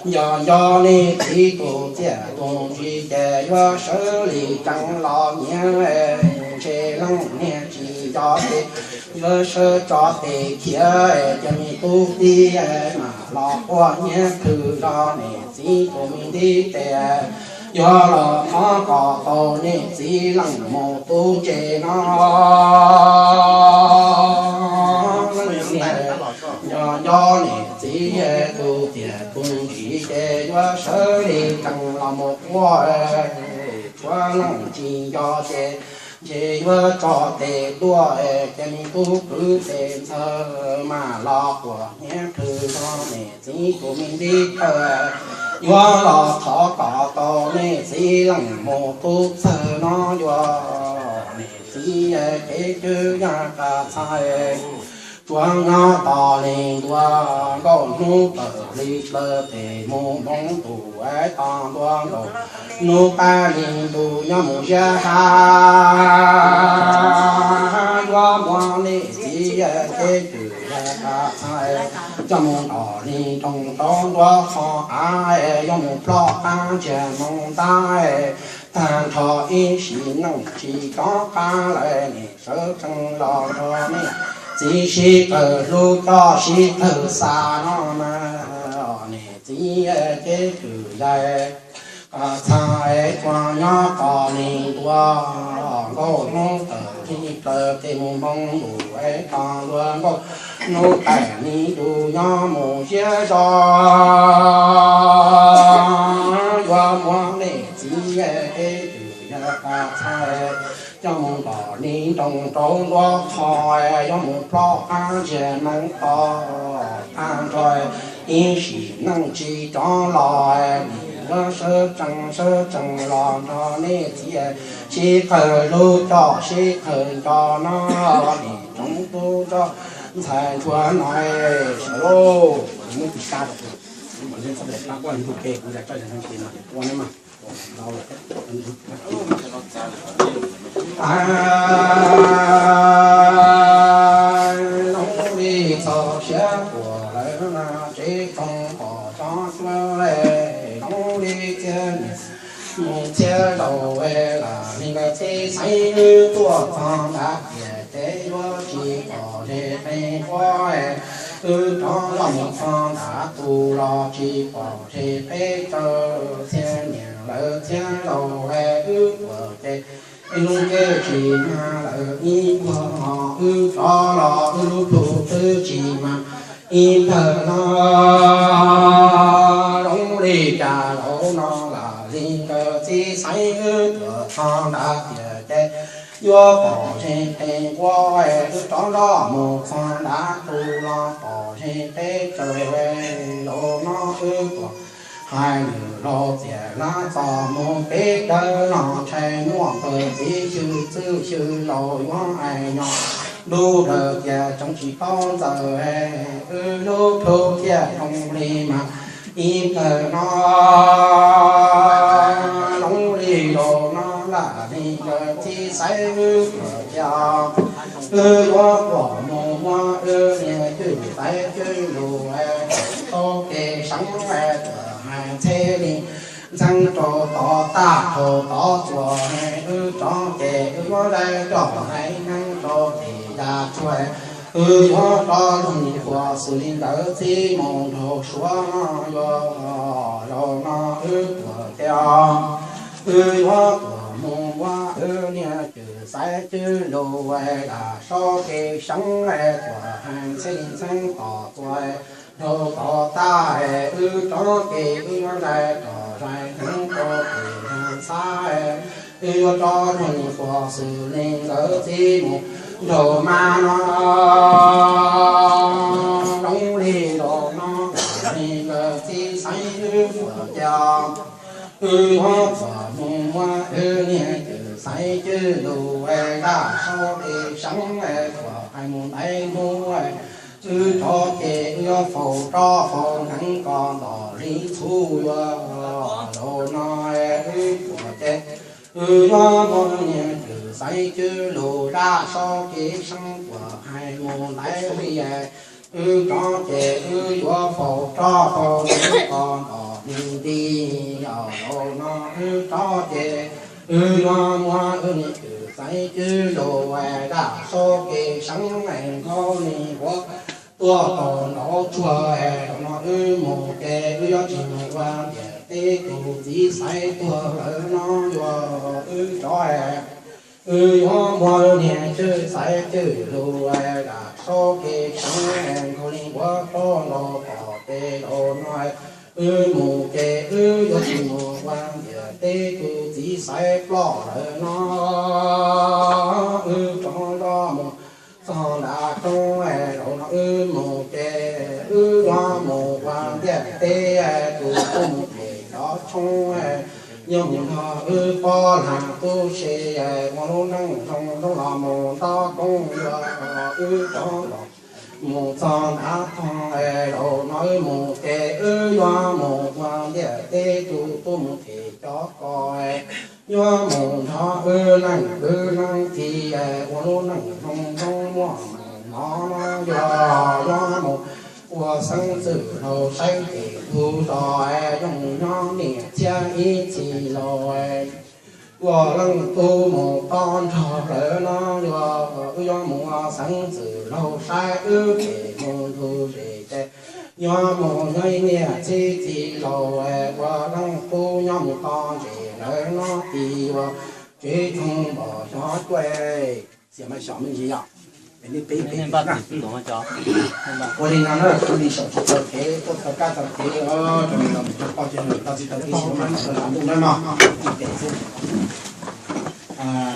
nco nco nej txiv tus txiaj tus ntsig ces yuav sawv li tsees los nyiav, ntshe leej niag tsis nco ces yuav sawv tso tes khiav, cov me tub txiv mam los quaj nyiav plhws rau nej txiv tus me ntxhais tes. Yuav los thov kom tau nej txiv leej mus tub ntse no. Nco nco nej txiv tus txiaj tus ntsig ces yuav sawv li tsees los mus quaj, tshuav leej tsis nco ces ntshe yuav tso tes tuaj, ces me tub kwv tes ntxawg mam los quaj nyiav plhws rau nej txiv tus me ntxhais tes. Yuav los thov kom tau nej txiv leej mus tub txawg no yuav nej txiv kev cwj yog qas txhais. Tsuas nyob tos li ntua nkauj hnub tawm li plaws tes mus npoo ntuj es tos ntua nkauj hnub tag li ntu nyob mus ziab hav. Yuav muab nej txiv kev cwj yog qas txhais, coj mus ntom li nroog rau nruab qhov av, yuav mus ploj qab ntsiag moo ntab, tag nrho ib sim neej tsis rov qab lawm. Nej sawv tsees los nrog nej txiv sib qawm hlub coj sib qawm xa no mas. Nej txiv kev cwj yog qas txhais, tsuas nyob tos li ntua nkauj hnub tawm li plaws tes mus npoo ntuj es tos ntua nkauj hnub tag li ntu nyob mus ziab zog. Yuav muab nej txiv kev cwj yog qas txhais, coj mus ntom li nroog rau nruab qhov, yuav mus ploj qab ntsiag moo ntab, tag nrho ib sim neej tsis rov los. Nej yuav sawv tsees sawv tsees los nrog nej txiv sib qawm hlub coj sib qawm nco no. Nej tsoom tub ntsuag ntxhais ntsuag no, sawv lauj, muab tsis sab rau kuv, kuv txhob daim plab kuaj ntuj ke, kuv yog tso yog neeg ces no ua ne mas. Lub li txaus siab puas lawm na, tsev tsoom pom tsob cuab, lub li txhiab niam mus txhiab zaus, lam li nkawd txiv xaiv wb tuaj txog nrad tiam ces yuav tsis pom ze qe quab, wb rov los mus txog nrad tus los tsis pom ze peb tsaws, txhiab niam lawv txhiab zaus wb tuaj ces ib lub ncej tsis mag lawm ib vuag, wb rov los wb lub plhu twb tsis mag ib plawg no. Zoo li cas zaum no lam li nkawd txiv xaiv wb tuaj txog nrad tiam ces yuav pom ze qe quab, wb rov nroj mus txog nrad tus los pom ze peb tsaws. Zaum no wb tuaj hais lus laus txias lab txos mus peb dawb los ntshai muaj pawg txiv xyw txwj xyw laus yuav hais nyo ntuj daws tias tseem tsis paub ntxaws, wb lub plhu thiaj zoo li mas ib plawg no. Zoo li zaum no lam li nkawd txiv xaiv wb tuaj tias wb yuav tuaj mus muab wb niag cwj xaiv cwj lus tau kev seev, tuaj hais txheb li ntxeev rau tod tag rau tod txuas, wb rov ces wb yuav dai roj hais neeb rau ces ya tsuag, Wb yuav rov loog puas xws li nkawd txib mus nraug Suav no yuav, zaum no wb puas cas, wb yuav tuaj mus muab wb niag cwm xaiv cwb lug lam saub kev seev tuaj heev txheej txheej tom txuas nraug tom tag, wb rov ces wb yuav nqaij rov zais heev rau pem ntxhab, wb yuav rov loog puas xws li nkawd txib mus nraug mas no. Zoo li zaum no li nkawd txib xaiv wb puas cas, wb yuav tuaj mus muab wb niag cwm xaiv cwb lug lam saub kev seev tuaj heev mus ntaiv hnub, wb rov ces wb yuav faus rov faus heev kos ntom li txhuv yuav, zaum no wb puas ces wb yuav muab niag cwm xaiv cwb lug lam saub kev seev tuaj heev mus ntaiv hli, wb rov ces wb yuav faus rov faus heev kos ntom li nti, zaum no wb rov ces wb yuav muab wb niag cwm xaiv cwb lug lam saub kev seev nkaus li nquab tuaj tau nraud tsuag, zaum no wb mus ces wb yuav tsis mus ua ntiaj teb tus txiv xaiv tuag lawm no yuav, wb rov wb yuav muab niag cwm xaiv cwb lug lam saub kev seev nkaus li nquab tuaj nraud tom ces zaum no wb mus ces wb yuav tsis mus ua ntiaj teb tus txiv xaiv ploj lawm no, wb rov nrog mus txog nram roob, zaum no wb mus ces wb yuav mus ua ntiaj teb tus tub mus phem cov tshoob, yuav mus nrog wb pab lam tub se ua lub neej zoo zoo los mus nto koob yuav, wb rov los mus txog nram tog, zaum no wb mus ces wb yuav mus ua ntiaj teb tus tub mus phem cov ko, yuav mus nrog wb leej kwv leej tij ua lub neej zoo zoo muaj meej mom no yuav, yuav mus ua xeeb ntxwv laug saib ces kuv zos yooj nyob niam txiab ib txhis laug, ua leej tub mus pab nrog lawv no yuav, wb yuav mus ua xeeb ntxwv laug saib wb ces mus ntug zes ces yuav mus nyob ib niam txiab txhis laug, ua leej tub nyob mus tau ntses lawv no ti yuav tsev thooj npom xyov cuaj xiam mas xyom me ntsis yom. Peb peb peb ua li no na, ua li saum tsis txog kev tuaj txog kab txog kev rau nws los mus rau poj ces nws tau txij tau kev xyov mas txog ntuj na no.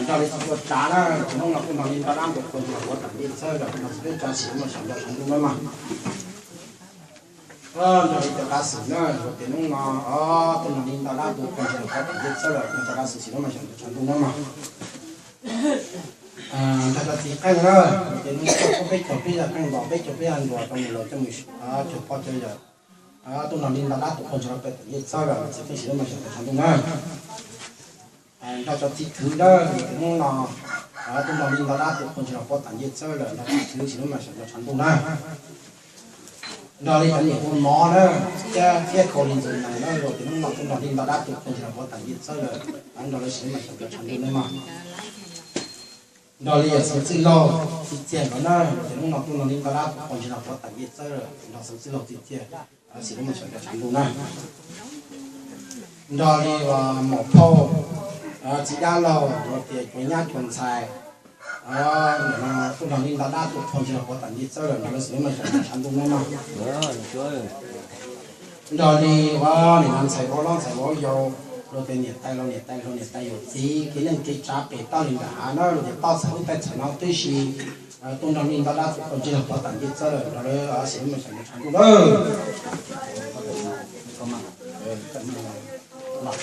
Nrog li txhua tsav na, hnub no kuj nrog li nto dab ntu qhuas ntsis los puav tam ntiaj txhawb los nrog txhua teb tsav xyov mas xyom nto tshav ntuj na mas. Nrog li cov kav xwm na, ua tias hnub no tuaj nrog li nto dab ntu qhuas ntsis los puav tam ntiaj txhawb los nrog cov kav xwm xyov mas xyom nto tshav ntuj na mas. Nrog cov txiv qeej na, ua tias hnub no tuaj peb caug peb yog qeej npom peb caug peb yog nruas rau mus los coj mus cuag poj cov yawm tuaj nrog li nto dab ntu qhuas ntsis los puav tam ntiaj txhawb los txiv qeej xyov mas xyom nto tshav ntuj na. Nrog cov txiv thwv na, ua tias hnub no tuaj nrog li nto dab ntu qhuas ntsis los puav tam ntiaj txhawb los nrog txiv thwv xyov mas xyom nto tshav ntuj na. Nrog li cov niam ua mov na, thiab thiab khaus li ntxuav nees na, ua tias hnub no tuaj nrog li nto dab ntu qhuas ntsis los puav tam ntiaj txhawb los nrog lawv xyov mas xyom nto tshav ntuj na mas. Nrog li yawm xeev txwj laug txiv txiag nkawd na, ua tias hnub no tuaj nrog li nto dab ntu qhuas ntsis los puav tam ntiaj txhawb los nrog xeev txwj laug txiv txiag xyov mas xyom nto tshav ntuj na. Nrog li maum phauj, txiv dab laug, ua tias cuas nyab cuas ntxhais, tuaj nrog li nto dab ntu qhuas ntsis los puav tam ntiaj txhawb los nrog lawv xyov mas xyom nto tshav ntuj na mas. Nrog li ua niam no ntxhais vauv hlob ntxhais vauv yau, ua tias niam tais laus niam tais hluas niam tais yawm txiv kev neej kev tsav pem toj li nram hav na, ua tias toj txhais lub taij txhais no tib si, tuaj nrog li nto dab ntu qhuas ntsis los puav tam ntiaj txhawb los nrog lawv xyov mas xyom nto tshav ntuj na.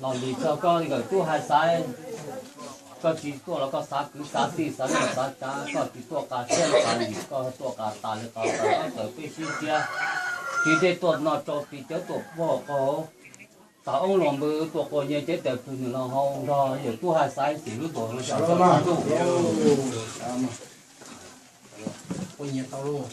Los lis txog koj nkawm tub hais xaiv, koj tsis tuaj los koj xav kwv xav tij xav neej xav tsav, koj tsis tuaj qas siab qas lim, koj tuaj qas tas li qas tas, koj tawm peb sib ntiab, tsis tej tuaj no rau tsis cawv tuaj pog qaug, tas oob los npws tuaj quas nyias cev taws pwg nws los hau nrog yawm tub hais xaiv xim lub tuam no xyom nto tshav ntuj. Quas nyias tau lauj.